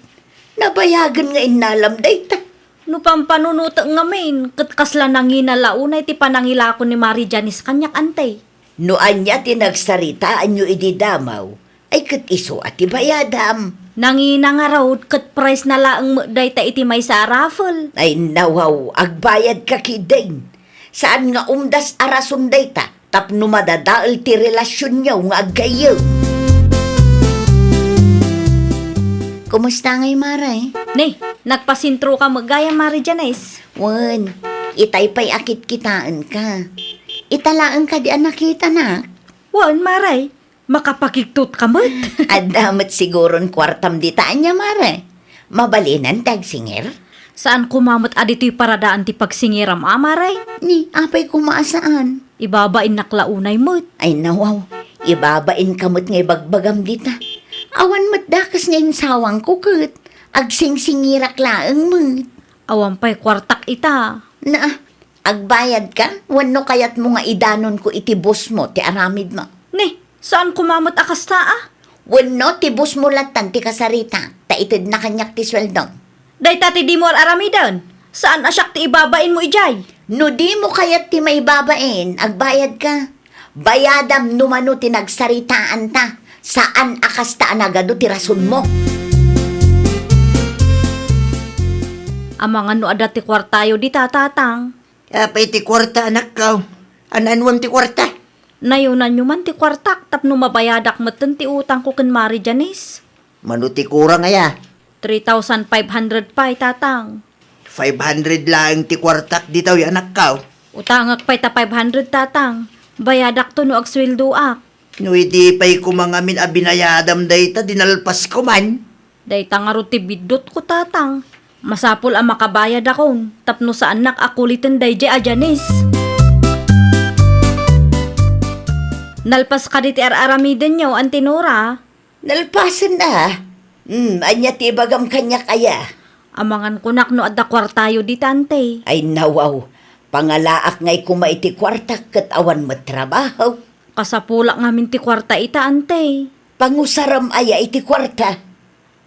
nabayagen nga innalam dayta. No pampanunotek ngamin, ket kasla nangina la unay ti panangilako ni Mari Janice kaniak, Ante. No ania ti nagsaritaanyo idi damaw, ay ket isu a ti bayadam. Nangina ngarud ket prize na laeng met dayta iti maysa a raffle. Ay, nawaw, agbayad ka ketdin. Saan nga umdas a rason dayta tapno madadael ti relasionyo nga aggayyem. Kumusta ngay, Mare? Ni, nagpasentro ka met gayam, Mari Janice? Wen, itay pay a kitkitaenka. Ita laeng kadi a nakitanak? Wen, Mare. Makapakigtot ka met. Adda met siguron kuartam dita ania, Mare? Mabalinen ti agsinger? Saan koma met a ditoy paradaan ti pagsingeram a, Mare? Ni, apay koma a saan? Ibabainnak la unay met. Ay, nawaw. Ibabainka met nga ibagbagam dita. Awan met dakes nga insawangko ket agsingsingirak laeng met. Awan pay kuartak ita. Na, agbayadka? Wenno kayatmo nga idanonko iti boss mo ti aramidmo? Ni, saan koma met a kasta a? Wenno ti boss mo lattan ti kasaritak, ta itedna kaniak ti sueldom. Dayta ti dimo ar-aramiden. Saan a siak ti ibabainmo idiay. No dimo kayat ti maibabain, agbayadka. Bayadam no mano ti nagsaritaanta. Saan a kasta a nagadu ti rasonmo. Amangan no adda ti kuartayo dita, Tatang. Apay ti kuarta, anakko? An-anuem ti kuarta? Nayonanyo man ti kuartak tapno mabayadak metten ti utangko ken Mari Janice. Mano ti kurang aya? Three thousand five hundred pay, Tatang. Five hundred laeng ti kuartak ditoy, anakko. Utangek pay ta five hundred, Tatang. Bayadakto no agsueldoak. No idi pay koma ngamin a binayadam dayta, dinalpasko man. Dayta ngarud ti biddutko, Tatang. Masapul a makabayadakon tapno saannak a kuliten daydiay a Janice. Nalpas kadi ti ar-aramidenyo, Auntie Nora? Nalpasen a. Hmm, ania ti ibagam kaniak aya? Amangan kunak no adda kuartayo dita, Ante. Ay, nawaw. Pangalaak ngay koma iti kuartak ket awan met trabaho. Kasapulak ngamin ti kuarta ita, Ante. Pangusaram aya iti kuarta?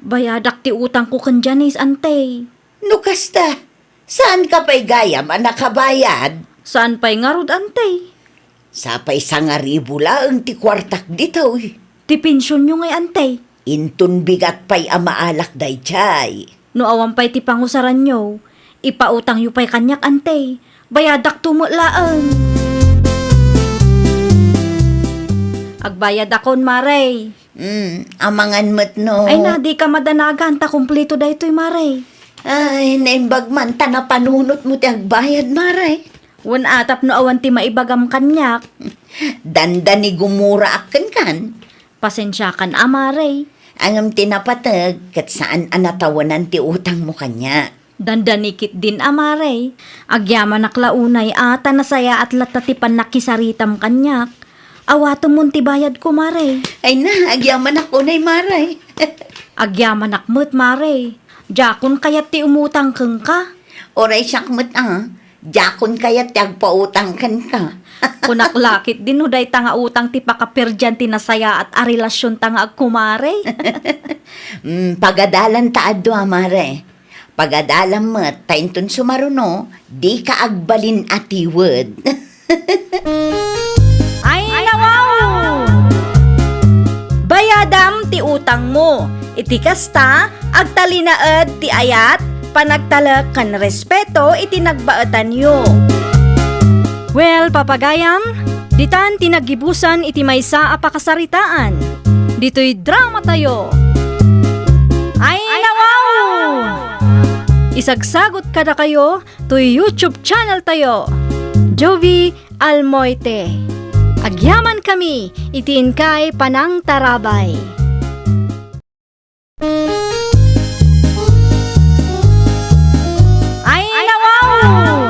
Bayadak ti utangko ken Janice, Ante. No kasta, saanka pay gayam a nakabayad? Saan pay ngarud, Ante. Sapay sangaribu laeng ti kuartak ditoy. Ti pensionyo ngay, Ante? Inton bigat pay a maalak daydiay. No awan pay ti pangusaranyo, ipautangyo pay kaniak, Ante. Bayadakto met laeng. Agbayadakon, Mare. Hmm, amangan met no. Ay na, dika madanagan ta kumpleto daytoy, Mare. Ay, naimbag man ta napanunotmo ti agbayad, Mare. Wen a, tapno awan ti maibagam kaniak. Dandani gumuraak kenkan. Pasensiakan a, Mare. Ngem ti napateg, ket saan a natawenan ti utangmo kaniak. Dandani ketdin a, Mare. Agyamanak la unay a ta nasayaat latta ti pannakisaritam kaniak. Awatemon ti bayadko, Mare. Ay na, agyamanak unay, Mare. Agyamanak met, Mare. Diakon kayat ti umutang kenka. Uray siak met a, diakon kayat ti agpautang kenka. Kunak la ketdin no dayta nga utang ti pakaperdian ti nasayaat a relasionta nga agkumare. Mm, pagadalanta a dua, Mare. Pagadalam met, ta inton sumaruno, dika agbalin a tiwed. Ay, nawaw! Bayadam ti utangmo. Iti kasta, agtalinaed ti ayat, panagtalek ken respeto iti nagbaetanyo. Well, papagayam, ditan ti naggibusan iti maysa a pakasaritaan. Ditoy dramatayo. Ay, nawaw! Isagsagut kadakayo toy YouTube channel tayo, Jovie Almoite. Agyamankami iti inkay panangtarabay. Ay, nawaw!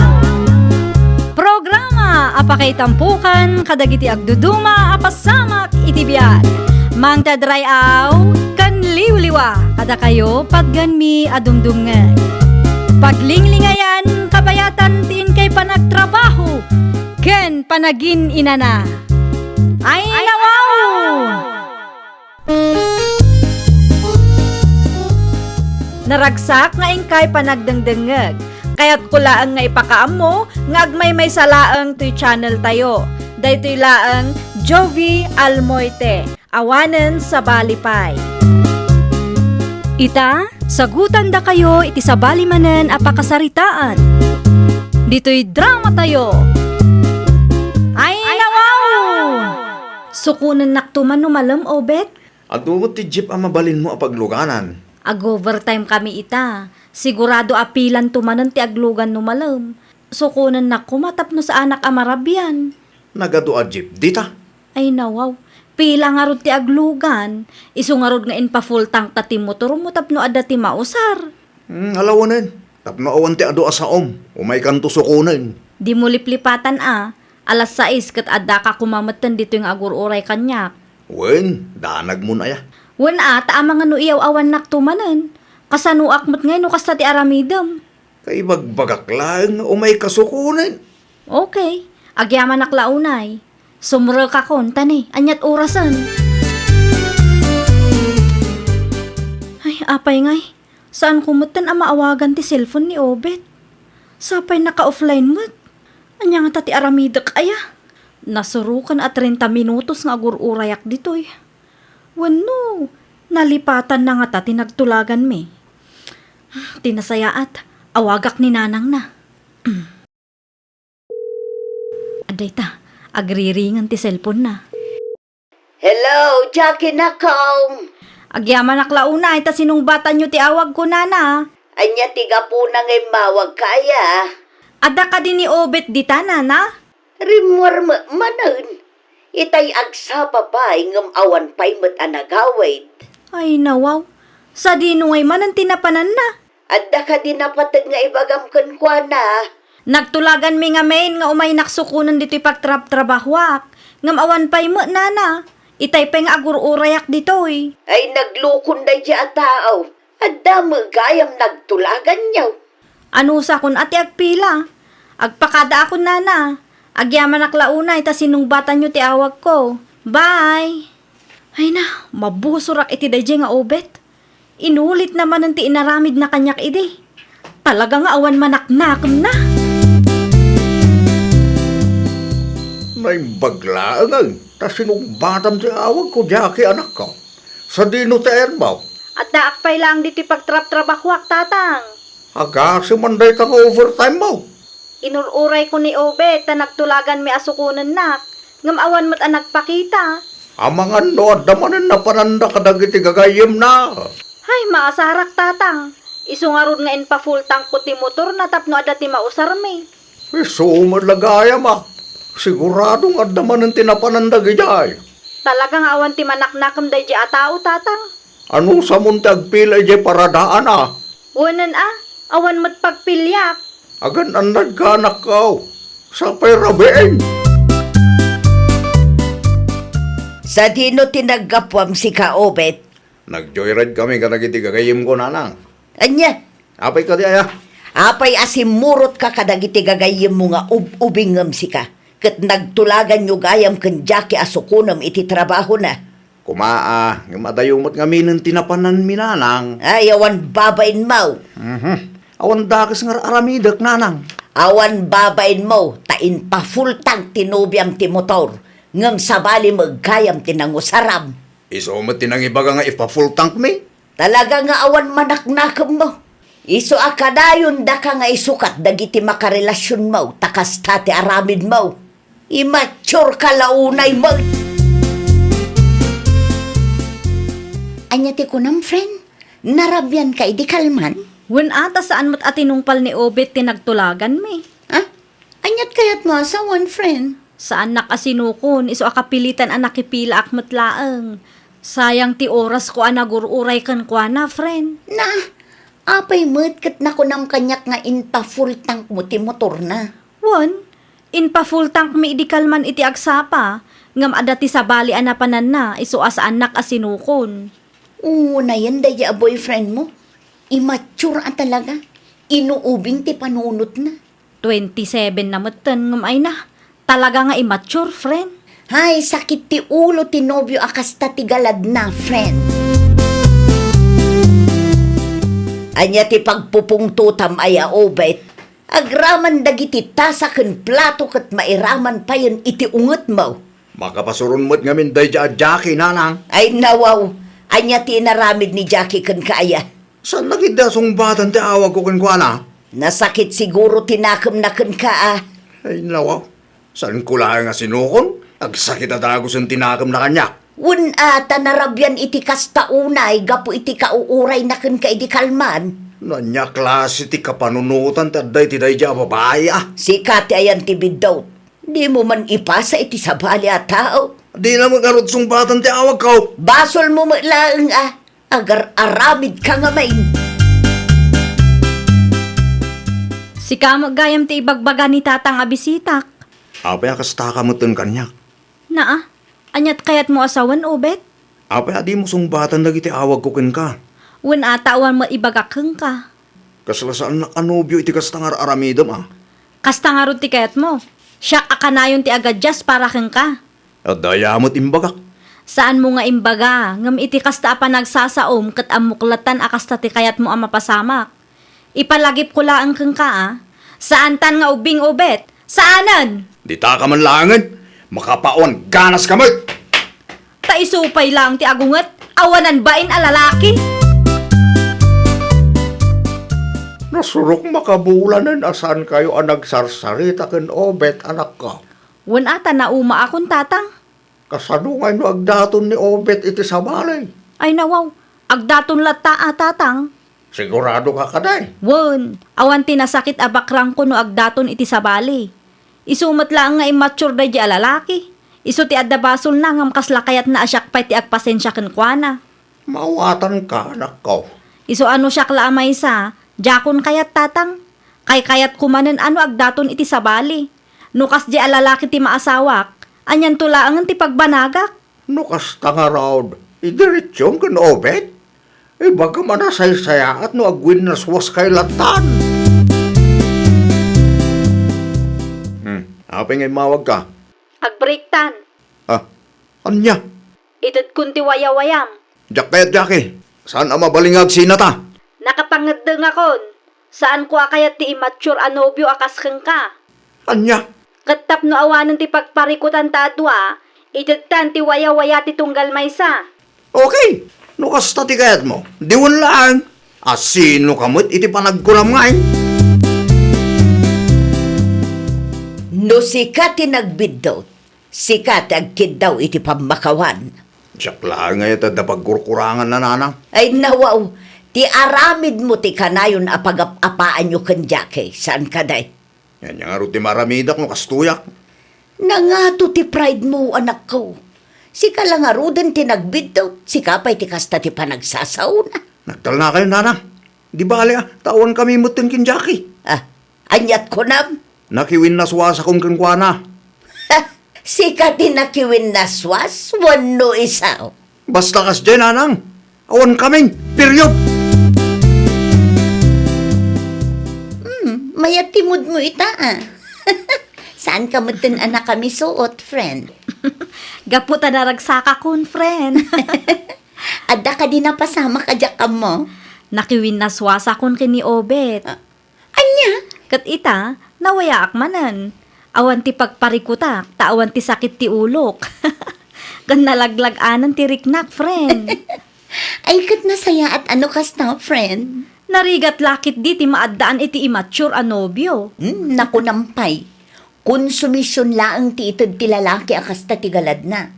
Programa a pakaitampukan kadagiti agduduma a pasamak iti biag. Mangted ray-aw ken liwliwa kadakayo patgenmi a dumdumngeg. Paglinglingayan, kabayatan ti inkay panagtrabaho ken panagin-inana. Ay, nawaw! Naragsak nga inkay panagdengdengngeg. Kayatko laeng nga ipakaammo nga agmaymaysa laeng toy channel tayo. Daytoy laeng Jovie Almoite. Awanen sabali pay. Ita, sagutandakayo iti sabali manen a pakasaritaan. Ditoy dramatayo. Ay, nawaw! Sukonennakto man no malem, Obet? Adu met ti jeep a mabalinmo a pagluganan. Ag-overtime kami ita. Sigurado a pilanto manen ti aglugan no malem. Sukonennak koma tapno saanak a marabian. Nagadu a jeep dita. Ay, nawaw. Pila ngarud ti aglugan? Isu ngarud nga inpa-full tank ta ti motormo tapno adda ti mausar. Hmm, alawanen. Tapno awan ti adu a saom, umaykanto sukonen. Dimo liplipatan a. Alas sais ket addaka koma metten ditoy nga agur-uray kaniak. Wen, danagmon aya? Wen a, ta amangan no iyaw-awannakto manen. Kasanoak met ngay no kasta ti aramidem? Kaibagbagak laeng nga umayka sukonen. Okay. Agyamanak la unay. Sumrekakon, ta ni, aniat orasen? Ay, apay ngay. Saanko metten a maawagan ti cellphone ni Obet. Sapay naka-offline met. Ania ngata ti aramidek aya? Nasuroken a treinta minutos nga agur-urayak ditoy. Wenno, nalipatanna ngata ti nagtulaganmi. Ti nasayaat, awagak ni nanangna. Adda ita, agriringen ti cellphone-na. Hello, Jackie Nakong! Agyamanak la unay ta sinungbatanyo ti awagko, nana. Ania ti gapuna nga immawagka aya? Adda kadi ni Obet dita, nana? Rimmuar met manen. Itay agsapa pay ngem awan pay met a nagawid. Ay, nawaw. Sadino ngay manen ti napananna? Adda kadi napateg nga ibagam kenkuana? Nagtulaganmi ngamin nga umaynak sukonen ditoy pagtrabtrabahoak, ngem awan pay met, nana. Itay pay nga agur-urayak ditoy. Ay, naglukon daydiay a tao. Adda met gayam nagtulaganyo. Anusakon a ti agpila? Agpakadaakon, nana. Agyamanak la unay ta sinungbatanyo ti awagko. Bye! Ay na, mabusorak iti daydiay nga Obet. Inulitna manen ti inaramidna kaniak idi. Talaga nga awan manaknakemna. Naimbag laengen, ta sinungbatam ti awagko, Jackie, anakko. Sadino ti ayanmo? Addaak pay laeng ditoy pagtraptrabahoak, Tatang. Agasi man dayta nga overtime mo. Inur-urayko ni Obet ta nagtulaganmi a sukonennak, ngem awan met a nagpakita. Amangan no adda manen napananda kadagiti gagayyemna. Hay, maasarak, Tatang. Isu ngarud nga inpa-full tankko ti motorna tapno adda ti mausarmi. Isu met la gayam a. Sigurado nga adda manen ti napanan dagidiay. Talaga nga awan ti manaknakem daydiay a tao, Tatang. Anusamon ti agpila idiay paradaan a? Wen a, awan met pagpiliak. Agan-annadka, anakko. Sapay rabiin. Sadino ti naggapuam, sika, Obet? Nag-joyride kami kadagiti gagayyemko, nanang. Ania? Apay kadi aya? Apay a simmurotka kadagiti gagayyemmo nga ub-ubingngem, sika, ket nagtulaganyo gayam ken Jackie a sukonem iti trabahona? Koma a, ngem adayo met ngaminen ti napananmi, nanang. Ay, awan babainmo. Mhm. Awan dakes nga ar-aramidek, nanang. Awan babainmo, ta inpa-full tank ti nobiam ti motor, ngem sabali met gayam ti nangusaram. Isu met ti nangibaga nga ipa-full tankmi. Talaga nga awan manaknakemmo. Isu a kadayon daka nga isukat dagiti makarelasionmo ta kasta ti aramidmo. Immatureka la unay met. Ania ti kunam, friend? Narabianka idi kalman? Wen a, ta saan met a tinungpal ni Obet ti nagtulaganmi. Ha? Aniat kayatmo a sawen, friend? Saannak a sinukon, isu a kapilitan a nakipilaak met laeng. Sayang ti orasko a nagur-uray kenkuana, friend. Na, apay met ket nakunam kaniak nga inpa-full tankmo ti motorna? Wen, inpa-full tankmi idi kalman iti agsapa, ngem adda ti sabali a napananna, isu a saannak a sinukon. Unayen daydi a boyfriendmo. Immature a talaga. Inuubing ti panunotna. Twenty-seven na metten, ngem ay na. Talaga nga immature, friend. Hay, sakit ti ulo ti nobio a kasta ti galadna, friend. Ania ti pagpupungtotam aya, Obet? Agraman dagiti tasa ken plato ket mairaman payen iti ungetmo. Makapasuron met ngamin daydi a Jackie, nanang. Ay, nawaw. Ania ti inaramid ni Jackie kenka aya? Saanna ketdi a sungbatan ti awagko kenkuana. Nasakit siguro ti nakemna kenka a. Ay, nawaw. Saanko laeng a sinukon? Agsakit a dagusen ti nakemna kaniak. Wen a, ta narabian iti kasta unay gapu iti kauurayna kenka idi kalman. No ania klase ti kapanunotan ti adda iti daydi a babai a? Sika ti ayan ti biddut. Dimo man ipasa iti sabali a tao. Dina met ngarud sungbatan ti awagko. Basolmo met laeng a. Agar-aramidka ngamin. Sika met gayam ti ibagbaga ni Tatang a bisitak. Apay a kastaka metten kaniak? Naa, aniat kayatmo a sawen, Obet? Apay a dimo sungbatan dagiti awagko kenka? Wen a, ta awan met ibagak kenka. Kasla saannak a nobio iti kasta nga ar-aramidem a? Kasta ngarud ti kayatmo. Siak a kanayon ti agadias para kenka. Adda aya met imbagak? Saanmo nga imbaga, ngem iti kasta a panagsasaom ket ammok latta a kasta ti kayatmo a mapasamak. Ipalagipko laeng kenka a. Saantan nga ubing, Obet. Saanen! Ditaka man laengen, makapawan ganaska met! Ta isu pay laeng ti agunget, awanan bain a lalaki. Nasurok makabulanen a saankayo a nagsarsarita ken Obet, anakko. Wen a, ta naumaakon, Tatang. Kasano ngay no agdaton ni Obet iti sabali? Ay, nawaw, agdaton latta a, Tatang. Siguradoka kadi? Wen, awan ti nasakit a bakrangko no agdaton iti sabali. Isu met laeng nga immature daydi a lalaki. Isu ti adda basolna ngem kasla kayatna a siak pay ti agpasensia kenkuana. Maawatanka, anakko. Isu a no siak la a maysa, diakon kayat, Tatang. Kaykayatko manen a no agdaton iti sabali. No kasdi a lalaki ti maasawak, anianto laengen ti pagbanagak? No kasta ngarud, idiretsum ken Obet. Ibagam a nasaysayaat no agwinnaswaskay lattan. Hmm, apay nga immawagka? Agbreaktan. Ah, ania? Itedkon ti wayawayam. Diak kayat, Jackie. Saan a mabalin nga agsinata? Nakapangeddengakon. Saanko a kayat ti immature a nobio a kas kenka. Ania? Ket tapno awanen ti pagparikutanta a dua, itedtan ti wayawaya ti tunggal maysa. Okay, no kasta ti kayatmo, diwen laeng. A sinoka met iti panagkunam ngay? No sika ti nagbiddut, sika ti agkiddaw iti pammakawan. Siak laeng ngay ti adda pagkurkurangan, nanang. Ay, nawaw, ti aramidmo ti kanayon a pagap-apaanyo ken Jackie, saan kadi? Ania ngarud ti maaramidak no kastoyak? Nangato ti pride mo, anakko. Sika la ngaruden ti nagbiddut, sika pay ti kasta ti panagsasaona. Nagtalnakayo, nanang. Di bale, a, ta awankami metten ken Jackie. Ah, aniat kunam? Nakiwinnaswasakon kenkuana. Sika ti nakiwinnaswas wenno isu? Basta kasdiay, nanang. Awankamin. Period. Hmm, mayat ti moodmo ita, a. Saanka metten a nakamisuot, friend? Gapu ta naragsakakon, friend. Adda kadi napasamak a diak ammo? Nakiwinnaswasakon ken ni Obet. Ah, ania? Ket ita, nawayaak manen. Awan ti pagparikutak, ta awan ti sakit ti ulok. Ken nalaglag-anen ti riknak, friend. Ay, ket nasayaat a no kasta, friend. Narigat la ketdi ti maaddaan iti immature a nobio. Hmm, nakunam pay. Konsumision laeng ti ited ti lalaki a kasta ti galadna.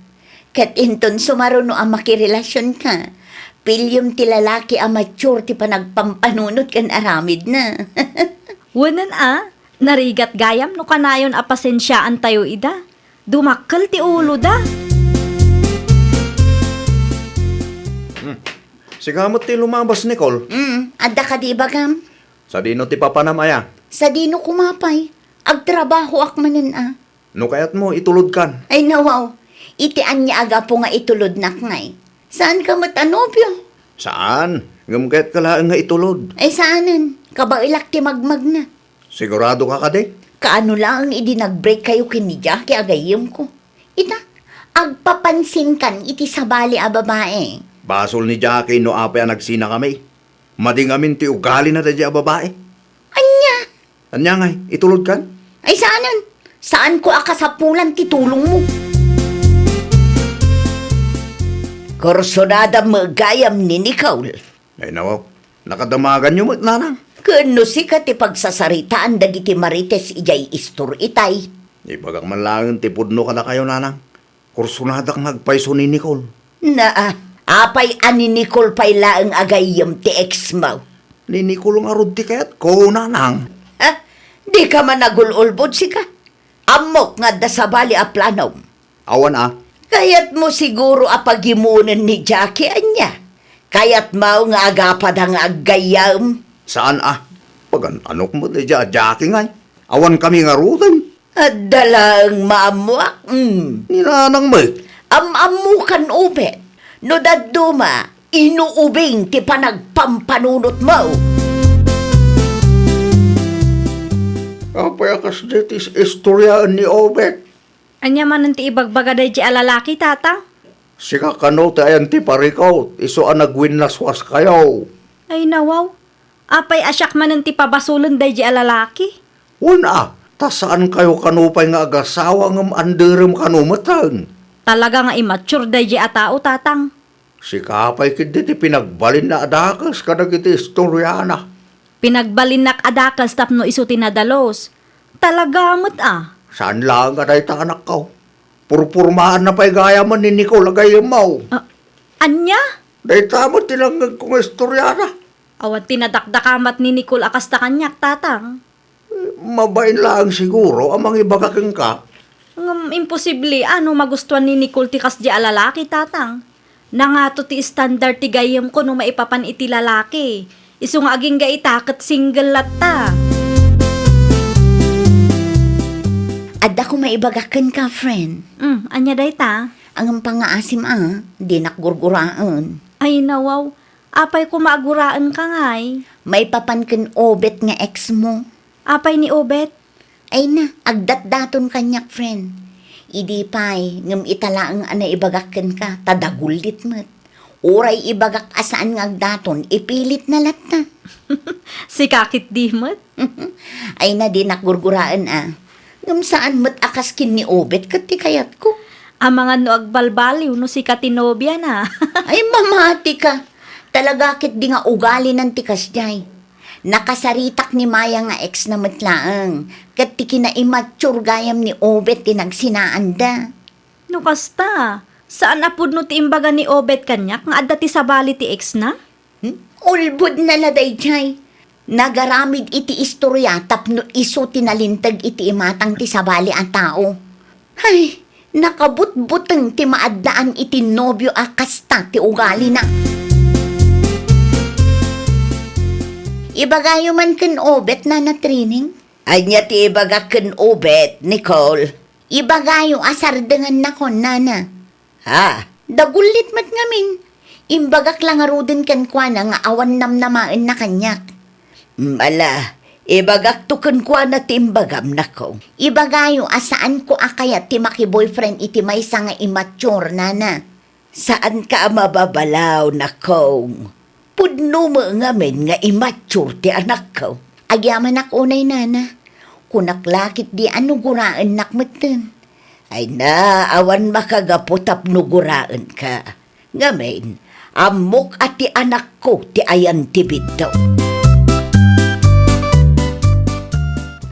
Ket inton sumaruno a makirelasionka, piliem ti lalaki a mature ti panagpampanunot ken aramidna. Wenen a, narigat gayam no kanayon a pasensiaantayo ida. Dumakkel ti uloda. Hmm. Sika met ti lumabas, Nicole. Hmm, adda kadi ibagam? Sadino ti papanam aya? Sadino koma pay? Agtrabahoak manen a. No kayatmo, itulodkan. Ay, nawaw. Iti ania a gapu nga itulodnak ngay? Saanka met a nobio? Saan. Ngem kayatka laeng nga itulod. Ay, saanen. Kabaelak ti magmagna. Siguradoka kadi? Kaano laeng idi nag-break kayo ken ni Jackie a gayyemko? Ita, agpapansinkan iti sabali a babae. Basol ni Jackie no apay a nagsinakami. Madi ngamin ti ugalina daydiay a babae. Ania? Ania ngay, itulodkan? Ay, saanen. Saanko a kasapulan ti tulongmo. Kursunada met gayam ni Nicole. Ay, nawaw. Nakadamaganyo met, nanang. Ken no sika ti pagsasaritaan dagiti marites idiay istor itay. Ibagak man laeng ti pudno kadakayo, nanang. Kursunadak nga agpayso ni Nicole. Naa, apay a ni Nicole pay laeng a gayyem ti ex mo? Ni Nicole ngarud ti kayatko, nanang. Ha? Dika man agul-ulbod sika? Ammok nga adda sabali a planom. Awan a. Kayatmo siguro a pagimonen ni Jackie, ania? Kayatmo nga agapada nga aggayyem? Saan a. Pagan-anok met daydiay a Jackie ngay. Awankami ngaruden. Adda laeng maammoak, mm. Ni nanang met. Am-ammokan, Obet. No dadduma, inuubing ti panagpampanunotmo. Apay a kasdi ti is-, istoriaen ni Obet? Ania manen ti ibagbaga daydiay a lalaki, Tatang? Sika kano ti ayan ti parikut, isu a nagwinnaswaskayo. Ay, nawaw. Apay a siak manen ti pabasolen daydiay a lalaki? Wen a, ta saankayo kano pay nga agasawa ngem anderem kano metten. Talaga nga immature daydiay a tao, Tatang. Sika pay ketdi ti pinagbalinna a dakes kadagiti istoriana. Pinagbalinnak a dakes tapno isu ti nadalus. Talaga met a. Saan laeng a dayta, anakko. Purpurmaanna pay gayamen ni Nicole a gayyemmo. Ah, ania? Dayta met ti nangngegko nga istoriana. Awan ti nadakdakamat ni Nicole a kasta kaniak, Tatang. Mabain laeng siguro a mangibaga kenka. Ngem imposible a no magustuan ni Nicole ti kasdiay a lalaki, Tatang. Nangato ti standard ti gayyemko no maipapan iti lalaki. Isu nga agingga ita ket single latta. Adda koma ibagak kenka, friend. Mm, ania dayta? Ngem pangngaasim a, dinak gurguraen. Ay, nawaw. Apay koma a guraenka ngay? Maipapan ken Obet nga ex mo. Apay ni Obet? Ay na, agdatdaton kaniak, friend. Idi pay, ngem ita laeng a naibagak kenka, ta dagullit met. Uray ibagak a saan nga agdaton, ipilitna latta. Sika ketdi met? Ay na, dinak gurguraen a. Ngem saan met a kas ken ni Obet ket ti kayatko. Amangan no agbalbaliw no sika ti nobiana. Ay, mamatika. Talaga ketdi nga ugalinan ti kasdiay. Nakasaritak ni Maya nga ex na met laeng, ket ti kinaimmature gayam ni Obet ti nagsinaanda. No kasta, saan a pudno ti imbaga ni Obet kaniak nga adda ti sabali ti ex na? Hmm? Ulbodna la daydiay. Nagaramid iti istoria tapno isu ti nalinteg iti imatang ti sabali a tao. Ay, nakabutbuteng ti maaddaan iti nobio a kasta ti ugalina. Ibagayo man ken Obet, Nana Trining. Ania ti ibagak ken Obet, Nicole? Ibagayo a sardengannakon, Nana. Ha? Dagullit met ngamin. Imbagak la ngaruden kenkuana nga awan namnamaenna kaniak. Mm, ala, ibagakto kenkuana ti imbagam, Nakong. Ibagayo a saanko a kayat ti makiboyfriend iti maysa nga immature, Nana. Saanka a mababalaw, Nakong. Pudno met ngamin nga immature ti anakko. Agyamanak unay, Nana. Kunak la ketdi a no guraennak metten. Ay na, awan makagapu tapno guraenka. Ngamin, ammok a ti anakko ti ayan ti biddut.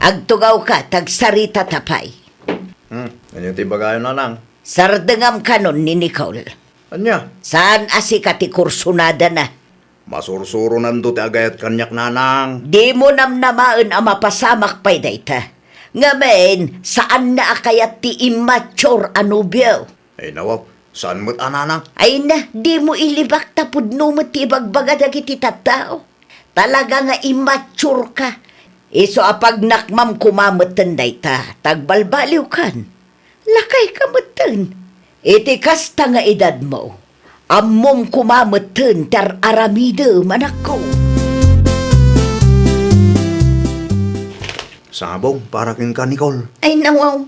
Agtugawka, tagsaritata pay. Hmm, ania ti ibagayo, Nanang? Sardengam kanon ni Nicole. Ania? Saan a sika ti kursunadana? Masursuronando ti agayat kaniak, Nanang. Dimo namnamaen a mapasamak pay dayta. Ngamin, saanna a kayat ti immature a nobio. Ay, nawaw, saan met a, Nanang? Ay na, dimo ilibak ta pudno met ti ibagbaga dagiti tattao. Talaga nga immature ka. Isu a pagnakmam koma metten dayta, tagbalbaliwkan. Lakayka metten. Iti kasta nga edadmo, ammom koma metten ti ar-aramidem, anakko. Sabong, para kenka, Nicole. Ay, nawaw.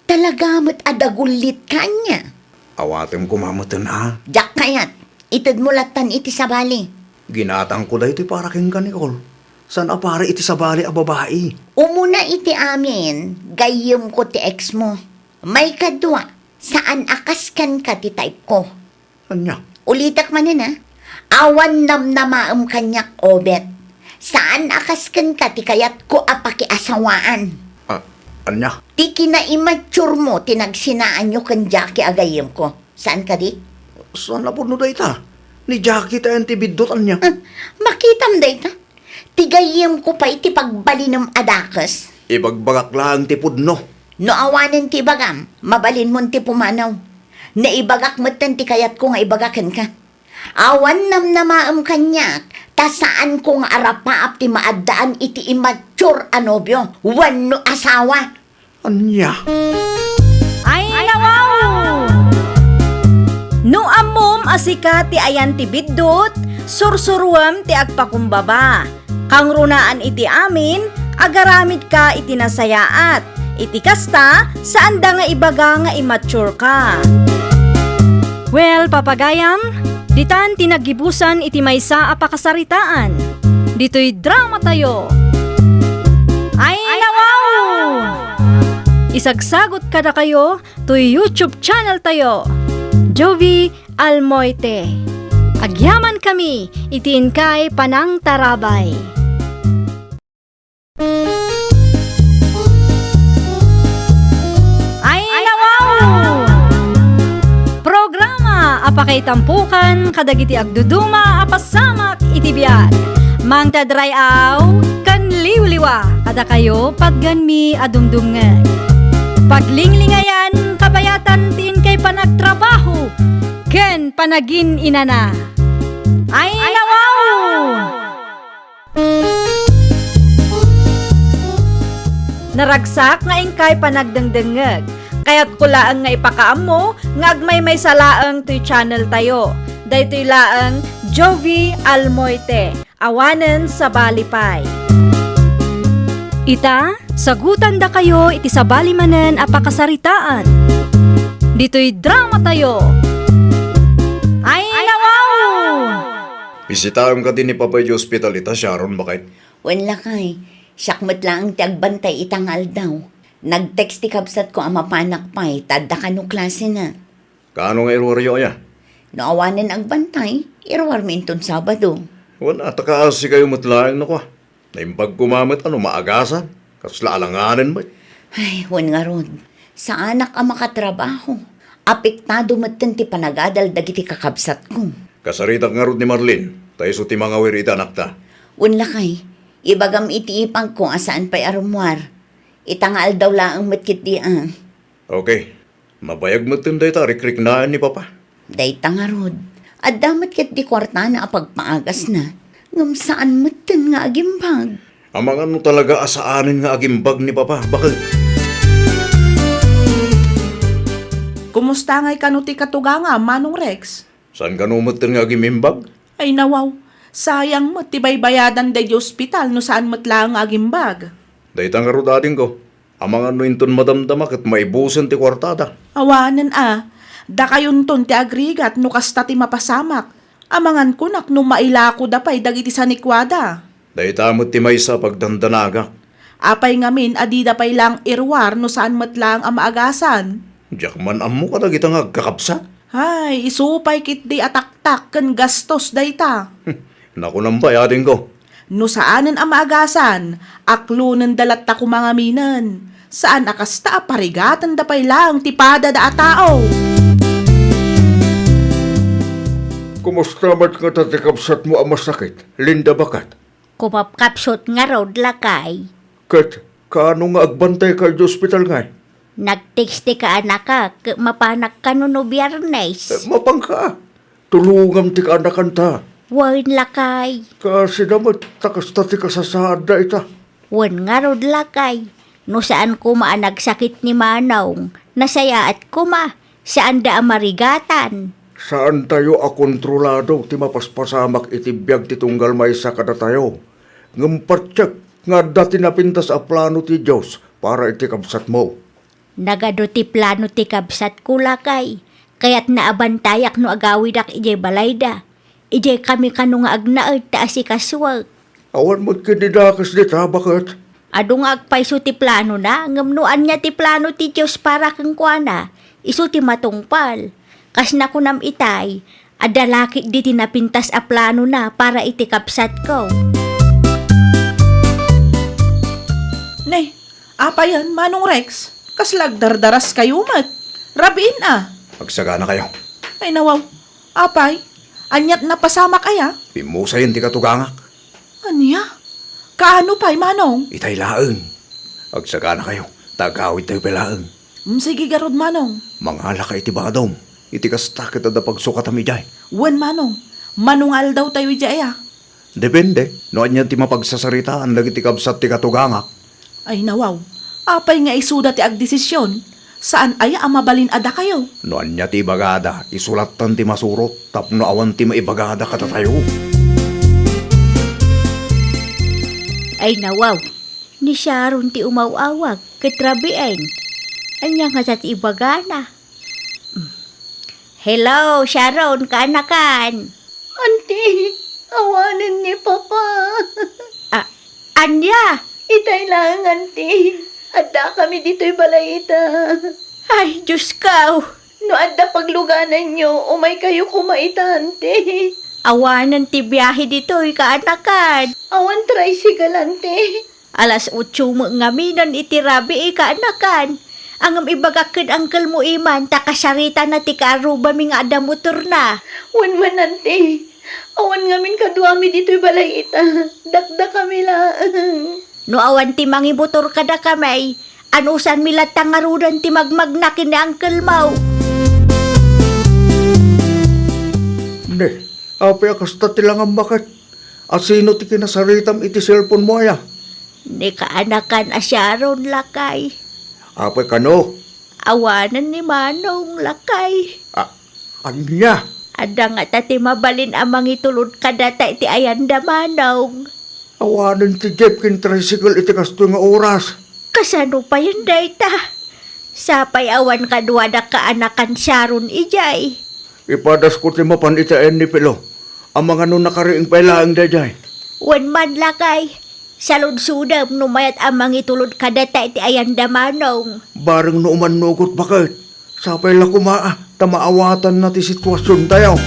Talaga met a dagullitka ania. Awatem koma metten a. Diak kayat. Itedmo lattan iti sabali. Ginatangko daytoy para kenka, Nicole. Saan a para iti sabali a babai. Umuna iti amin, gayyemko ti ex mo. Maikadua, saan a kas kenka ti type ko. Ania? Ulitek manen, a. Awan namnamaem kaniak, Obet. Saan a kas kenka ti kayatko a pakiasawaan. Ah, ania? Ti kinaimmature mo ti nagsinaanyo ken Jackie a gayyemko. Saan kadi? Saan a pudno dayta? Ni Jackie ti ayan ti biddut, ania? Ah, makitam dayta? Ti gayyemko pay ti pagbalinem a dakes. Ibagbagak laeng ti pudno. No awanen ti ibagam, mabalinmon ti pumanaw. Naibagak metten ti kayatko nga ibaga kenka. Awan namnamaem kaniak, ta saanko nga arapaap ti maaddaan iti immature a nobio wenno asawa. Ania? Ay, nawaw! No ammom a sika ti ayan ti biddut, sursuruem ti agpakumbaba. Kangrunaan iti amin, agaramidka iti nasayaat. Iti kasta, saanda nga ibaga nga immature ka. Well, papagayam, ditan ti naggibusan iti maysa a pakasaritaan. Ditoy dramatayo. Ay, nawaw! Isagsagot kadakayo toy YouTube channeltayo, Jovie Almoite. Agyamankami iti inkay panangtarabay. Ay, nawaw! Programa a pakaitampukan kadagiti agduduma a pasamak iti biag. Mangted ray-aw ken liwliwa kadakayo, patgenmi a dumdumngeg. Paglinglingayan, kabayatan ti inkay panagtrabaho ken panagin-inana. Ay, nawaw! Naragsak nga inkay panagdengdengngeg. Kayatko laeng nga ipakaammo nga agmaymaysa laeng toy channeltayo. Daytoy laeng Jovie Almoite, awanen sabali pay. Ita, sagutandakayo iti sabali manen a pakasaritaan. Ditoy dramatayo. Ay, nawaw! Bisitaem kadi ni Papay iti ospital ita, Sharon, baket? Wen, lakay, siak met laeng ti agbantay ita nga aldaw. Nag-text ti kabsatko a mapanak pay, ta adda kano klasena. Kaano nga iruaryo aya? No awanen agbantay, iruarmi inton Sabado. Wen, a, ta kaasi kayo met laeng no kua. Naimbag koma met a no maagasan. Kasla alanganen met. Ay, wen ngarud, saanak a makatrabaho. Apektado metten ti panagadal dagiti kakabsatko. Kasaritak ngarud ni Marlene, ta isu ti mangawir iti anakta. Wen lakay, ibagam iti ipagko a saan pay a rummuar. Ita nga aldaw laeng met ketdi a. Okay. Mabayag metten dayta a rikriknaen ni Papa. Dayta ngarud, adda met ketdi kuartana a pagpaagasna, ngem saan metten nga agimbag. Amangan no talaga a saanen nga agimbag ni Papa, baket. Kumusta ngay kano ti katugangam, Manong Rex? Saan kano metten nga agimimbag? Ay, nawaw. Sayang met ti baybayadan daydi ospital no saan met laeng nga agimbag. Dayta ngarud, adingko. Amangan no inton madamdama ket maibusen ti kuartada. Awanen a. Dakayonton ti agrigat no kasta ti mapasamak. Amangan kunak no mailakoda pay dagiti sanikuada. Dayta met ti maysa a pagdandanagak. Apay ngamin a dida pay laeng iruar no saan met laeng a maagasan? Diak man ammo kadagita nga agkakabsat. Hay, isu pay ketdi a taktak ken gastos dayta. Nakunam pay, adingko. No saanen a maagasan, aklonenda latta koma ngaminen. Saan a kasta a parigatenda pay laeng ti padada a tao. Kumusta met ngata ti kabsatmo a masakit, Linda, baket? Kumapkapsut ngarud, lakay. Ket kaano nga agbantayka iti ospital ngay? Nag-text ti kaanakak ket mapanak kano no Biernes. Eh, mapanka. Tulongam ti kaanakanta. Wen, lakay. Kasida met ta kasta ti kasasaadda ita. Wen ngarud, lakay. No saan koma a nagsakit ni Manong, nasayaat koma. Saanda a marigatan. Saantayo a kontrolado ti mapaspasamak iti biag ti tunggal maysa kadatayo. Ngem patiek nga adda ti napintas a plano ti Dios para iti kabsatmo. Nagadu ti plano ti kabsatko, lakay. Kayatna a bantayak no agawidak idiay balayda. Idiay kami kano nga agnaed ta asikasuek. Awan met ket idakes dita, baket? Adu nga agpayso ti planona, ngem no ania ti plano ti Dios para kenkuana, isu ti matungpal. Kas nakunam itay, adda la ketdi ti napintas a planona para iti kabsatko. Ne, apayen, Manong Rex? Kasla agdardaraskayo met. Rabiin a. Agsaganakayo. Ay, nawaw. Apay, aniat napasamak aya? Pimmusayen ti katugangak. Ania? Kaano pay, Manong? Itay laeng. Agsaganakayo, ta agawidtayo pay laeng. Mm, sige garud, Manong. Mangalaka iti badom. Iti kasta ket adda pagsukatam idiay. Wen, Manong. Mano nga aldawtayo idiay aya? Depende no ania ti mapagsasaritaan dagiti kabsat ti katugangak. Ay, nawaw. Apay nga isuda ti agdesisyon? Saan aya a mabalin a dakayo? No ania ti ibagada, isu lattan ti masurot tapno awan ti maibagada kadatayo. Ay, nawaw. Ni Sharon ti umaw-awag ket rabiin. Ania ngata ti ibagana? Hello, Sharon, kaanakan. Auntie, awanen ni Papa. Ah, ania? Itay laeng, Auntie. Addakami ditoy balay ita. Ay, Diyos ko. No adda paglugananyo, umaykayo koma ita, Auntie. Awanen ti biahe ditoy, kaanakan. Awan tricycle, Auntie. Alas otso met ngaminen iti rabii, kaanakan. Ngem ibagak ken uncle mo iman ta kasaritana ti kaarrubami nga adda motorna. Wen man, Auntie. Awan ngamin kaduami ditoy balay ita. Dakdakami laeng. No awan ti mangimotor kadakami, anusanmi latta ngaruden ti magmagna ken ni uncle mo. Ne, apay a kasta ti langammaket? A sino ti kinasaritam iti cellphone mo aya? Ni kaanakan a Sharon, lakay. Apay kano? Awanen ni Manong, lakay. A-, ania? Adda ngata ti mabalin a mangitulod kadata iti ayanda, Manong. Awanen ti jeep ken tricycle iti kastoy nga oras. Kasano payen dayta? Sapay awan kaduadak kaanakan Sharon idiay. Ipadasko ti mapan iti ayan ni Pilo. Amangan no nakariing pay laeng daydiay. Wen man, lakay. Saludsodem no mayat a mangitulod kadata iti ayanda, Manong. Bareng no umannugot baket. Sapay la koma a ta maawatanna ti situasiontayo.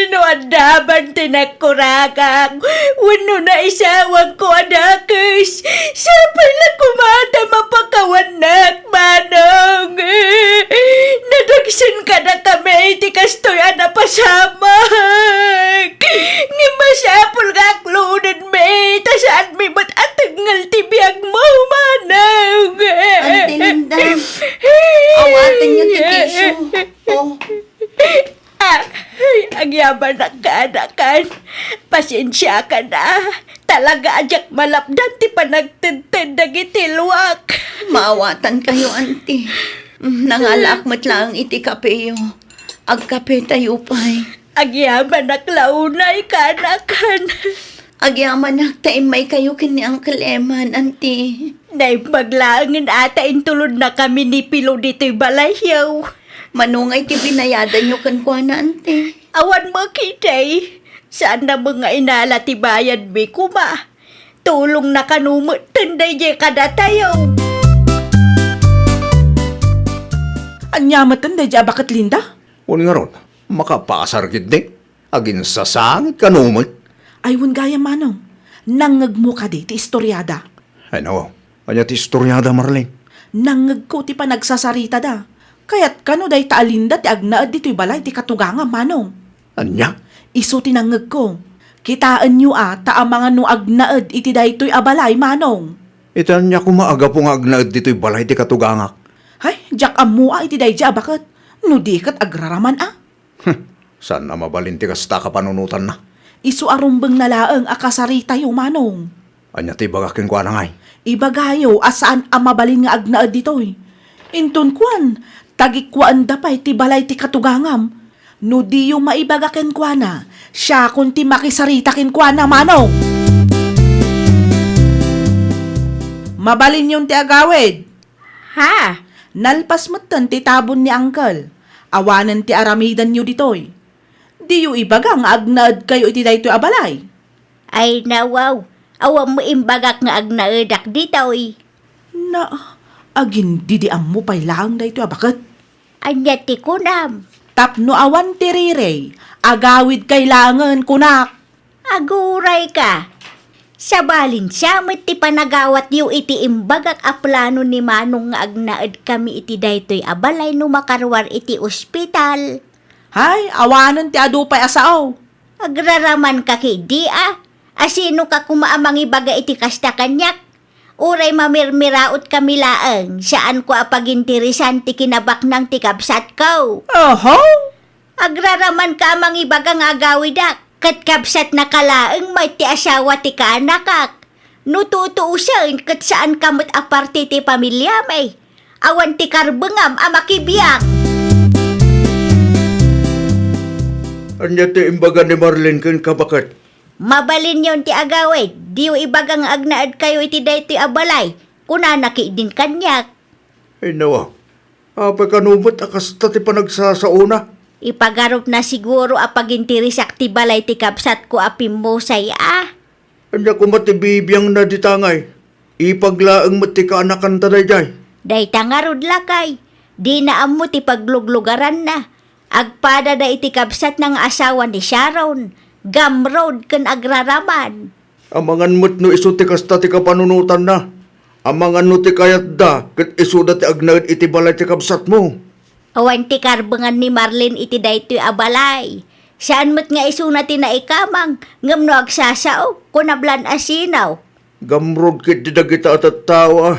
No adda man ti nagkuragak wenno naisawangko a dakes, sapay la koma ta mapakawannak, Manong. Nadagsen kadakami ti kastoy a napasamak. Ngem masapul nga aklodenmi ta saanmi met a tengngel ti biagmo, Manong. Auntie Linda, awatenyo ti tissue. Oh. Ah, ay, agyamanak, kaanakan. Pasensiakan a. Talaga a diak malapdan ti panagtedted dagiti luak. Maawatankayo, Auntie. Mm, nangalaak met laeng iti kapeyo. Agkapetayo pay. Agyamanak la unay, kaanakan. Agyamanak ta immaykayo ken ni Uncle Eman, Auntie. Naimbag laengen a ta intulodnakami ni Pilo ditoy balayyo. Mano ngay ti binayadanyo kenkuana, Auntie? Awan met ketdi. Saanna met nga inala ti bayadmi koma. Tulongna kano metten daydiay kadatayo. Ania metten daydiay a baket, Linda? Wen ngarud, makapasar ketdi. Aginsasangit kano met. Ay, wen gayam, Manong. Nangngegmo kadi ti istoriada? Ay, nawaw. Ania ti istoriada, Marlene? Nangngegko ti panagsasaritada. Kayat kano dayta a Linda ti agnaed ditoy balay ti katugangam, Manong. Ania? Isu ti nangngegko. Kitaenyo a ta amangan no agnaed iti daytoy a balay, Manong. Iti ania koma a gapu nga agnaed ditoy balay ti katugangak? Ay, diak ammo a iti daydiay a baket. No di ket agraraman a. Hm, saan a mabalin ti kasta a kapanunotanna. Isu a rumbengna laeng a kasaritayo, Manong. Ania ti ibagak kenkuana ngay? Ibagayo a saan a mabalin nga agnaed ditoy. Inton kuan, tagikkuaenda pay ti balay ti katugangam. No diyo maibaga kenkuana, siakon ti makisarita kenkuana, Manong. Mabalinyon ti agawid. Ha? Nalpas metten ti tabon ni Uncle. Awanen ti aramidenyo ditoy. Diyo ibaga nga agnaedkayo iti daytoy a balay? Ay, nawaw. Awan mo imbagak nga agnaedak ditoy. Na, agindidiammo pay laeng daytoy a baket. Ania ti kunam? Tapno awan ti rirey, agawidkay laengen, kunak. Agurayka. Sabalin siya met ti panagawatyo iti imbagak a plano ni Manong nga agnaedkami iti daytoy a balay no makaruar iti ospital. Hay, awanen ti adu pay a sao. Agraramanka ketdi a? Asinoka koma a mangibaga iti kasta kaniak? Uray mamirmiraotkami laeng, saanko a paginteresan ti kinabaknang ti kabsatko. Oho! Agraramanka a mangibaga nga agawidak, ket kabsatnaka laeng met ti asawa ti kaanakak. No tutuosen, ket saanka met a parte ti pamiliami. Awan ti karbengam a makibiag. Ania ti imbaga ni Marlene kenka, baket? Mabalinyon ti agawid, diyo ibaga nga agnaedkayo iti daytoy a balay, kunana ketdin kaniak. Ay, nawa. Apay kano met a kasta ti panagsasaona? Ipagarupna siguro a paginteresak ti balay ti kabsatko a pimmusay a. Ania koma ti bibiangna dita ngay? Ipag laeng met ti kaanakanta daydiay. Dayta ngarud, lakay, dina ammo ti pagluglugaranna. Agpadada iti kabsatna nga asawa ni Sharon, gamrod ken agraraman. Amangan met no isu ti kasta ti kapanunotanna. Amangan no ti kayatda ket isuda ti agnaed iti balay ti kabsatmo. Awan ti karbengan ni Marlene iti daytoy a balay. Saan met nga isuna ti naikamang, ngem no agsasao, kunam lan a sinaw. Gamrod ketdi dagita a tattao a.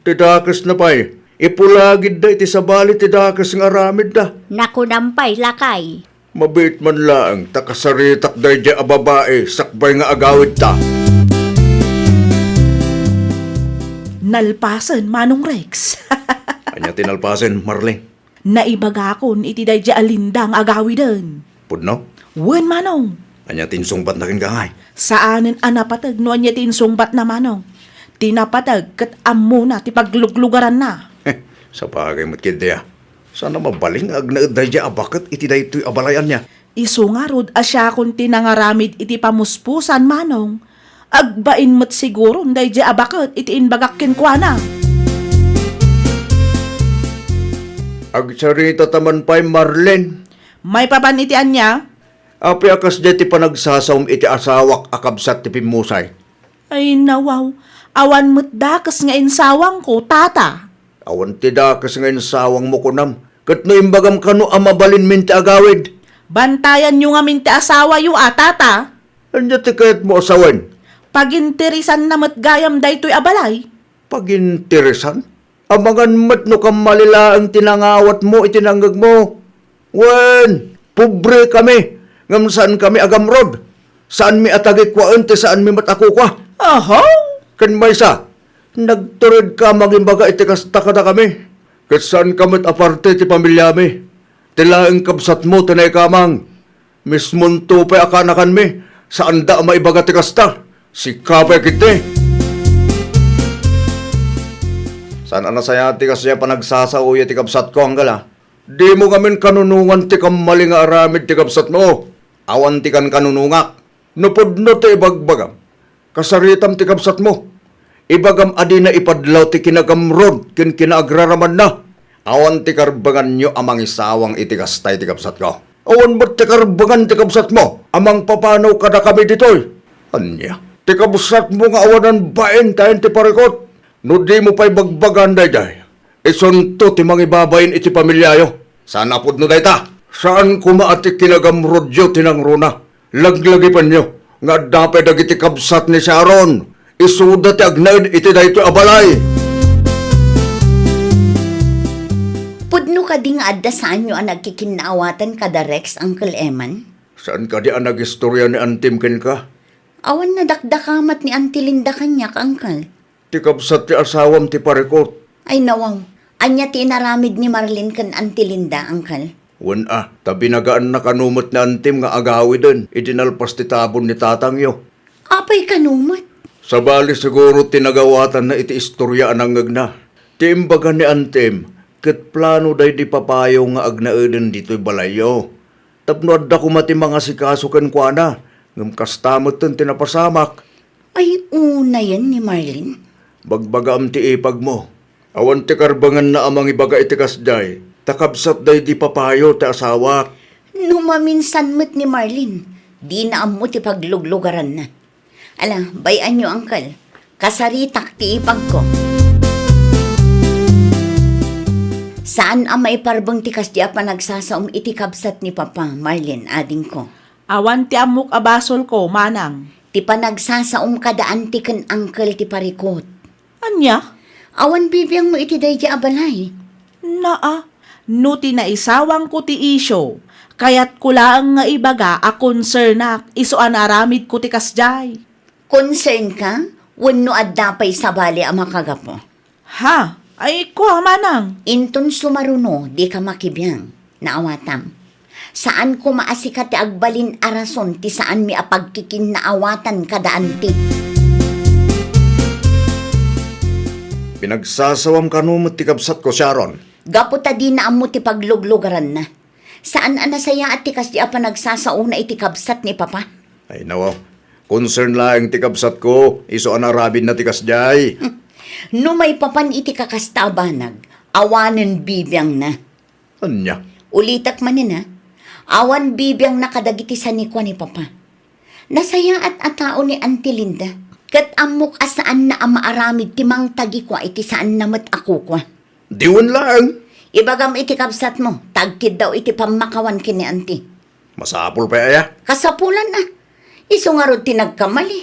Ti dakesna pay, ipulagidda iti sabali ti dakes nga aramidda. Nakunam pay, lakay. Mabiit man laeng ta kasaritak daydiay a babai sakbay nga agawidta. Nalpasen, Manong Rex. Ania ti nalpasen, Marlene? Naibagakon iti daydiay a Linda nga agawiden. Pudno? Wen, Manong. Ania ti insungbatna kenka ngay? Saanen a napateg no ania ti insungbatna, Manong. Ti napateg ket ammona ti pagluglugaranna. Heh, sapagay met ketdi a. Saan a mabalin nga agnaed daydiay a baket iti daytoy a balay, ania? Isu ngarud a siakon ti nangaramid iti pamuspusan, Manong. Agbain met siguron daydiay a baket iti imbagak kenkuana. Agsarita ta man pay, Marlene. Maipapan iti ania? Apay a kasdiay ti panagsasaom iti asawak a kabsat ti pimmusay? Ay, nawaw. Awan met dakes nga insawangko, Tata. Awan ti dakes nga insawangmo, kunam. Ket no imbagam kano a mabalinmin ti agawid? Bantayanyo ngamin ti asawayo a, Tata. Ania ti kayatmo a sawen? Paginteresanna met gayam daytoy a balay. Paginteresan? Amangan met no kammali laeng ti nangawatmo iti nangngegmo. Wen, pobre kami, ngem saan kami agamrod. Saan mi a tagikuaen ti saan mi met a kukua. Aha! Ken maysa, nagturedka a mangibaga iti kasta kadakami. Ket saanka met a parte ti pamiliami. Ti laeng kabsatmo ti naikamang. Mismonto pay a kaanakanmi, saanda a maibaga ti kasta. Sika pay ketdi. Saan a nasayaat ti kasdiay a panagsasaoyo ti kabsatko, uncle, a. Dimo ngamin kanunongan ti kammali nga aramid ti kabsatmo. Awan ti kankanunongak. No pudno ti ibagbagam, kasaritam ti kabsatmo. Ibagam a dina ipadlaw ti kinagamrod ken kinaagraramanna. Awan ti karbenganyo a mangisawang iti kasta iti kabsatko. Awan met ti karbengan ti kabsatmo a mangpapanaw kadakami ditoy. Ania? Ti kabsatmo nga awanan bain ti ayan ti parikut. No dimo pay bagbagan daydiay, isunto ti mangibabain iti pamiliayo. Saan a pudno dayta? Saan koma a ti kinagamrodyo ti nangruna. Laglagipenyo nga adda pay dagiti kabsat ni Sharon. Isuda ti agnaed iti daytoy a balay. Pudno kadi nga adda saanyo a nagkikinnaawatan kada Rex, Uncle Eman? Saan kadi a nagistorya ni antim kenka? Awan nadakdakamat ni Auntie Linda kaniak, Uncle. Ti kabsat ti asawam ti parikut. Ay, nawaw. Ania ti inaramid ni Marlene ken Auntie Linda, Uncle? Wen a, ta binagaanna kano met ni antim nga agawiden idi nalpas ti tabon ni tatangyo. Apay kano met? Sabali siguro ti nagawatanna iti istoria a nangngegna. Ti imbaga ni antim, ket plano daydi papayo nga agnaeden ditoy balayyo. Tapno adda koma ti mangasikaso kenkuana, ngem kasta metten ti napasamak. Ay, unayen ni Marlene. Bagbagaam ti ipagmo. Awan ti karbenganna a mangibaga iti kasdiay, ta kabsat daydi papayo ti asawak. No maminsan met ni Marlene, dina ammo ti pagluglugaranna. Ala, bay-anyo, Uncle. Kasaritak ti ipagko. Saan a maiparbeng ti kasdi a panagsasaom iti kabsat ni Papa, Marlene, adingko. Awan ti ammok a basolko, manang. Ti panagsasaom kada anti ken uncle ti parikut. Ania? Awan bibiangmo iti daydiay a balay. Naa, no ti naisawangko ti isyu, kayatko laeng nga ibaga a konsernak isu a naaramidko ti kasdiay. Concern ka wenno adda pay sabali a makagapu? Ha? Ay, kua, manang. Inton sumaruno, dika makibiang. Naawatam. Saan koma a sika ti agbalin a rason ti saanmi a pagkikinnaawatan kada anti. Pinagsasawam kano met ti kabsatko, Sharon. Gapu ta dina ammo ti pagluglugaranna. Saan a nasayaat ti kasdi a panagsasaona iti kabsat ni Papa. Ay, nawaw. Concern laeng ti kabsatko, isu a naaramidna ti kasdiay. Hmm. No maipapan iti kakasta a banag, awanen bibiangna. Ania? Ulitek manen, a. Awan bibiangna kadagiti sanikua ni Papa. Nasayaat a tao ni Auntie Linda, ket ammok a saanna a maaramid ti mangtagikua iti saanna met a kukua. Diwen laeng. Ibagam iti kabsatmo, ta agkiddaw iti pammakawan ken ni Auntie. Masapul pay aya? Kasapulan a. Isu ngarud ti nagkamali.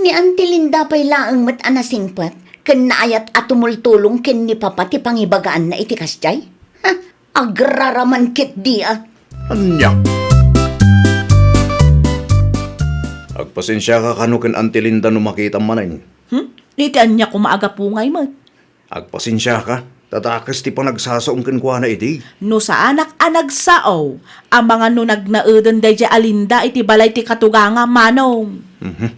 Ni Auntie Linda pay laeng met a nasingpet ken naayat a tumultulong ken ni Papa ti pangibagaanna iti kasdiay. Ha? Agraraman ketdi a. Ania? Agpasensiaka kano ken Auntie Linda no makitam manen. Hmm? Iti ania koma a gapu ngay met? Agpasensiaka, ta dakes ti panagsasaom kenkuana idi. No saanak a nagsao, amangan no nagnaeden daydiay a Linda iti balay ti katugangam, manong. Mhm.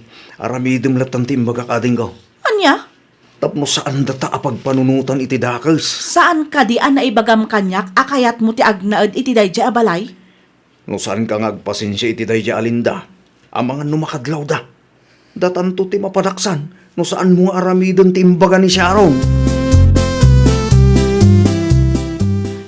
Aramidem latten ti imbagak, adingko. Ania? Tapno saandata a pagpanunotan iti dakes. Saan kadi a naibagam kaniak a kayatmo ti agnaed iti daydiay a balay? No saanka nga agpasensia iti daydiay a Linda, amangan no makadlawda. Datanto ti mapadaksan no saanmo nga aramiden ti imbaga ni Sharon.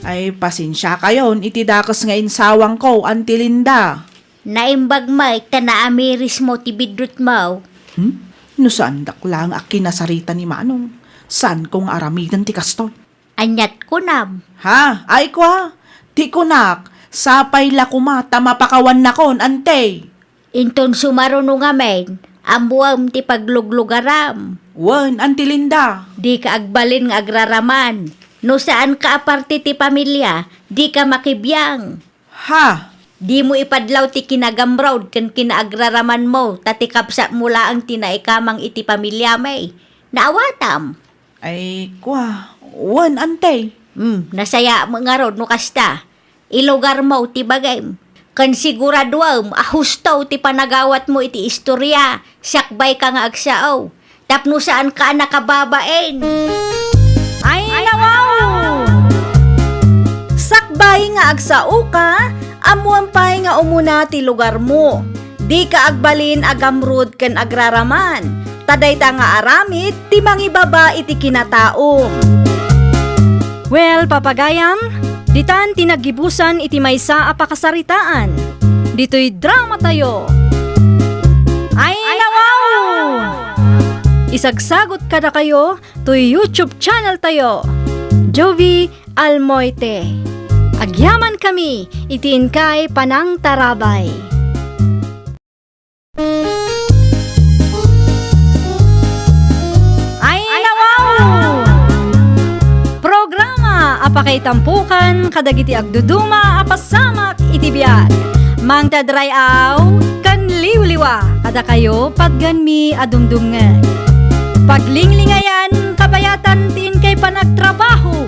Ay, pasensiakayon iti dakes nga insawangko, Auntie Linda. Naimbag met ta naamirismo ti biddutmo. Hmm? No saandak laeng a kinasarita ni Manong, saanko nga aramiden ti kastoy. Aniat kunam? Ha? Ay, kua, ti kunak, sapay la koma ta mapakawannakon, Ante. Inton sumaruno ngamin, ammuam ti pagluglugaram. Wen, Auntie Linda. Dika agbalin nga agraraman. No saanka a parte ti pamilia, dika makibiang. Ha? Dimo ipadlaw ti kinagamrod ken kinaagraramanmo, ta ti kabsatmo laeng ti naikamang iti pamiliami. Naawatam? Ay, kua, wen, Ante. Hmm, nasayaat ngarud no kasta. Ilugarmo ti bagim. Ken siguraduem a husto ti panagawatmo iti istoria, sakbayka nga agsao. Tapno saanka a nakababain. Ay, nawaw! Sakbay nga agsaoka, ammoam pay nga umuna ti lugarmo. Dika agbalin a gamrud ken agraraman, ta dayta nga aramid ti mangibaba iti kinataom. Well, papagayam, ditan ti naggibusan iti maysa a pakasaritaan. Ditoy dramatayo. Ay, nawaw! Isagsagot kadakayo toy YouTube channel tayo, Jovie Almoite. Agyaman kami iti inkay panangtarabay. Ay, nawaw! Programa a pakaitampokan kadagiti agduduma a pasamak iti biag. Mangted ray-aw ken liwliwa kadakayo, patganmi a dumdumngeg. Paglinglingayan, kabayatan ti inkay panagtrabaho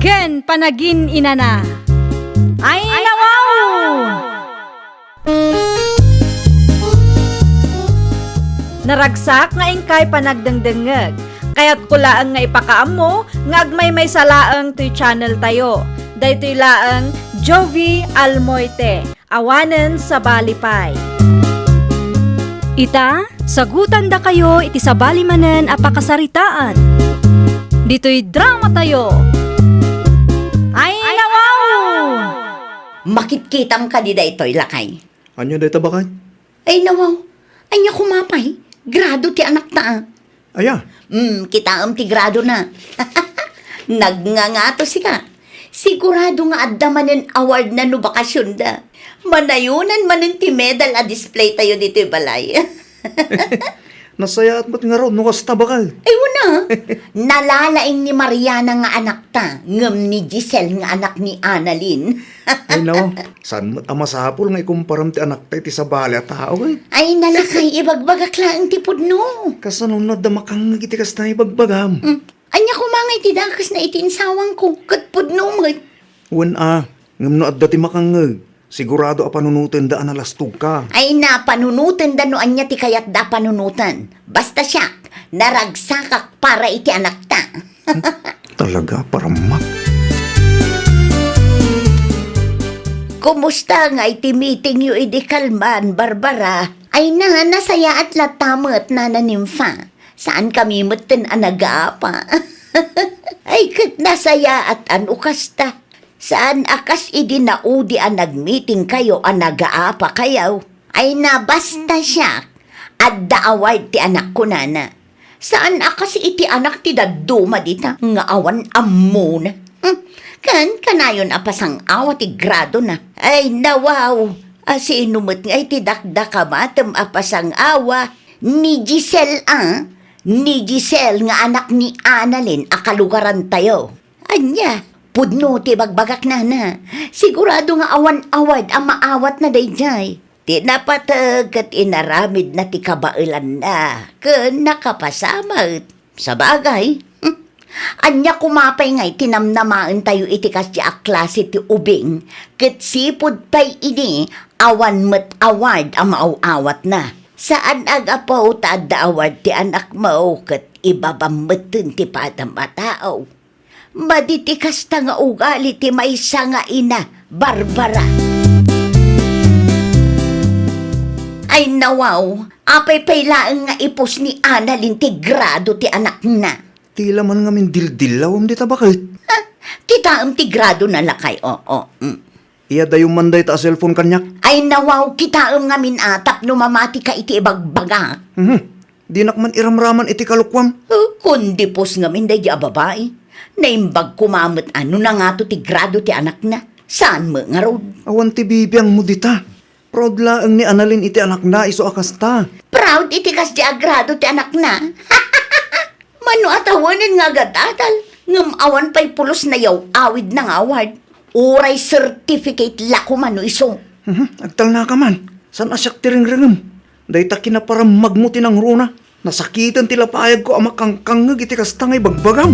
ken panagin-inana. Ay, nawaw! Naragsak nga inkay panagdengdengngeg. Kayatko laeng nga ipakaammo nga agmaymaysa laeng toy channel tayo. Daytoy laeng Jovie Almoite, awanen sabali pay. Ita, sagutandakayo iti sabali manen a pakasaritaan. Ditoy dramatayo. Ay, nawaw! Makitkitam kadi daytoy, lakay? Ania dayta, bakay? Ay, nawaw. Ania koma pay? Grado ti anakta, a. Aya? Hmm, kitaem ti gradona. Nagngangato sika. Sigurado nga adda manen awardna no bakasionda. Manayonan manen ti medal a display tayo ditoy balay. Nasayaat met ngarud no kasta, bakay. Ay, wen a. Nalalaing ni Mariana nga anakta, ngem ni Giselle nga anak ni Annalyn. Ay, nawaw. Saan met a masapul nga ikumparam ti anakta iti sabali a tao, eh? Ay, nalakay, ibagbagak laeng ti pudno. Kasano no adda makangngeg iti kasta nga ibagbagam? Hmm. Ania koma nga iti dakesna iti insawangko, ket pudno met. Wen a, ngem no adda ti makangngeg, sigurado a panunotenda a nalastogka. Ay, na, panunotenda no ania ti kayatda a panunoten. Basta siak, naragsakak para iti anakta. Talaga, parammak. Kumusta nga iti meetingyo idi kalman, Barbara? Ay na, nasayaat latta met, Nana Nympha. Saankami metten a nagaapa. Ay, ket nasayaat a no kasta. Saan a kas idi naudi a nagmeetingkayo a nagaapakayo. Ay na, basta siak, adda award ti anakko, Nana. Saan a kas iti anak ti dadduma dita nga awan ammona. Hmm, ken kanayon a pasang-awa ti gradona. Ay, nawaw, a sino met nga iti dakdakamatem a pasang-awa? Ni Giselle a, ni Giselle nga anak ni Annalyn a kalugarantayo. Ania, pudno ti bagbagak, Nana. Sigurado nga awan award a maawatna daydiay. Ti napateg ket inaramidna ti kabaelanna, ken nakapasamak. Sabagay, hmm, ania koma pay nga iti namnamaentayo iti kasdi a klase ti ubing, ket sipud pay idi awan met award a maaw-awatna. Saan a gapu ta adda award ti anakmo ket ibabam metten ti padam a tao. Madi ti kasta nga ugali ti maysa nga ina, Barbara. Ay, nawaw, apay pay laeng nga ipos ni Annalyn ti grado ti anakna? Ti la man ngamin dildillawem dita baket. Ha? Kitaem ti gradona lakay, oo. Mm. Iyadayom man dayta a cellphone kaniak. Ay, nawaw, kitaem ngamin a tapno mamatika iti ibagbagak. Mhm. Dinak man iramraman iti kalokuam. Oh, kundi pos ngamin daydi a babai. Naimbag koma met a no nangato ti grado ti anakna. Saan met ngarud? Awan ti bibiangmo dita. Proud laeng ni Annalyn iti anakna isu a kasta. Proud iti kasdi a grado ti anakna? Mano a tawenen nga agadadal, ngem awan pay pulos nayaw-awidna nga award. Uray certificate la koma no isu. Mhm, agtalnaka man. Saan a siak ti rengrengem? Dayta kinaparammagmo ti nangruna. Nasakiten ti lapayagko a makangkangngeg iti kasta nga ibagbagam.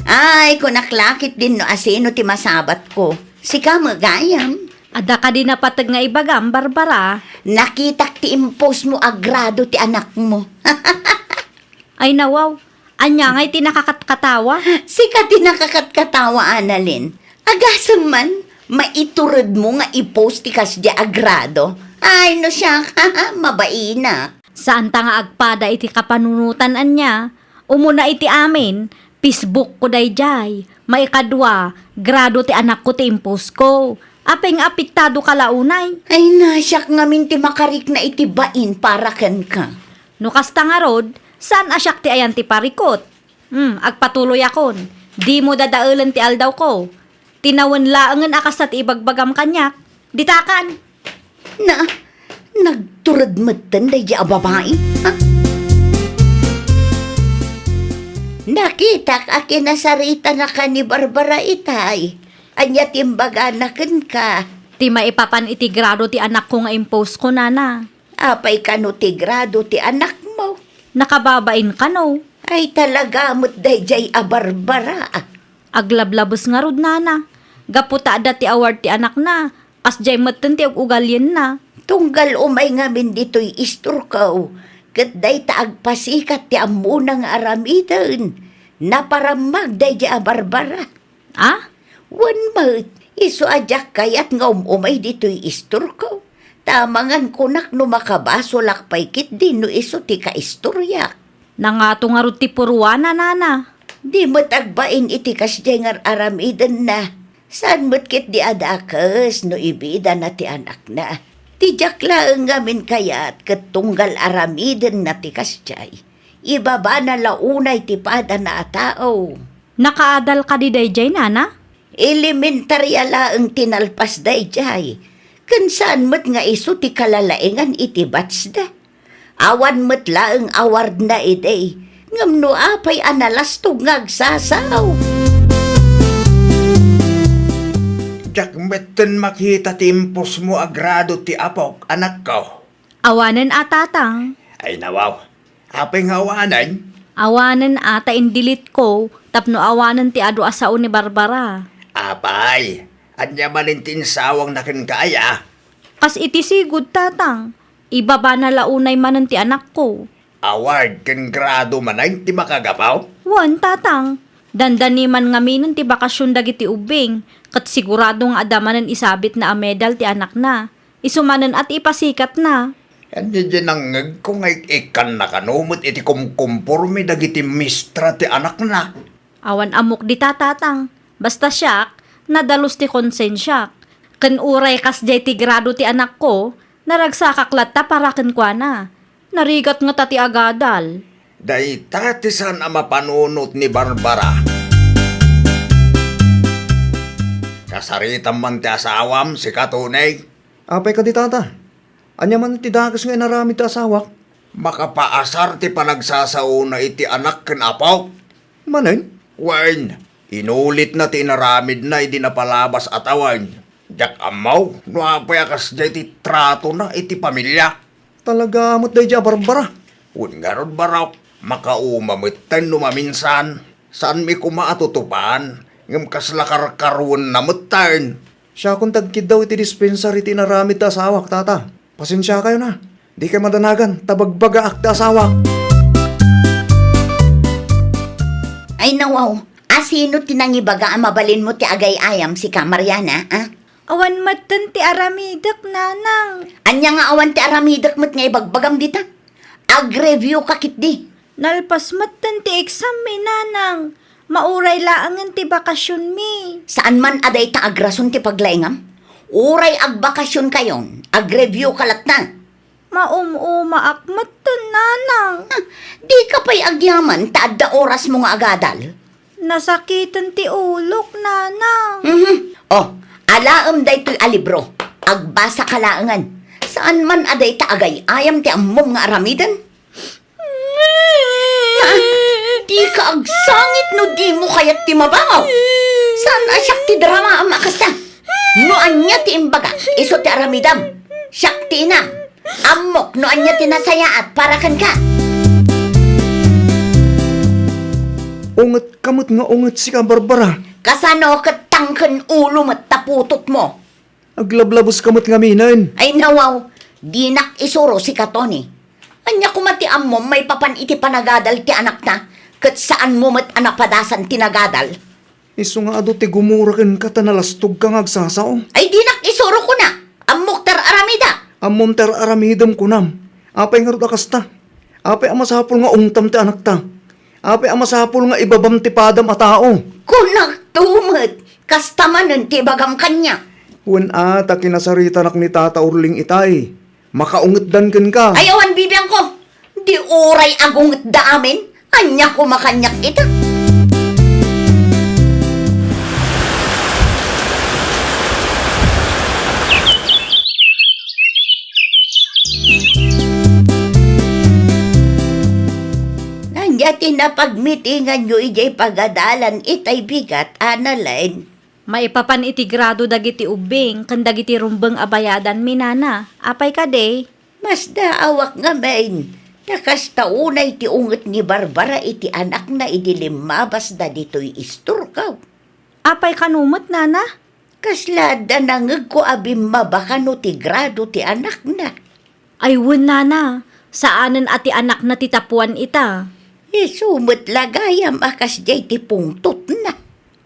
Ay, kunak la ketdin no asino ti masabatko. Sika met gayam. Adda kadi napateg nga ibagam, Barbara? Nakitak ti impostmo a grado ti anakmo. Ay, nawaw. Ania ngay ti nakakatkatawa? Sika ti nakakatkatawa, Annalyn. Agasem man, maituredmo nga ipost ti kasdiay a grado. Ay, no siak, mabainak. Saanta nga agpada iti kapanunotan ania? Umuna iti amin, Facebook ko daydiay. Maikadua, grado ti anakko ti impostko. Apay nga apektado ka la unay? Ay, na, siak ngamin ti makarikna iti bain para kenka. No kasta ngarud, saan a siak ti ayan ti parikut? Hmm, agpatuloyakon. Dimo dadaelen ti aldawko. Tinawen laengen a kasta ti ibagbagam kaniak. Ditakan! Na, nagtured metten daydi a babai, ha? Nakitak a kinasaritanaka ni Barbara itay. Ania ti imbagana kenka? Ti maipapan iti grado ti anakko nga impostko, nana. Apay kano ti grado ti anakmo? Nakababain kano. Ay, talaga met daydiay a Barbara. Aglablabes ngarud, nana. Gapu ta adda ti award ti anakna, kasdiay metten ti ug-ugalienna. Tunggal umay ngamin ditoy istorko, ket dayta agpasikat ti ammona nga aramiden. Naparammag daydiay a Barbara. Ah? Wen met, isu a diak kayat nga um-umay ditoy istorko. Ta amangan kunak no makabasolak pay ketdi no isu ti kaistoriak. Nangato ngarud ti purwana, nana. Di met agbain iti kasdiay nga ar-aramidenna. Saan met ketdi a dakes no ibidana ti anakna. Ti diak laeng ngamin kayat ket tunggal aramidenna ti kasdiay. Ibabana la unay ti padana a tao. Nakaadal kadi daydiay, nana? Elementaria laeng ti nalpas daydiay. Ken saan met nga isu ti kalalaengan iti batchda. Awan met laeng awardna idi, ngem no apay a nalastog nga agsasao. Diak metten makita ti imposmo a grado ti apok, anakko. Awanen a, tatang. Ay, nawaw. Apay nga awanen? Awanen a, ta in-delete ko tapno awanen ti adu a sao ni Barbara. Apay, ania manen ti insawangna kenka aya? Kas iti sigud, tatang. Ibabana la unay manen ti anakko. Award ken grado manen ti makagapu? Wen, tatang. Dandani man ngaminen ti bakasion dagiti ubbing, ket sigurado nga adda manen isabitna a medal ti anakna. Isu manen a ti ipasikatna. Ania diay nangngegko nga ik-ikkanna kano met iti kumkumporme dagiti mistra ti anakna? Awan ammok dita, tatang. Basta siak, nadalus ti konsensiak. Ken uray kasdiay ti grado ti anakko, naragsakak latta para kenkuana. Narigat ngata ti agadal. Dayta ti saan a mapanunot ni Barbara. Kasaritam man ti asawam, sika, Tony? Apay kadi, tata? Ania man ti dakes nga inaramid ti asawak? Makapaasar ti panagsasaona iti anak ken apok. Manen? Wen, inulitna ti inaramidna idi napalabas a tawen. Diak ammo no apay a kasdiay ti tratona iti pamiliak. Talaga met daydiay a Barbara. Wen ngarud, barok, makauma metten no maminsan. Saanmi koma a tutupan, ngem kasla karkaruenna metten. Siakon ti agkiddaw iti dispensary ti inaramid ti asawak, tata. Pasensiakayo na. Dikay madanagan ta bagbagaak ti asawak. Ay, nawaw, asino ti nangibaga a mabalinmo ti agay-ayam, sika, Mariana, a? Awan metten ti aramidek, nanang. Ania nga awan ti aramidek met nga ibagbagam dita? Ag-review ka ketdi. Nalpas metten ti exam mi, nanang. Mauray laengen ti bakasionmi. Saan man a dayta agrason ti paglaingam? Uray agbakasionkayon, ag-review ka latta. Maum-umaak metten, nanang. Huh, dika pay agyaman ta adda orasmo nga agadal. Nasakiten ti ulok, nanang. Mhm. Oh, alaem daytoy a libro. Agbasaka laengen. Saan man a dayta agay-ayam ti ammom nga aramiden? Ah, dika agsangit no dimo kayat ti mabangaw. Saan a siak ti dramaam a kasta? No ania ti imbaga, isu ti aramidam. Siak ti inam. Ammok no ania ti nasayaat para kenka. Ungetka met nga unget sika, Barbara. Kasano ket tangken ulo met ta putotmo? Aglablabuska met ngaminen. Ay nawaw, dinak isuro sika, Tony. Ania koma ti ammom maipapan iti panagadal ti anakna, ket saanmo met a napadasan ti nagadal? Isu nga adu ti gumura kenka ta nalastogka nga agsasao. Ay, dinak isuro kuna. Ammok ti ar-aramida. Ammom ti ar-aramidem kunam. Apay ngarud a kasta? Apay a masapul nga ungtam ti anakta? Apay a masapul nga ibabam ti padam a tao? Kunakto met, kasta manen ti ibagam kaniak. Wen a, ta kinasaritanak ni Tata Orling itay. Makaungetdan kenka. Ay, awan bibiangko. Di uray agungetda amin. Ania koma kaniak ita? Ania ti napagmitinganyo idiay pagadalan itay bigat, Annalyn? Maipapan iti grado dagiti ubbing ken dagiti rumbeng a bayadanmi, nana. Apay kadi? Masdaawak ngamin, ta kasta unay ti unget ni Barbara iti anakna idi limmabasda ditoy istorko. Apay kano met, nana? Kasla adda nangegko a bimmaba kano ti grado ti anakna. Ay wen, nana, saanen a ti anakna ti tapuan ita. Isu met la gayam a kasdiay ti pungtotna.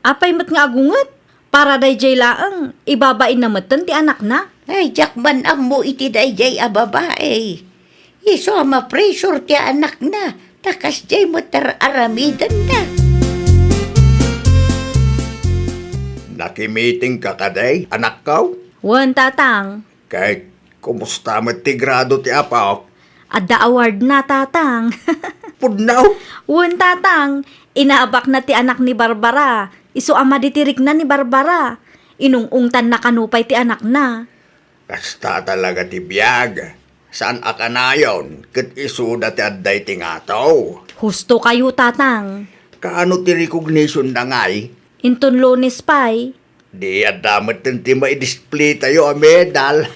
Apay met nga agunget? Para daydiay laeng, ibabainna metten ti anakna. Ay, diak man ammo iti daydiay a babai. Isu a ma-pressure ti anakna, ta kasdiay met ar-aramidenna. Nakimitingka kadi, anakko? Wen, tatang. Ket kumusta met ti grado ti apok? Adda awardna, tatang. Pudno? Wen, tatang. Inaabakna ti anak ni Barbara. Isu a madi ti rikna ni Barbara. Inung-ungtanna kano pay ti anakna. Kasta talaga ti biag. Saan a kanayon, ket isuda ti adda iti ngato. Husto kayo, tatang. Kaano ti recognition-na ngay? Inton Lunes pay. Di adda metten ti maidisplay tayo a medal.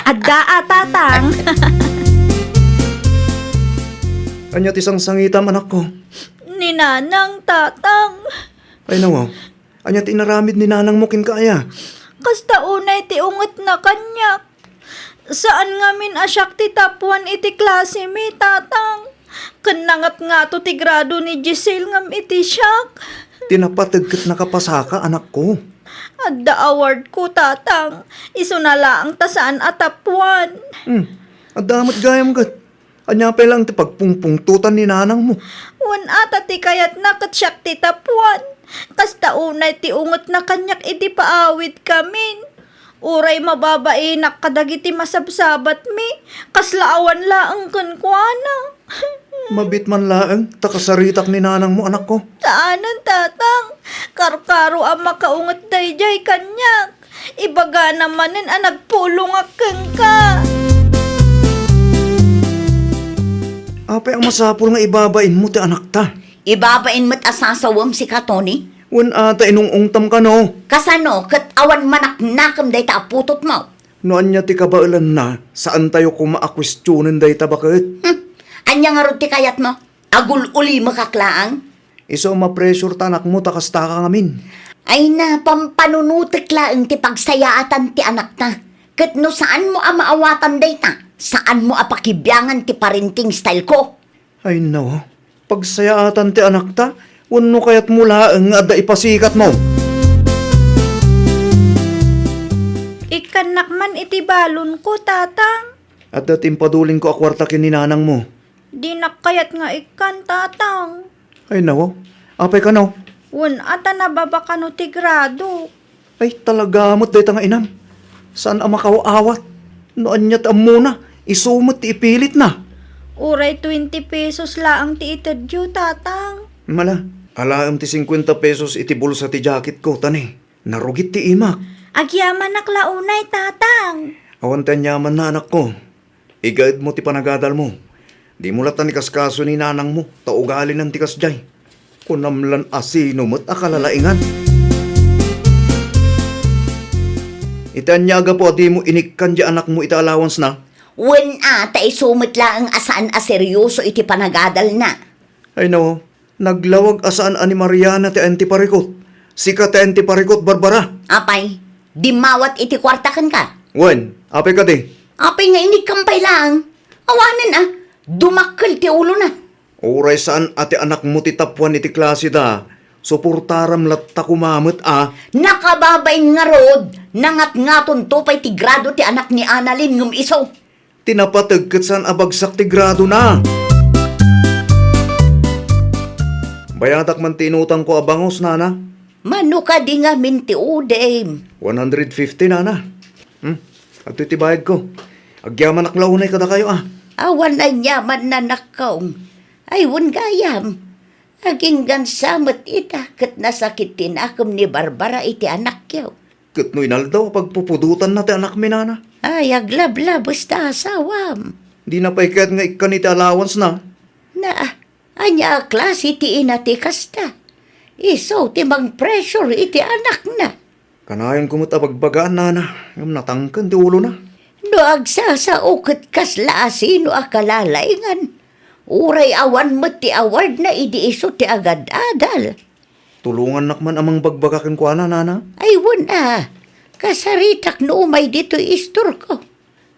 Adda a, tatang. Ania ti sangsangitam, anakko? Ni nanang, tatang. Ay, nawaw. Ania ti inaramid ni nanangmo kenka aya? Kasta unay ti ungetna kaniak. Saan ngamin a siak ti top one iti klasemi, tatang. Ken nangatngato ti grado ni Giselle ngem iti siak. Ti napateg ket nakapasaka, anakko. Adda awardko, tatang. Isuna laeng ta saan a top one. Hmm. Adda met gayam ket. Ania pay laeng ti pagpungpungtotan ni nanangmo? Wen a ta ti kayatna ket siak ti top one. Kasta unay ti ungetna kaniak idi paawidkamin. Uray mababainak kadagiti masabsabatmi, kasla awan laeng kenkuana. Mabiit man laeng ta kasaritak ni nanangmo, anakko. Saanen, tatang. Karkaro a makaunget daydiay kaniak. Ibagana manen a nagpulongak kenka. Apay a masapul nga ibabainmo ti anakta? Ibabain met a sasawem, sika, Tony. Wen a ta inung-ungtam kano. Kasano ket awan manaknakem dayta a putotmo? No ania ti kabaelanna, saantayo koma a kuestionen dayta baket. Hmm. Ania ngarud ti kayatmo? Agul-ulimekak laeng? Isu a ma-pressure ta anakmo ta kastaka ngamin. Ay na, pampanunotek laeng ti pagsayaatan ti anakta. Ket no saanmo a maawatan dayta, saanmo a pakibiangan ti parenting style ko. Ay no, pagsayaatan ti anakta, wenno kayatmo laeng nga adda ipasikatmo? Ikkannak man iti balonko, Tatang. Adda ti impadulingko a kuarta ken ni nanangmo. Dinak kayat nga ikkan, Tatang. Ay, nawaw. Apay kano? Wen a ta nababa kano ti grado. Ay, talaga met dayta nga inam. Saan a makaawat? No ania ti ammona, isu met ti ipilitna. Uray twenty pesos laeng ti itedyo, Tatang. Mala, alaem ti cincuenta pesos iti bulsa ti jacketko, tani. Narugit ti imak. Agyamanak la unay, Tatang. Awan ti aniamanna, anakko. Igaedmo ti panagadalmo. Dimo latta ikaskaso ni nanangmo, ta ugalinan ti kasdiay. Kunam lan a sino met a kalalaingan. Iti ania a gapu a dimo inikkan ti anakmo iti allowance-na? Wen a, ta isu met laeng a saan a seryoso iti panagadalna. Ay no, naglawag a saan a ni Mariana ti ayan ti parikut. Sika ti ayan ti parikut, Barbara. Apay, dimmawat iti kuarta kenka? Wen, apay kadi? Apay nga inikkam pay laeng? Awanen a, dumakkel ti ulona. Uray saan a ti anakmo ti tapuan iti klaseda, suportaram latta koma met a. Nakababain ngarud, nangatngatonto pay ti grado ti anak ni Annalyn ngem isu. Ti napateg ket saan a bagsak ti gradona. Bayadak man ti inutangko a bangus, nana. Mano kadi ngamin ti udim? One hundred fifty, nana. Hmm, adtoy ti bayadko. Agyamanak la unay kadakayo, a. Awan aniaman, anakko. Ay, wen gayam. Aginggansa met ita ket nasakit ti nakem ni Barbara iti anakyo. Ket no inaldaw a pagpupudotanna ti anakmi, nana? Ay, aglablabes ta asawam. Dina pay kayat nga ikkan iti allowance-na. Na, ania a klase ti ina ti kasta? Isu ti mang-pressure iti anakna. Kanayonko met a bagbagaan, nana, ngem natangken ti ulona. No agsasao ket kasla a sino a kalalaingan, uray awan met ti awardna idi isu ti agad-adal. Tulongannak man a mangbagbaga kenkuana, nana. Ay, wen a, kasaritak no umay ditoy istorko.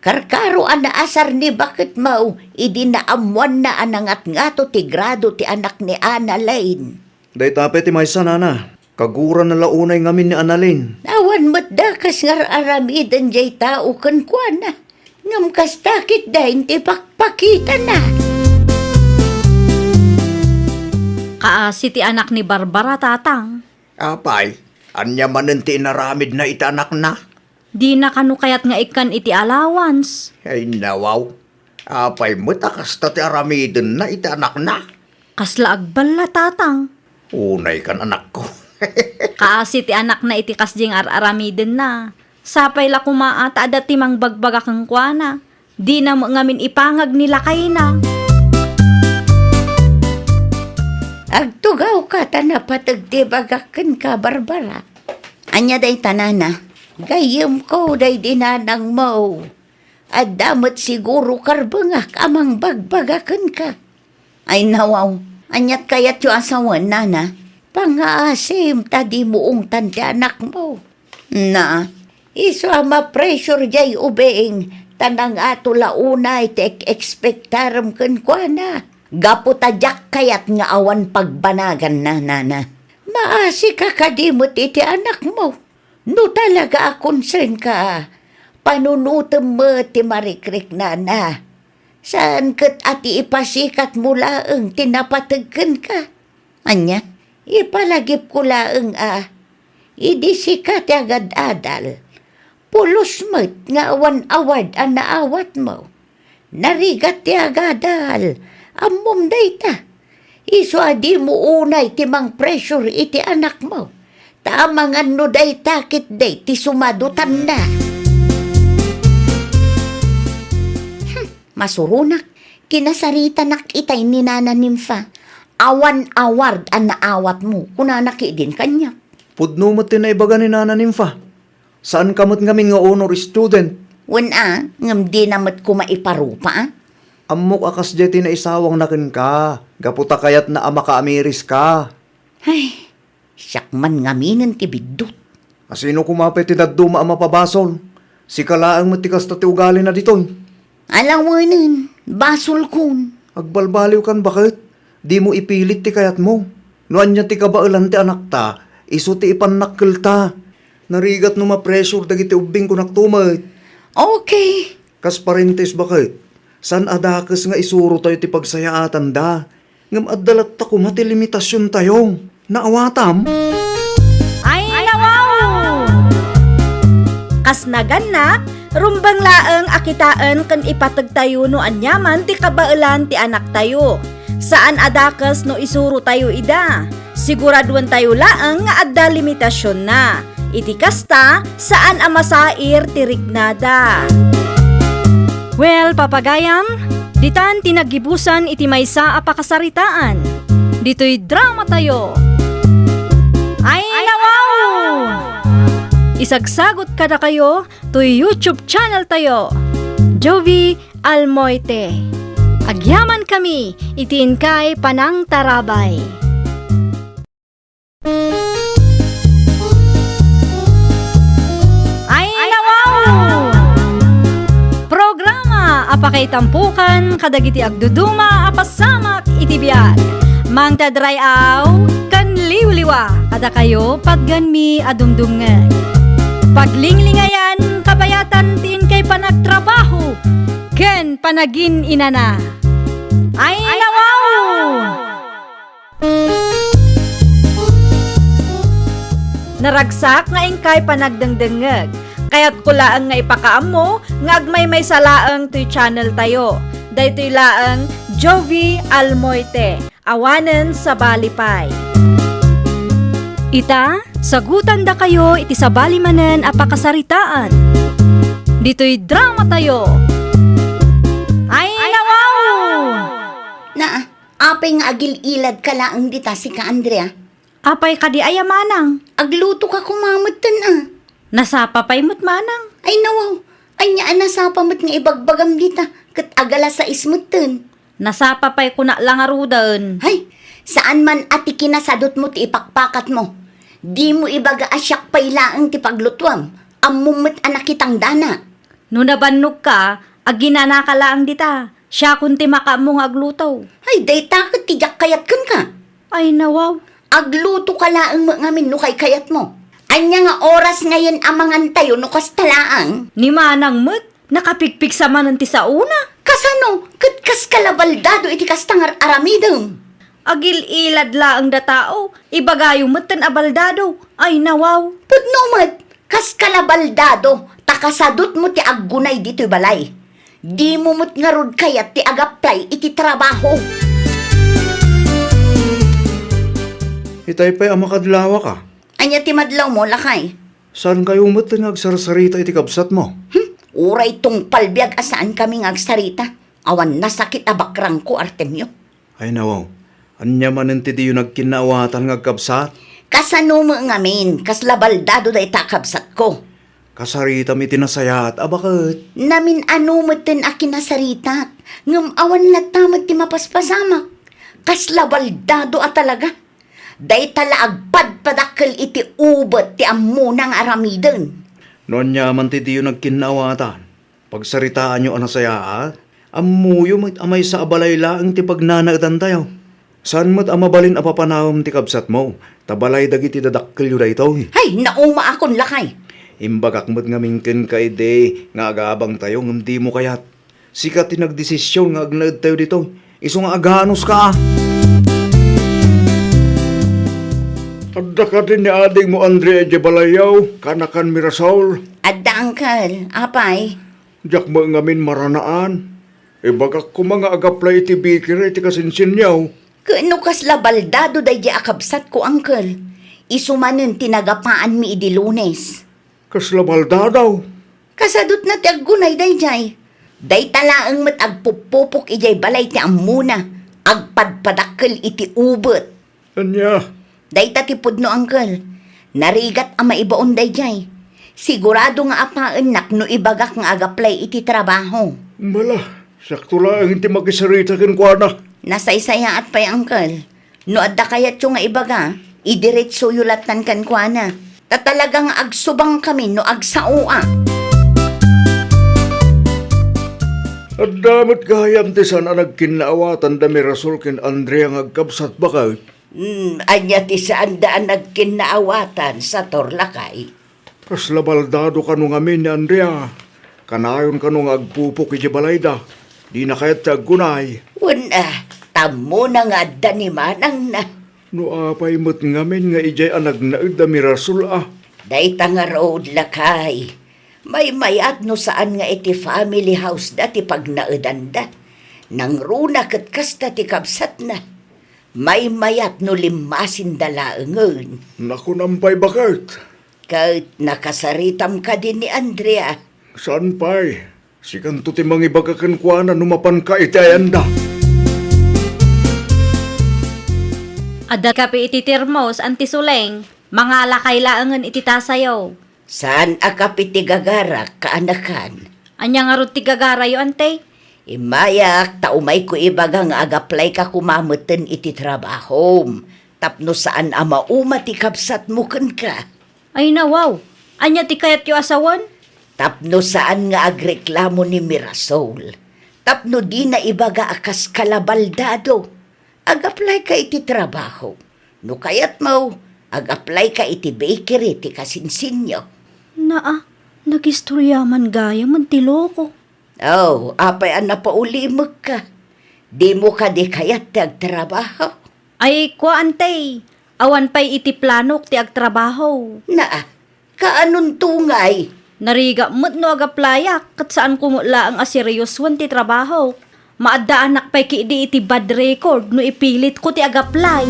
Karkaro a naasar ni baketmo idi naammoanna a nangatngato ti grado ti anak ni Annalyn. Dayta pay ti maysa, nana. Kaguranna la unay ngamin ni Annalyn. Awan met dakes nga ar-aramiden jay tao kenkuana. Ngem kasta ketdin ti pakpakitana. Kaasi ti anak ni Barbara, Tatang. Apay, ania manen ti inaramidna iti anakna? Dina kano kayat nga ikkan iti allowance. Ay, nawaw. Apay met a kasta ti aramidenna iti anakna? Kasla agballa, Tatang. Unay kan, anakko. Kaasi ti anakna iti kasdiay nga ar-aramidenna. Sapay la koma a ta adda ti mangbagbaga kenkuana. Dina met ngamin ipangag ni lakayna. Agtugawka ta napateg ti bagak kenka, Barbara. Ania dayta, nana? Gayyemko daydi nanangmo. Adda met siguro karbengak a mangbagbaga kenka. Ay, nawaw, aniat kayatyo a sawen, nana? Pangngaasim ta dimo ungtan ti anakmo. Na, isu a ma-pressure jay ubing, ta nangato la unay ti ek-ekspektarem kenkuana. Gapu ta diak kayat nga awan pagbanaganna, nana. Maasika kadi met iti anakmo. No talaga a concern ka, panunotem met ti marikriknana. Saan ket a ti ipasikatmo laeng ti napateg kenka. Ania, ipalagipko laeng a, idi sika ti agad-adal, pulos met nga awan award a naawatmo. Narigat ti agadal, ammom dayta. Isu a dimo unay ti mang-pressure iti anakmo, ta amangan no dayta ketdi ti sumadutanna. Hmm, masuronak, kinasaritanak itay ni Nana Nympha. Awan award a naawatmo, kunana ketdin kaniak. Pudno met ti naibaga ni Nana Nympha. Saanka met ngamin nga honor student. Wen a, ngem dina met koma iparupa, a? Ammok a kasdiay ti naisawangna kenka, gapu ta kayatna a makaamiriska. Ay, siak man ngaminen ti biddut. Asino koma pay ti dadduma a mapabasol? Sika laeng met ti kasta ti ugalina ditoy. Alawenen, basolkon. Agbalbaliwkan baket, dimo ipilit ti kayatmo. No ania ti kabaelan ti anakta, isu ti ipannakkelta. Narigat no ma-pressure dagiti ubbing, kunak tumet. Okay. Kas parentes baket, saan a dakes nga isurotayo ti pagsayaatanda, ngem adda latta koma ti limitasiontayo. Naawatam? Ay, nawaw! Kas nagannak, rumbeng laeng a kitaen ken ipategtayo no aniaman ti kabaelan ti anaktayo. Saan a dakes no isurotayo ida. Siguraduentayo laeng nga adda limitasionna. Iti kasta, saan a masair ti riknada. Well, papagayam, ditan ti naggibusan iti maysa a pakasaritaan. Ditoy dramatayo. Ay, nawaw! Isagsagot kadakayo toy YouTube channeltayo, Jovie Almoite. Agyamankami iti inkay panangtarabay. Ay, nawaw! Programa a pakaitampokan kadagiti agduduma a pasamak iti biag. Mangted ray-aw ken liwliwa kadakayo patgenmi a dumdumngeg. Paglinglingayan kabayatan ti inkay panagtrabaho ken panagin-inana. Ay, nawaw! Naragsak nga inkay panagdengdengngeg. Kayatko laeng nga ipakaammo nga agmaymaysa laeng toy channeltayo. Daytoy laeng Jovie Almoite, awanen sabali pay. Ita, sagutandakayo iti sabali manen a pakasaritaan. Ditoy dramatayo. Ay, nawaw! Na, apay nga agil-iladka laeng dita, sika, Andrea? Apay kadi aya manang? Aglutoka koma metten a. Nasapa pay met manang? Ay, nawaw. Ania a nasapa met nga ibagbagam dita, ket agalas sais metten. Nasapa pay kunak la ngaruden. Hay, saan man a ti kinasadutmo ti ipakpakatmo. Dimo ibaga a siak pay laeng ti paglutuam. Ammom met a nakitangdanak. No nabannogka, aginanaka laeng dita. Siakon ti makaammo nga agluto. Ay, dayta ket ti diak kayat kenka. Ay, nawaw. Aglutoka laeng met ngamin no kaykayatmo. Ania nga oras ngayen a mangantayo no kasta laeng? Ni manang met, nakapigpigsa manen ti saona. Kasano? Ket kaska la baldado iti kasta nga ar-aramidem? Agil-ilad laeng datao, ibagayo metten a baldado. Ay, nawaw. Pudno met, kaska la baldado, ta kasadutmo ti aggunay ditoy balay. Dimo met ngarud kayat ti agaplay iti trabaho. Itay pay a makadlawaka. Ania ti madlawmo, lakay? Saankayo met nga agsarsarita iti kabsatmo? Hmm? Uray tungpal biag a saankami nga agsarita. Awan nasakit a bakrangko, Artemio. Ay, nawaw. Ania manen ti diyo nagkinnaawatan nga agkabsat? Kasano met ngamin, kasla baldado dayta a kabsatko? Kasaritam iti nasayaat a baket. Namin-ano metten a kinasaritak, ngem awan latta met ti mapaspasamak. Kasla baldado a talaga. Dayta la agpadpadakkel iti ubet ti ammona nga aramiden. No ania man ti diyo nagkinnaawatan, pagsaritaanyo a nasayaat, ammoyo met a maysa a balay laeng ti pagnanaedantayo. Saan met a mabalin a papanawem ti kabsatmo, ta balay dagiti dadakkelyo daytoy. Hay, naumaakon, lakay! Imbagak met ngamin kenka idi nga agabangtayo ngem dimo kayat. Sika ti nagdesision nga agnaedtayo ditoy. Isu nga aganuska. Adda kadi ni adingmo Andrea idiay balayyo, kanakan Mirasol? Adda, uncle. Apay? Diak met ngamin maranaan. Ibagak koma nga agaplay iti bikira iti kasinsinyo. Ket no kasla baldado daydiay a kabsatko, uncle, isu manen ti nagapaanmi idi Lunes. Kasla baldado? Kasadutna ti aggunay daydiay. Dayta laeng met agpuppupok idiay balay ti ammona, agpadpadakkel iti ubet. Ania? Dayta ti pudno, uncle. Narigat a maibaon daydiay. Sigurado nga apaennak no ibagak nga agaplay iti trabaho. Mala, siakto laeng ti makisarita kenkuana. Nasaysayaat pay, uncle. No adda kayatyo nga ibaga, idiretsoyo lattan kenkuana. Ta talaga nga agsubangkami no agsaoak. Adda met gayam ti saan a nagkinnaawatan da Mirasol ken Andrea nga agkabsat, baket? Hmm, ania ti saanda a nagkinnaawatan, Sator, lakay? Kasla baldado kano ngamin ni Andrea. Kanayon kano nga agpupok idiay balayda. Dina kayat ti agkunay. Wen a, ta ammona nga adda ni manangna. No apay met ngamin nga idiay a nagnaed da Mirasol a? Dayta ngarud, lakay. Maymayat no saan nga iti family house da ti pagnaedanda. Nangruna ket kasta ti kabsatna. Maymayat no limmasinda laengen. Nakunam pay baket. Ket nakasaritam kadi ni Andrea? Saan pay? Sikanto ti mangibaga kenkuana no mapanka iti ayanda. Adda kape iti termos, Anti Suleng. Mangalakay laengen iti tasayo. Saan a kape ti gagarak, kaanakan? Ania ngarud ti gagarayo, Ante? Immayak, ta umayko ibaga nga agaplayka koma metten iti trabahom, tapno saan a mauma ti kabsatmo kenka. Ay, nawaw! Ania ti kayatyo a sawen? Tapno saan nga agreklamo ni Mirasol, tapno dina ibaga a kas kalabaldado. Agaplayka iti trabaho. No kayatmo, agaplayka iti bakery ti kasinsinyo. Naa, nagistorya man gayam ti loko. Oh, apay a napaulimekka? Dimo kadi kayat ti agtrabaho? Ay, kua, Ante, awan pay iti planok ti agtrabaho. Naa, kaanonto ngay? Narigat met no agaplayak, ket saanko met laeng a seriosoen ti trabaho. Maaddaanak pay ketdi iti bad record no ipilitko ti agaplay.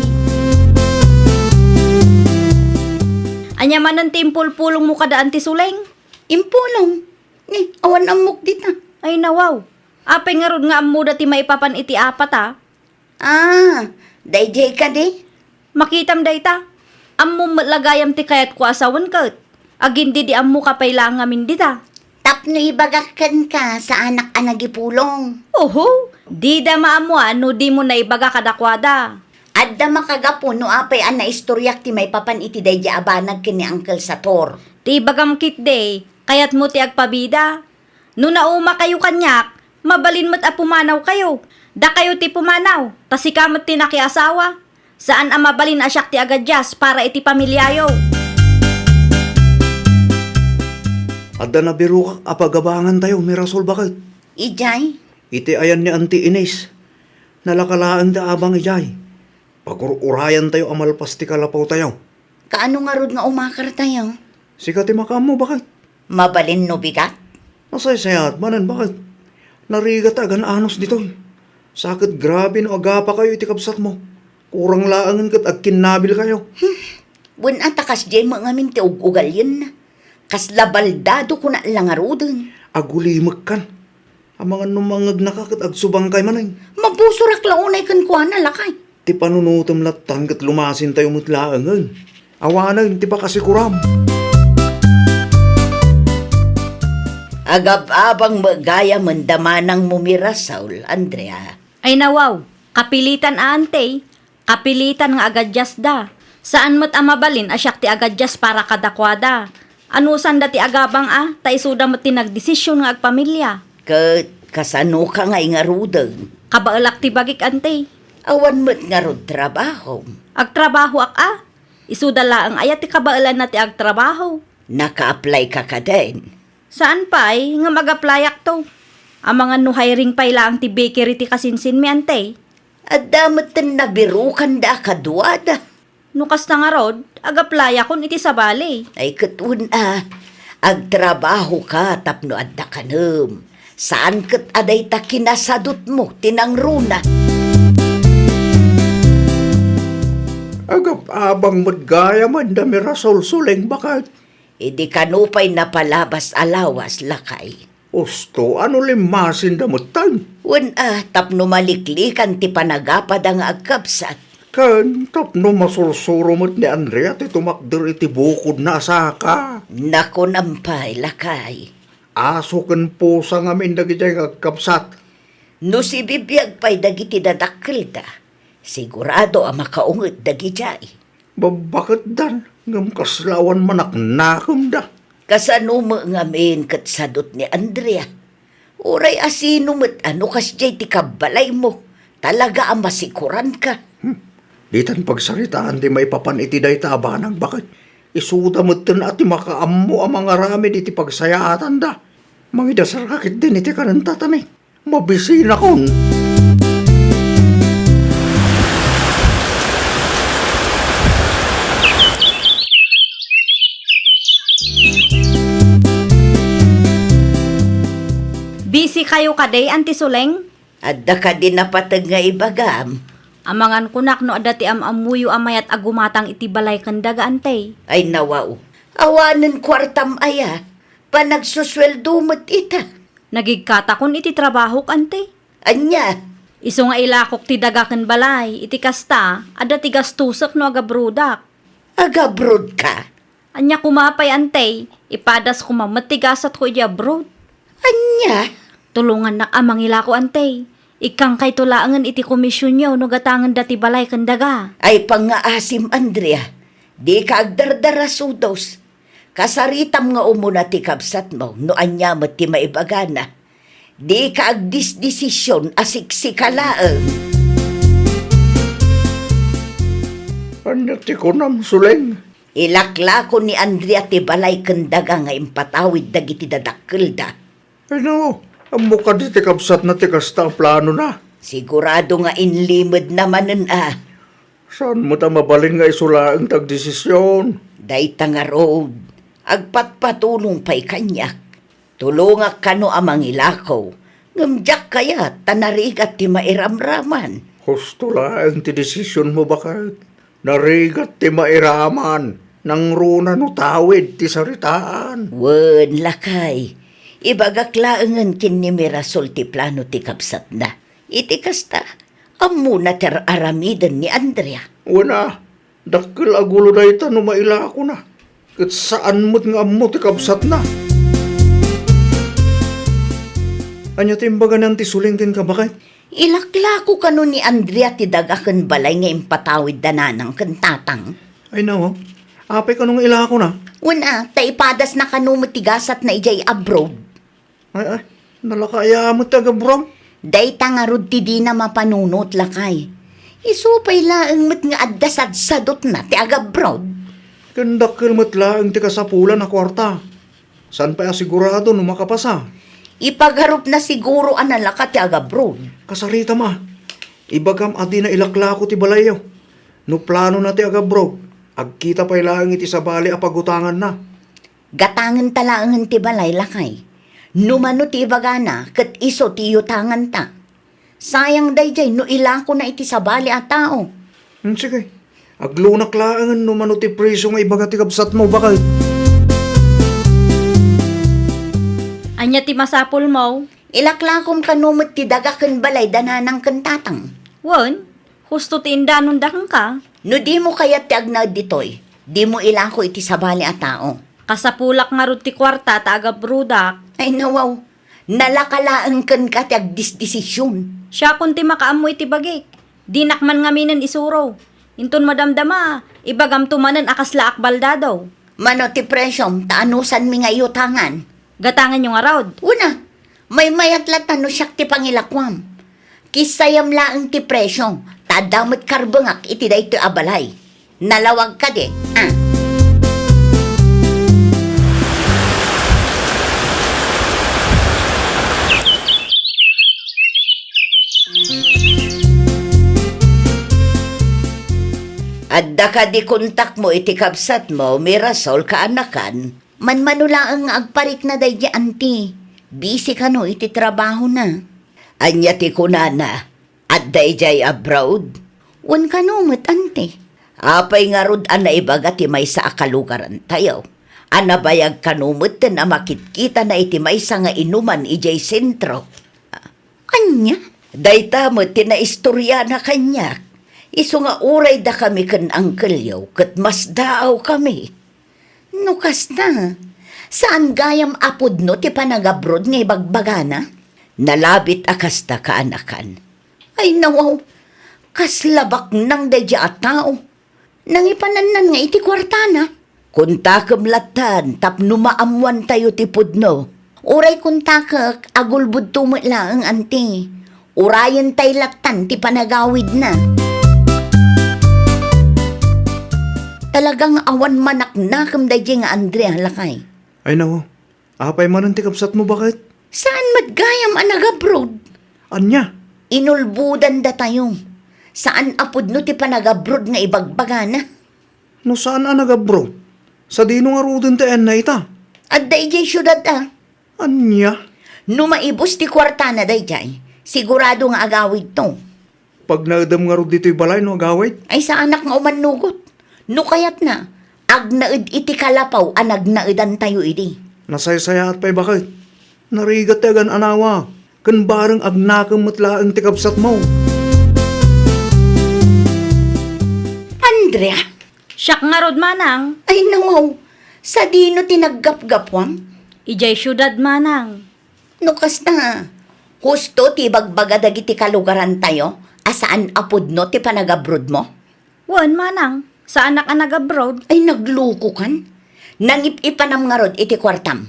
Ania manen ti impulpulongmo kada Anti Suleng? Impulong? Ni, awan ammok dita. Ay, nawaw. Apay ngarud nga ammoda ti maipapan iti apat a? Ah, daydiay kadi? Makitam dayta. Ammom met la gayam ti kayatko a sawen ket. Agin di di ammoka pay laeng ngamin dita. Tapno ibagak kenka, saanak a nagipulong. Oho, dida maammoan no dimo naibaga kadakuada. Adda makagapu no apay a naistoryak ti maipapan iti daydiay a banag ken ni Uncle Sator. Ti ibagam ketdi, kayatmo ti agpabida. No naumakayo kaniak, mabalin met a pumanawkayo. Dakayo ti pumanaw, ta sika met ti nakiasawa. Saan a mabalin a siak ti agadias para iti pamiliayo. Adda nabirokak a pagabangantayo, Mirasol, baket. Idiay? Iti ayan ni Anti Ines. Nalaka laeng ti abang idiay. Pagur-urayantayo a malpas ti kalapawtayo. Kaano ngarud nga umakartayo? Sika ti makaammo, baket. Mabalin no bigat? Nasaysayat manen, baket. Narigat ta agan-anos ditoy. Sa ket grabe no agapakayo iti kabsatmo. Kurang laengen ket agkinnabilkayo. Hmm. Wen a ta kasdiay met ngamin ti ug-ugalyenna. Kasla baldado kuna la ngaruden. Agulimekkan. Amangan no mangegnaka ket agsubangkay manen. Mabusorak la unay kenkuana, lakay. Ti panunotem lattan ket lumasintayo met laengen. Awanen ti pakasikuram. Agab-abang met gayam da manangmo, Mirasol, Andrea. Ay, nawaw, kapilitan a, Ante. Kapilitan nga agadiasda. Saan met a mabalin a siak ti agadias para kadakuada. Anusanda ti agabang a, ta isuda met ti nagdesision nga agpamilia. Ket kasanoka ngay ngaruden? Kabaelak ti bagik, Ante. Awan met ngarud trabahom? Agtrabahoak a. Isuda laeng aya ti kabaelanna ti agtrabaho? Naka-apply ka kaden? Saan pay, ngem agaplayak to. Amangan no hiring pay laeng ti bakery ti kasinsinmi, Ante. Adda metten nabirokanda a kaduada. No kasta ngarud, agaplay akon iti sabali. Ay, ket wen a, agtrabaho ka tapno adda kanem. Saan ket a dayta kinasadutmo ti nangruna. Agab-abang met gayam da Mirasolsoleng, baket. Idi kano pay napalabas a lawas, lakay? Usto, ano limmasinda metten? Wen a, tapno maliklikan ti panagapada nga agkabsat. Ken tapno masursuro met ni Andrea ti tumakder iti bukodna a saka. Nakunam pay, lakay. Aso ken pusa ngamin dagidiay nga agkabsat. No sibibiag pay dagiti dadakkelda, sigurado a makaunget dagidiay. Babbaketdan, ngem kasla awan manaknakemda. Kasano met ngamin ket sadut ni Andrea? Uray asino met a no kasdiay ti kabbalaymo, talaga a masikuranka. Hmm. Ditan pagsaritaan ti maipapan iti dayta a banag, baket. Isuda metten a ti makaammo a mangaramid iti pagsayaatanda. Mangidasalka ketdin iti kanen tatang. Mabisinakon. Busy kayo kadi, Auntie Suleng? Adda kadi napateg nga ibagam? Amangan kunak no adda ti am-ammoyo a mayat a gumatang iti balay ken daga, Auntie. Ay, nawaw. Awanen kuartam aya. Panagsusueldo met ita. Nagigkatakon iti trabahok, Auntie. Ania? Isu nga ilakok ti daga ken balay, iti kasta, adda ti gastosek no agabrodak. Agabrodka? Ania koma pay, Auntie, ipadas koma met ti gasatko idiay abroad. Ania? Tulongannak a mangilako, Auntie. Ikkangkayto laengen iti komisionyo no gatangenda ti balay ken daga. Ay, pangngaasim, Andrea. Dika agdardara sudos. Kasaritam nga umuna ti kabsatmo no ania met ti maibagana. Dika agdisdesision a siksika laeng. Ania ti kunam, Suleng? Ilaklako ni Andrea ti balay ken daga nga impatawid dagiti dadakkelda. Ay, no, ammo kadi ti kabsatna ti kasta a planona? Sigurado nga inlimedna manen a. Saan met a mabalin nga isu laeng ti agdesision? Dayta ngarud, agpatpatulong pay kaniak. Tulongak kano a mangilako, ngem diak kayat ta narigat ti mairamraman. Husto laeng ti desisionmo, baket. Narigat ti mairaman, nangruna no tawid ti saritaan. Wen, lakay, ibagak laengen ken ni Mirasol ti plano ti kabsatna. Iti kasta, ammona ti ar-aramiden ni Andrea. Wen a, dakkel a gulo dayta no mailakona. Ket saan met nga ammo ti kabsatna. Ania ti imbaga ni Auntie Suleng kenka, baket? Ilaklako kano ni Andrea ti daga ken balay nga impatawidda nanang ken tatang. Ay, nawaw. Apay kano nga ilakona? Wen a, ta ipadasna kano met ti gasatna idiay abroad. Ay, ay, nalaka aya met ti agabroad? Dayta ngarud ti dina mapanunot, lakay. Isu pay laeng met nga adda sadsadutna ti agabroad. Ken dakkel met laeng ti kasapulan a kuarta. Saan pay a sigurado no makapasa? Ipagarupna siguro a nalaka ti agabroad. Kasaritam a. Ibagam a dina ilaklako ti balayyo. No planona ti agabroad, agkita pay laeng iti sabali a pagutanganna. Gatangenta laengen ti balay, lakay. No mano ti ibagana, ket isu ti iyutanganta. Sayang daydiay no ilakona iti sabali a tao. Hmm, sige. Aglunak laengen no mano ti presio nga ibaga ti kabsatmo, baket. Ania ti masapulmo? Ilaklakom kano met ti daga ken balay da nanang ken tatang. Wen, husto ti indanonda kenka. No dimo kayat ti agnaed ditoy, dimo ilako iti sabali a tao. Kasapulak ngarud ti kuarta ta agabrodak. Ay, nawaw. Nalaka laeng kenka ti agdisdesision. Siakon ti makaammo iti bagik. Dinak man ngaminen isuro. Inton madamdama, ibagamto manen a kaslaak baldado. Mano ti presiom ta anusanmi nga iyutangan? Gatanganyo ngarud. Wen a, maymayat latta no siak ti pangilakuam. Kissayam laeng ti presio, ta adda met karbengak iti daytoy a balay. Nalawag kadi, a? Adda kadi kontakmo iti kabsatmo, Mirasol, kaanakan? Manmano laeng nga agparikna daydi, anti. Busy kano iti trabahona. Ania ti kunana? Adda idiay abroad? Wen kano met, anti. Apay ngarud a naibaga ti maysa a kalugarantayo a nabayag kano metten a makitkitana iti maysa nga inuman idiay sentro? Ania? Dayta met ti naistoriana kaniak. Isu nga uray dakami ken angkelyo ket masdaawkami. No kasta, saan gayam a pudno ti panagabrod nga ibagbagana? Nalabit a kasta, kaanakan. Ay, nawaw, kasla baknang daydi a tao. Nangipanannan nga iti kuartana. Kontakem lattan tapno maammoantayo ti pudno. Uray kontakek, agulbodto met laeng, anti. Urayentay lattan ti panagawidna. Talaga nga awan manaknakem daydiay nga Andrea, lakay. Ay, naku. Apay manen ti kabsatmo, baket? Saan met gayam a nagabroad? Ania? Inulbodan datayo. Saan a pudno ti panagabroad nga ibagbagana. No saan a nagabroad, sadino ngaruden ti ayanna ita? Adda idiay siudad a. Ania? No maibus ti kuartana daydiay, sigurado nga agawidto. Pagnaedem ngarud ditoy balay no agawid? Ay, saanak nga umannugot. No kayatna, agnaed iti kalapaw a nagnaedantayo idi. Nasaysayaat pay, baket. Narigat ti agan-anawa, ken bareng agnakem met laeng ti kabsatmo. Andrea! Siak ngarud, manang. Ay, nawaw. Sadino ti naggapgapuam? Idiay siudad, manang. No kasta, husto ti ibagbaga dagiti kalugarantayo a saan a pudno ti panagabrodmo? Wen, manang, saanak a nagabroad. Ay, naglukokan. Nangip-ipanam ngarud iti kuartam.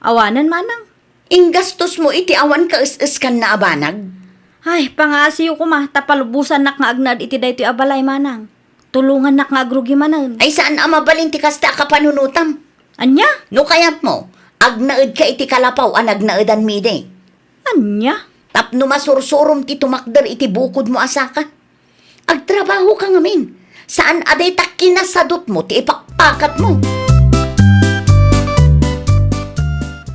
Awanen, manang. Inggastosmo iti awan kaes-eskanna a banag. Ay, pangaasiyo koma ta palubosannak nga agnaed iti daytoy a balay, manang. Tulongannak nga agrugi manen. Ay, saan a mabalin ti kasta a kapanunotam. Ania? No kayatmo, agnaedka iti kalapaw a nagnaedanmi idi. Ania? Tapno masursurom ti tumakder iti bukodmo a saka. Agtrabahoka ngamin. Saan a dayta kinasadutmo ti ipakpakatmo.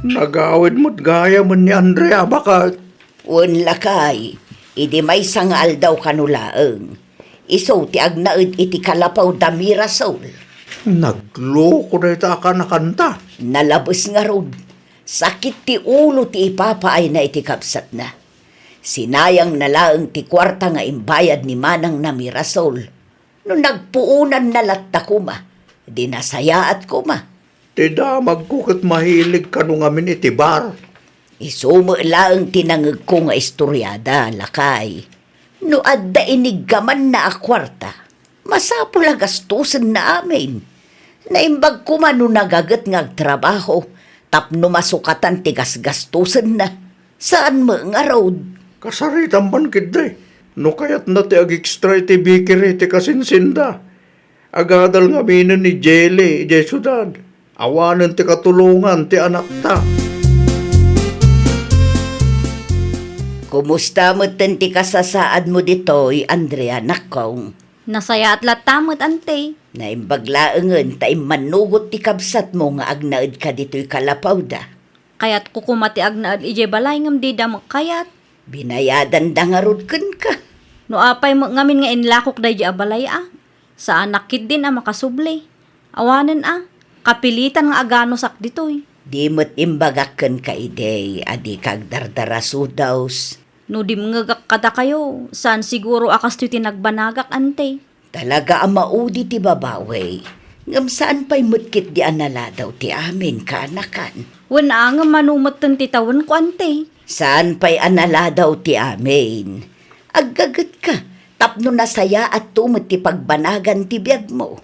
Nagawid met gayamen ni Andrea, baket. Wen, lakay, idi maysa nga aldaw kano laeng, isu ti agnaed iti kalapaw da Mirasol. Nagloko dayta a kanakanta. Nalabes ngarud, sakit ti ulo ti ipapaayna iti kabsatna. Sinayangna laeng ti kuarta nga imbayad ni manangna Mirasol. No nagpuonanna latta koma, di nasayaat koma. Ti damagko ket mahilig kano ngamin iti bar. Isu met laeng ti nangegko nga istoriada, lakay. No adda iniggamanna a kuarta, masapul a gastosenna amin. Naimbag koma no nagaget nga agtrabaho tapno masukatan ti gasgastosenna. Saan met ngarud? Kasaritam man ketdi. No kayatna ti agekstra iti bakery ti kasinsinda, agadal ngaminen ni Jelly idiay siudad. Awanen ti katulongan ti anakta. Kumusta metten ti kasasaadmo ditoy, Andrea, nakkong? Nasayaat latta met, ante. Naimbag laengen ta immannugot ti kabsatmo nga agnaedka ditoy kalapawda. Kayatko koma ti agnaed idiay balay ngem dida met kayat. Binayadanda ngarud kenka. No apay met ngamin nga inlakok daydi a balay a, saanak ketdin a makasubli. Awanen a, kapilitan nga aganusak ditoy. Di met imbagak kenka idi a dika agdardarasudaws. No dimngegak kadakayo, saan siguro a kastoy ti nagbanagak, ante. Talaga a maudi ti babawi, ngem saan pay met ketdi a naladaw ti amin, kaanakan. Wen a, ngem mano metten ti tawenko, ante? Saan pay a naladaw ti amin. Aggagetka tapno nasayaatto met ti pagbanagan ti biagmo.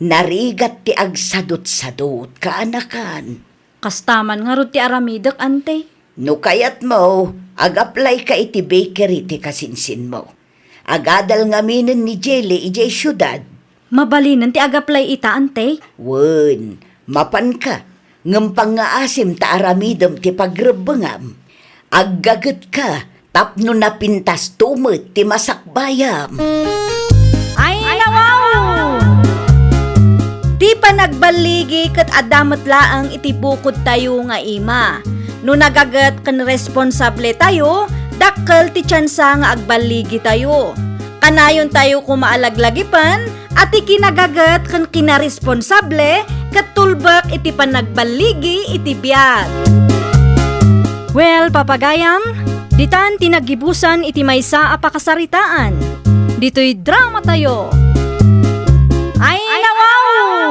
Narigat ti agsadutsadut, kaanakan. Kasta man ngarud ti aramidek, ante. No kayatmo, agaplayka iti bakery ti kasinsinmo. Agadal ngaminen ni Jelly idiay siudad. Mabalinen ti agaplay ita, ante? Wen, mapanka, ngem pangngaasim ta aramidem ti pagrebbengam. Aggagetka tapno napintasto met ti masakbayam. Ay, nawaw! Ti panagballigi ket adda met laeng iti bukodtayo nga ima. No nagaget ken responsable tayo, dakkel ti tiansa nga agballigitayo. Kanayontayo koma a laglagipen a ti kinagaget ken kinaresponsable ket tulbek iti panagballigi iti biag. Well, papagayam, ditan ti naggibusan iti maysa a pakasaritaan. Ditoy dramatayo. Ay, nawaw!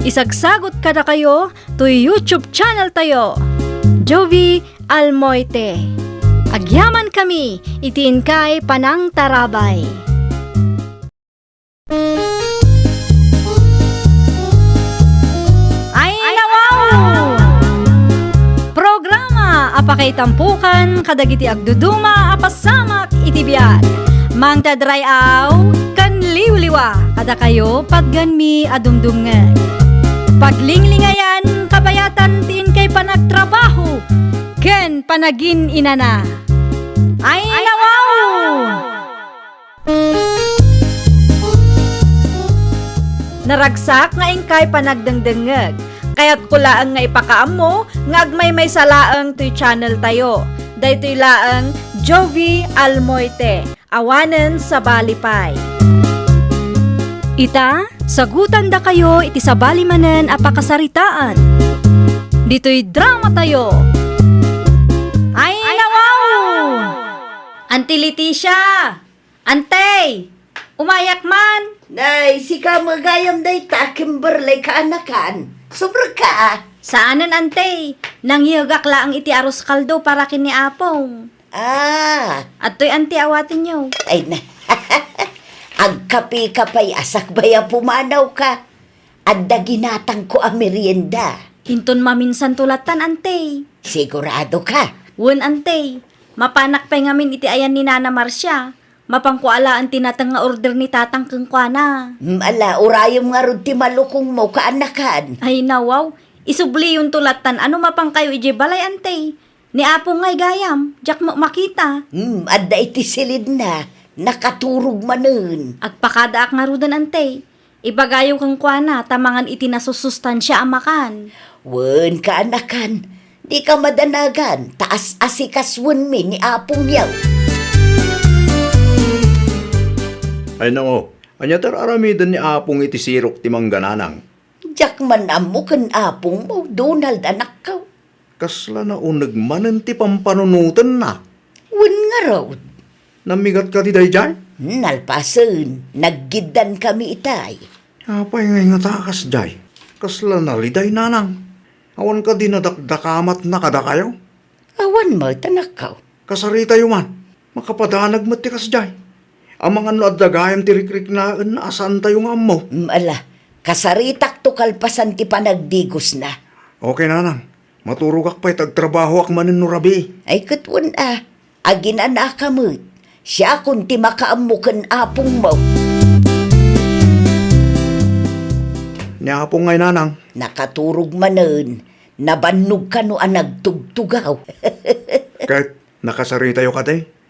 Isagsagot kadakayo toy YouTube channel tayo, Jovi Almoite. Agyamankami iti inkay panangtarabay. Ay, nawaw! Programa a pakaitampokan kadagiti agduduma a pasamak iti biag. Mangted ray-aw ken liwliwa kadakayo, patgenmi a dumdumngeg. Paglinglingayan, kabayatan ti inkay panagtrabaho ken panagin-inana. Ay, nawaw! Naragsak nga inkay panagdengdengngeg. Kayatko laeng nga ipakaammo nga agmaymaysa laeng toy channel tayo. Daytoy laeng Jovie Almoite, awanen sabali pay. Ita, sagutandakayo iti sabali manen a pakasaritaan. Ditoy drama tayo. Ay, nawaw! Auntie Leticia! Antey! Umayak man! Nay, sika met gayam dayta, Kimberly, kaanakan. Subrek ka, a. Saanen, Antey. Nangyegak laeng iti arroz caldo para ken ni Apong. Ah. Adtoy, Antey, awatenyo. Ay na. Agkape ka pay a sakbay a pumanawka. Adda ginatangko a merienda. Inton maminsanto lattan, Antey. Sigurado ka? Wen, Antey. Mapanak pay ngamin iti ayan ni Nana Marcia. Mapanko alaen ti nateng nga order ni Tatang kenkuana. Mm, ala, urayem ngarud ti malukongmo, kaanakan. Ay, nawaw. Isubliyonto lattan a no mapankayo idiay balay, Antey. Ni Apong ngay gayam, diak met makita. Hmm, adda iti silidna, nakaturog manen. Agpakadaak ngaruden, Antey. Ibagayo kenkuana ta mangan iti nasusustansia a makan. Wen, kaanakan, dika madanagan, ta as-asikasuenmi ni Apongyo. Ay, nao, ania ti ar-aramiden ni Apong iti sirok ti mangga, nanang? Diak man ammo ken Apongmo, Donald, anakko. Kasla nauneg manen ti pampanunotenna. Wen ngarud. Nammigat kadi daydiay? Nalpasen, naggiddankami itay. Apay ngay ngata a kasdiay? Kasla naliday, nanang. Awan kadi nadakdakamatna kadakayo? Awan met, anakko. Kasaritayo man. Makapadanag met ti kasdiay. Amangan no adda gayam ti rikriknaenna a saantayo nga ammo. Mm, ala, kasaritakto kalpasan ti panagdigosna. Okay, nanang. Maturogak pay ta agtrabahoak manen no rabii. Ay, ket wen a, aginanaka met. Siakon ti makaammo ken Apongmo. Ni Apong ngay, nanang? Nakaturog manen. Nabannog kano a nagtugtugaw. Ket nakasaritayo kadi?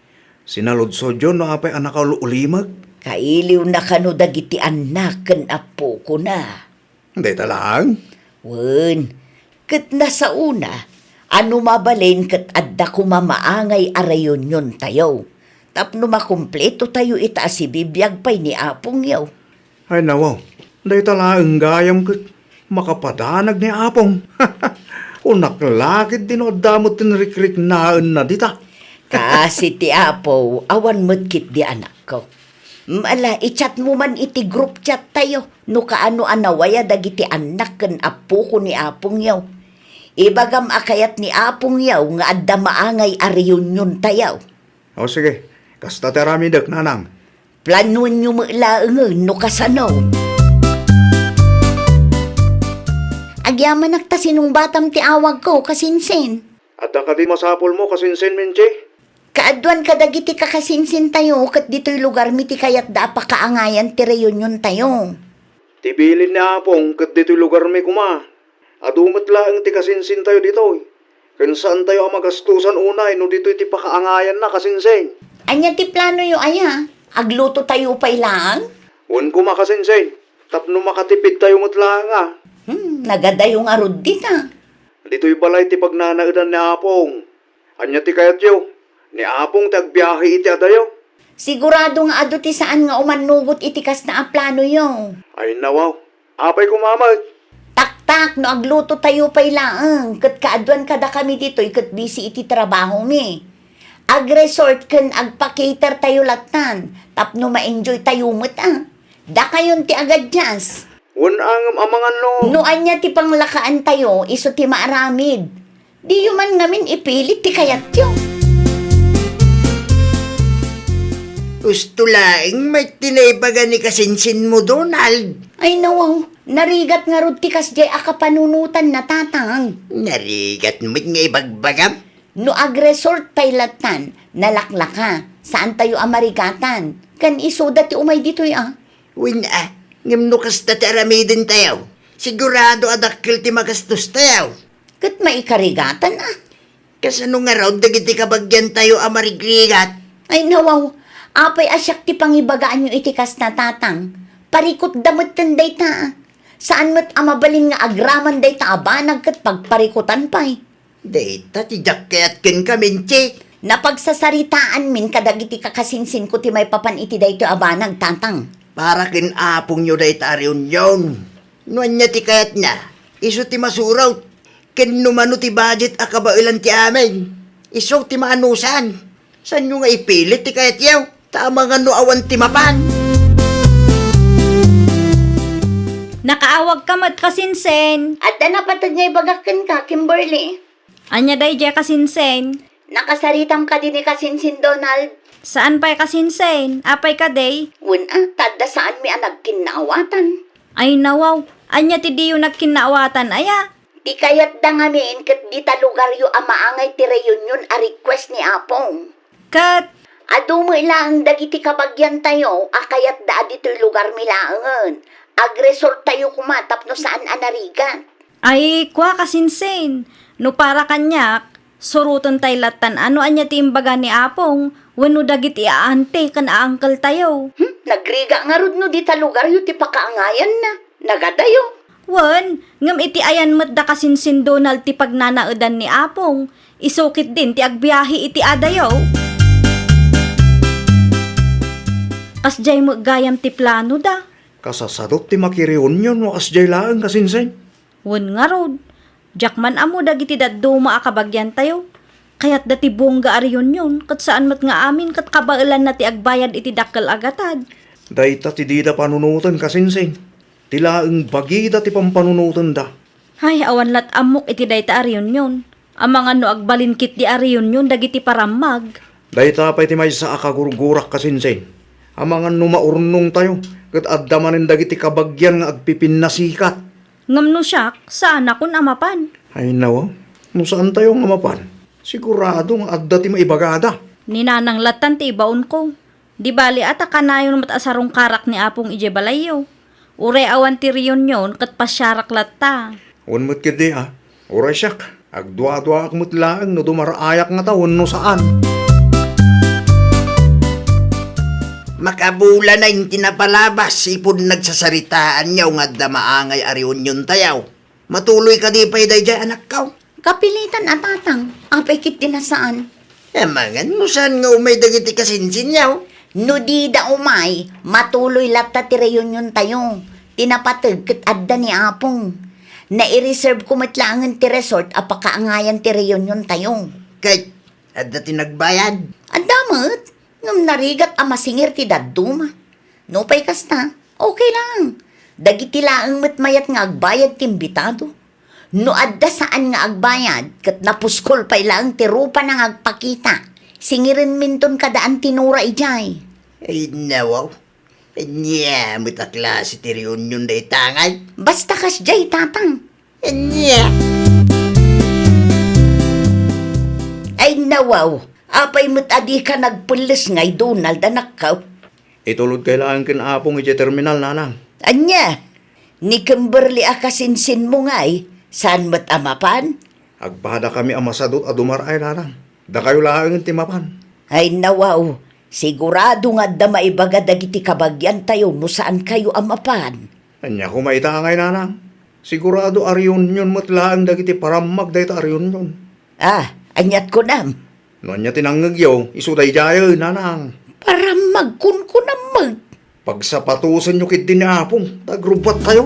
Sinaludsodyo no apay a nakaul-ulimeg? Kailiwna kano dagiti annak ken appokona? Dayta laeng? Wen, ket nasaona a no mabalin ket adda koma maangay a reuniontayo tapno makumpletotayo ita a sibibiag pay ni Apongyo. Ay, nawaw, dayta laeng gayam ket makapadanag ni Apong. Kunak la ketdi no adda met ti rikriknaenna dita. Kaasi ti Apo, awan met ketdi, anakko. Mm, ala, i-chat mo man iti group chat tayo no kaano a nawaya dagiti annak ken appoko ni Apongyo. Ibagam a kayat ni Apongyo nga adda maangay a reuniontayo. O, sige. Kasta ti aramidek, nanang. Planoenyo met laengen no kasano. Agyamanak ta sinungbatam ti awagko, kasinsin. Adda kadi masapulmo, kasinsin, Minchi? Kaaduan kadagiti kakasinsintayo ket ditoy lugarmi ti kayatda a pakaangayan ti reuniontayo. Ti bilin ni Apong ket ditoy lugarmi koma. Adu met laeng ti kasinsintayo ditoy. Ken saantayo a magastosan unay no ditoy ti pakaangayanna, kasinsin. Ania ti planoyo aya? Aglutotayo pay laeng? Wen koma, kasinsin, tapno makatipidtayo met laeng a. Hmm, nagadayo ngarud dita. Ditoy balay ti pagnanaedan ni Apong. Ania ti kayatyo? Ni Apong ti agbiahe iti adayo? Sigurado nga adu ti saan nga umannugot iti kasta a planoyo. Ay, nawaw. Apay koma met? Taktak, no aglutotayo pay laeng, ket kaaduan kadakami ditoy ket busy iti trabahomi. Agresort ken agpa-cater tayo lattan, tapno ma-enjoy tayo met a. Dakayon ti agaddias. Wen a ngem amangan no. No ania ti panglakaantayo, isu ti maaramid. Diyo man ngamin ipilit ti kayatyo. Husto laeng met ti naibaga ni kasinsinmo, Donald. Ay, nawaw. Narigat ngarud ti kasdiay a kapanunotanna, Tatang. Narigat met nga ibagbagam. No agresort pay lattan, nalaklaka, saantayo a marigatan. Ken isuda ti umay ditoy a. Wen a, ngem no kasta ti aramidentayo, sigurado a dakkel ti magastostayo. Ket maikarigatan a. Kasano ngarud dagiti kabagiantayo a marigrigat? Ay, nawaw, apay a siak ti pangibagaanyo iti kasta, Tatang? Parikutda metten dayta. Saan met a mabalin nga agraman dayta a banag ket pagparikutan pay. Dayta ti diak kayat kenka, Menchi. Napagsasaritaanmin kadagiti kakasinsinko ti maipapan iti daytoy a banag, Tatang. Para ken apongyo dayta a reunion. No ania ti kayatna, isu ti masurot. Ken no mano ti budget a kabaelan ti amin, isu ti maanusan. Saanyo nga ipilit ti kayatyo? Ta amangan no awan ti mapan. Nakaawagka met, kasinsin. Adda napateg nga ibagak kenka, Kimberly. Ania daydiay, kasinsin? Nakasaritam kadi ni kasinsin Donald? Saan pay, kasinsin. Apay kadi? Wen a, ta adda saanmi a nagkinnaawatan. Ay nawaw, ania ti diyo nagkinnaawatan aya? Ti kayatda ngamin ket dita lugaryo a maangay ti reunion a request ni Apong. Ket? Adu met laeng dagiti kabagiantayo a kayatda a ditoy lugarmi laengen. Agresorttayo koma tapno saan a narigat. Ay, kua, kasinsin, no para kaniak, surotentay lattan a no ania ti imbaga ni Apong wenno dagiti aante ken a-angkeltayo. Hmm, nagrigat ngarud no dita lugaryo ti pakaangayanna. Nagadayo. Wen, ngem iti ayan met da kasinsin Donald ti pagnanaedan ni Apong, isu ketdin ti agbiahe iti adayo. Kasdiay met gayam ti planoda. Kasasadot ti makireunion no kasdiay laeng, kasinsin. Wen ngarud, diak man ammo dagiti dadduma a kabagiantayo. Kayatda ti bongga a reunion, ket saan met nga amin ket kabaelanna ti agbayad iti dakkel a gatad. Dayta ti dida panunoten, kasinsin. Ti laeng bagida ti pampanunotenda. Ay, awan lat ammok iti dayta a reunion. Amangan no agbalin ketdi a reunion dagiti parammag. Dayta pay ti maysa a kagurgurak, kasinsin. Amangan no maurnongtayo, ket adda manen dagiti kabagian nga agpipinnasikat. Ngem no siak, saanakon a mapan. Ay, nawa, no saantayo nga mapan, sigurado nga adda ti maibagada. Ni Nanang lattan ti ibaonko. Di bali a ta kanayon met a sarungkarak ni Apong idiay balayyo. Uray awan ti reunion ket pasiarak latta. Wen met ketdi a, uray siak, agduaduaak met laeng no dumar-ayak ngata wenno saan. Makabulanay ti napalabas ipud nagsasaritaanyo nga adda maangay a reuniontayo. Matuloy kadi pay daydiay, anakko? Kapilitan a, Tatang. Apay ketdi a saan? Amangan no saan nga umay dagiti kasinsinyo. No dida umay, matuloy latta ti reuniontayo. Ti napateg ket adda ni Apong. Naireserveko met laengen ti resort a pakaangayan ti reuniontayo. Ket adda ti nagbayad? Adda met. Ngem narigat a masingir ti dadduma. Nupay kasta, okay lang. Dagiti laeng met mayat nga agbayad ti imbitado. No adda saan nga agbayad, ket napuskol pay laeng ti rupana nga agpakita, singirenminton kada Auntie Nora idiay. Ay, nawaw. Ania met a klase ti reunion dayta ngay? Basta kasdiay, Tatang. Ania? Ay, nawaw. Apay met a dika nagpelles ngay, Donald, anakko? Itulodkay laeng ken Apong idiay terminal, Nanang. Ania? Ni Kimberly a kasinsinmo ngay, saan met a mapan? Agpadakami a masadot a dumar-ay, Nanang. Dakayo laengen ti mapan. Ay, nawaw. Sigurado nga adda maibaga dagiti kabagiantayo no saankayo a mapan. Ania koma ita ngay, Nanang? Sigurado a reunion met laeng dagiti parammag dayta a reunion. Ah, aniat kunam? No ania ti nangngegyo, isu daydiay, Nanang. Parammag kunkunam met. Pagsapatosenyo ketdi ni Apong, ta agrubbuattayo.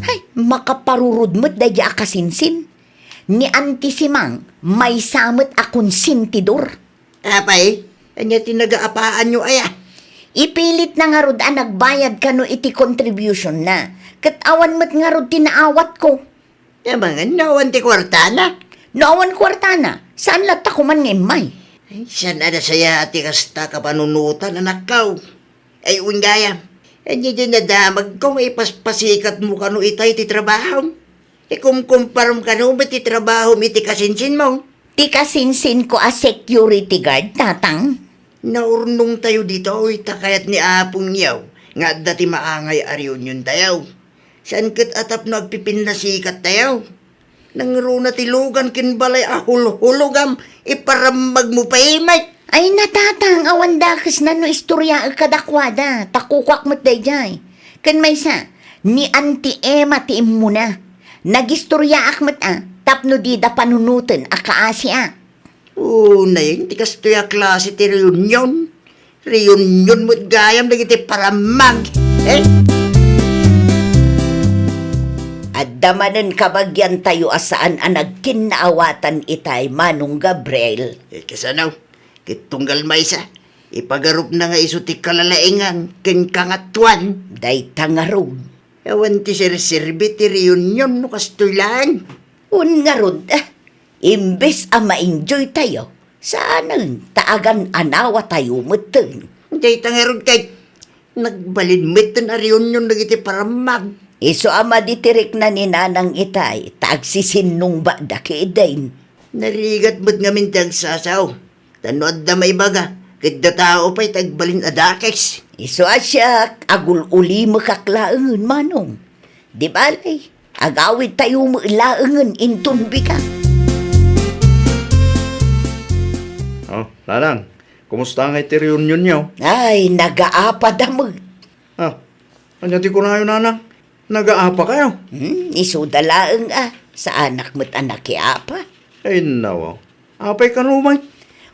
Hay, makaparurod met daydiay a kasinsin. Ni Auntie Simang, maysa met a konsentidor. Apay, ania ti nagaapaanyo aya? Ipilitna ngarud a nagbayad kano iti contribution na. Ket awan met ngarud ti naawatko. Amangan no awan ti kuartana? No awan kuartana, saan latta koman nga immay? Ay, saan a nasayaat ti kasta kapanunotan, anakko? Ay, wen gayam, ania diay nadamagko nga ipaspasikatmo kano itay ti trabahom? Ikumkumparom kano met ti trabahom iti kasinsinmo? Ti kasinsinko a security guard, Tatang. Naurnongtayo ditoy ta kayat ni Apongyo nga adda ti maangay a reuniontayo. Saan ket a tapno agpipinnasikattayo. Nangruna ti lugan ken balay a hulhulogam, iparammagmo pay met. Ay, Tatang, awan dakesna no istoryaek kadakuada, ta kukuak met daydiay. Ken maysa, ni Auntie Emma ti immuna. Nagistoryaak met a, tapno dida panunoten a kaasiak. Unayen ti kastoy a klase ti reunion. Reunion met gayam dagiti parammag. Eh? Adda manen kabagiantayo a saan a nagkinnaawatan itay, Manong Gabriel. Eh, kasano? Ket tunggal maysa, ipagarupna nga isu ti kalalaengan ken kangatoan. Dayta ngarud. Awan ti serserbi ti reunion no kastoy laeng. Wen ngarud, ah, imbes a ma-enjoytayo, saanen ta agan-anawatayo metten. Dayta ngarud ket nagbalin metten a reunion dagiti parammag. Isu a madi ti rikna ni Nanang itay, ta agsisinnungbatda ketdin. Narigat met ngamin ti agsasao. Ta no adda maibaga, ket datao pay ti agbalin a dakes. Isu a siak, agul-ulimekak laengen, Manong. Di bale, agawidtayo met laengen inton bigat. Oh, Nanang, kumusta ngay ti reunionyo? Ay, nagaapada met. Ah, ania ti kunayo, Nanang? Nagaapakayo? Hmm, isuda laeng a, saanak met a nakiapa. Ay, nawaw. Apay kano met?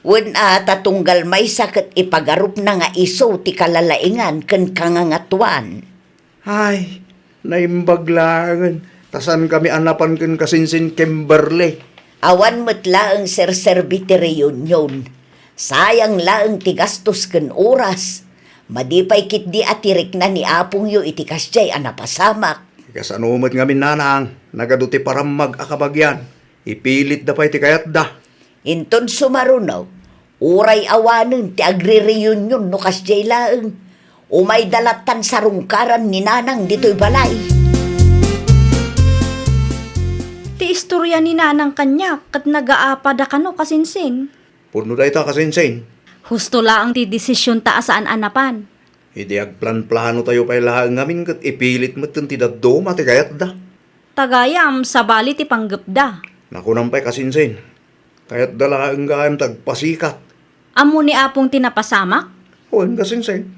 Wen a, ta tunggal maysa ket ipagarupna nga isu ti kalalaengan ken kangangatoan. Ay, naimbag laengen, ta saankami a napan ken kasinsin Kimberly. Awan met laeng serserbi ti reunion. Sayang laeng ti gastos ken oras. Madi pay ketdi a ti rikna ni apongyo iti kasdiay a napasamak. Kasano met ngamin, Nanang, nagadu ti parammag a kabagian. Ipilitda pay ti kayatda. Inton sumaruno, uray awanen ti agrereunion no kasdiay laeng. Umayda lattan sarungkaran ni Nanang ditoy balay. Ti istoria ni Nanang kaniak ket nagaapada kano, kasinsin. Pudno dayta, kasinsin. Husto laeng ti desisionta a saan a napan. Idi agplanplanotayo pay laeng ngamin ket ipilit metten ti dadduma ti kayatda. Ta gayam, sabali ti panggepda. Nakunam pay, kasinsin. Kayatda laeng gayam ti agpasikat. Ammo ni apong ti napasamak? Wen, kasinsin.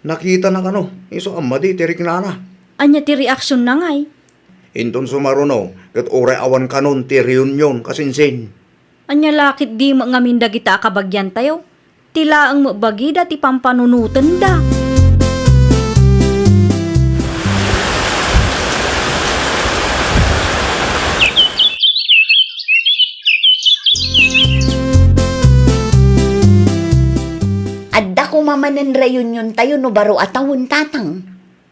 Nakitana kano, isu a madi ti riknana. Ania ti reaksionna ngay? Inton sumaruno, ket uray awan kanon ti reunion, kasinsin. Ania la ketdi met ngamin dagita a kabagiantayo? Ti laeng met bagida ti pampanunotenda. Adda koma manen reuniontayo no baro a tawen, Tatang.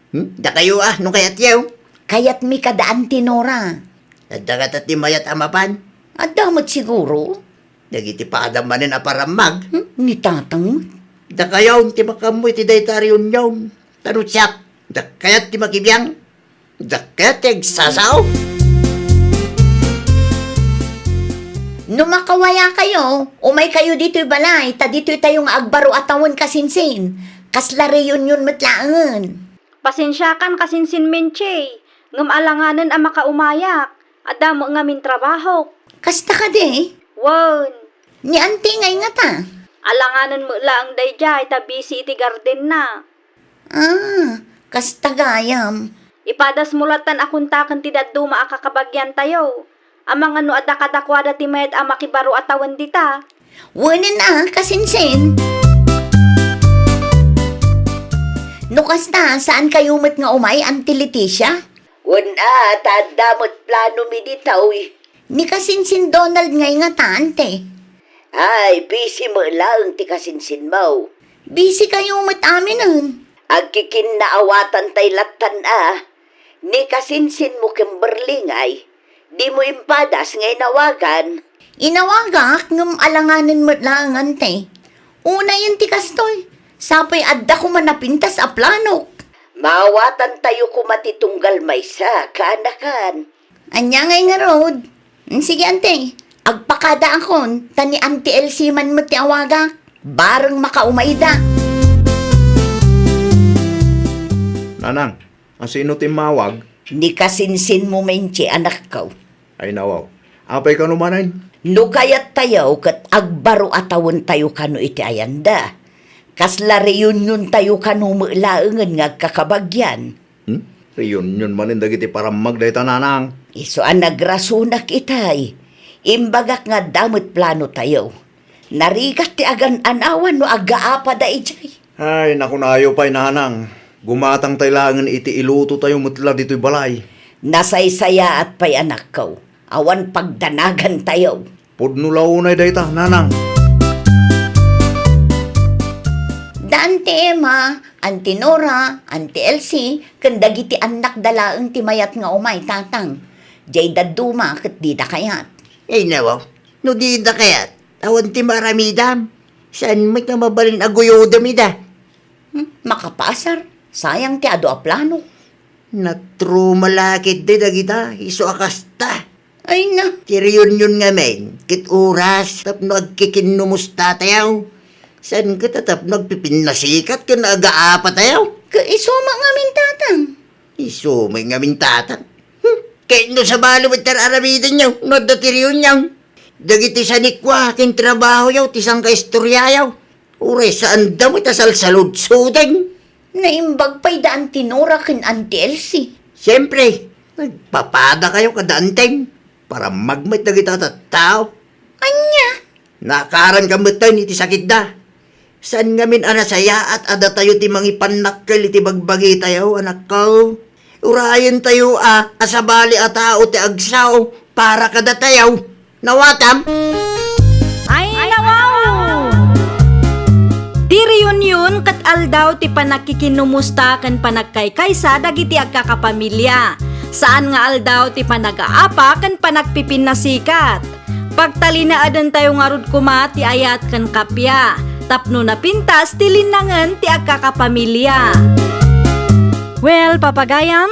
Hmm? Dakayo a, no kayatyo? Kayatmi kada Auntie Nora. Adda kata ti mayat a mapan? Adda met siguro. Dagiti padam manen a parammag. Hmm? Ni Tatang met. Dakayo ti makaammo iti dayta a reunion. Ta no siak, dakayat ti makibiang. Dakayat ti agsasao. No makawayakayo, umaykayo ditoy balay, ta ditoytayo nga agbaro a tawen, kasinsin. Kasla reunion met laengen. Pasensiakan, kasinsin Menche, ngem alanganen a makaumayak, adda met ngamin trabahok. Kasta kadi? Wen. Ni Auntie ngay ngata? Alanganen met laeng daydiay ta busy iti gardenna. Ah, kasta gayam. Ipadasmo lattan a kontaken ti dadduma a kakabagiantayo. Amangan no adda kadakuada ti mayat a makibaro a tawen dita. Wenen a, kasinsin. No kasta, saankayo met nga umay, Auntie Leticia? Wen a, ta adda met planomi ditoy. Ni kasinsin Donald ngay ngata, Auntie? Ay, busy met laeng ti kasinsinmo. Busy kayo met aminen. Agkikinnaawatan tay lattan a. Ni kasinsinmo Kimberly ngay, dimo impadas nga inawagan? Inawagak ngem alanganen met laeng, Auntie. Unayen ti kastoy, sapay adda koma napintas a planok. Maawatantayo koma ti tunggal maysa, kaanakan. Ania ngay ngarud? Mm, sige, ante. Agpakadaakon, ta ni Auntie Elsie man met ti awagak. Bareng makaumayda. Nanang, asino ti immawag? Ni kasinsinmo, Menchi, anakko. Ay, nawaw. Apay kano manen? No kayattayo ket agbaro a tawentayo kano iti ayanda. Kasla reuniontayo kano met laengen nga agkakabagian. Hmm? Reunion manen dagiti parammag dayta, nanang. Isu a nagrasonak itay. Imbagak nga adda met planotayo. Narigat ti agan-anawan no aggaapada idiay. Ay, nakunayo pay, nanang. Gumatangtay laengen iti ilutotayo met la ditoy balay. Nasaysayaat pay, anakko. Awan pagdanagantayo. Pudno la unay dayta, nanang. Da Auntie Emma, Auntie Nora, Auntie Elsie, ken dagiti annakda laeng ti mayat nga umay, tatang. Diay dadduma ket dida kayat. Ay, nawaw. No dida kayat, awan ti maaramidam. Saan met nga mabalin a guyodem ida? Hmm, makapasar. Sayang ti adu a plano. Natruma la ketdi dagita, isu a kasta. Ay na. Ti reunion ngamin, ket oras tapno agkikinnumustatayo. Saan ket a tapno agpipinnasikat ken agaapatayo? Ket isu met ngamin, tatang. Isu met ngamin, tatang. Hmm, ket no sabali met ti ar-aramidenyo, no adda ti reunion. Dagiti sanikua ken trabahoyo ti sangkaistoriayo. Uray saanda met a salsaludsoden. Naimbag pay da Auntie Nora ken Auntie Elsie. Siempre, nagpapadakayo kada anten. Parammag met dagita a tattao. Ania? Naakaran ka metten iti sakitda. Saan ngamin a nasayaat a datayo ti mangipannakkel iti bagbagitayo, anakko? Urayentayo a, a sabali a tao ti agsao para kadatayo. Nawatam? Ay, nawaw! Ti reunion ket aldaw ti panagkikinnumusta ken panagkaykaysa dagiti agkakapamilia. Saan nga aldaw ti panagaapa ken panagpipinnasikat. Pagtalinaedentayo ngarud koma ti ayat ken kappia, tapno napintas ti linnangen ti agkakapamilia. Well, papagayam,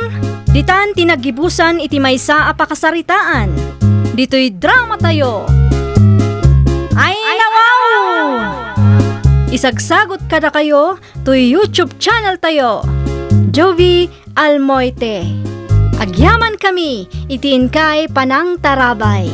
ditan ti naggibusan iti maysa a pakasaritaan. Ditoy dramatayo. Ay, nawaw! Isagsagot kadakayo toy YouTube channeltayo, Jovie Almoite. Agyamankami iti inkay panangtarabay.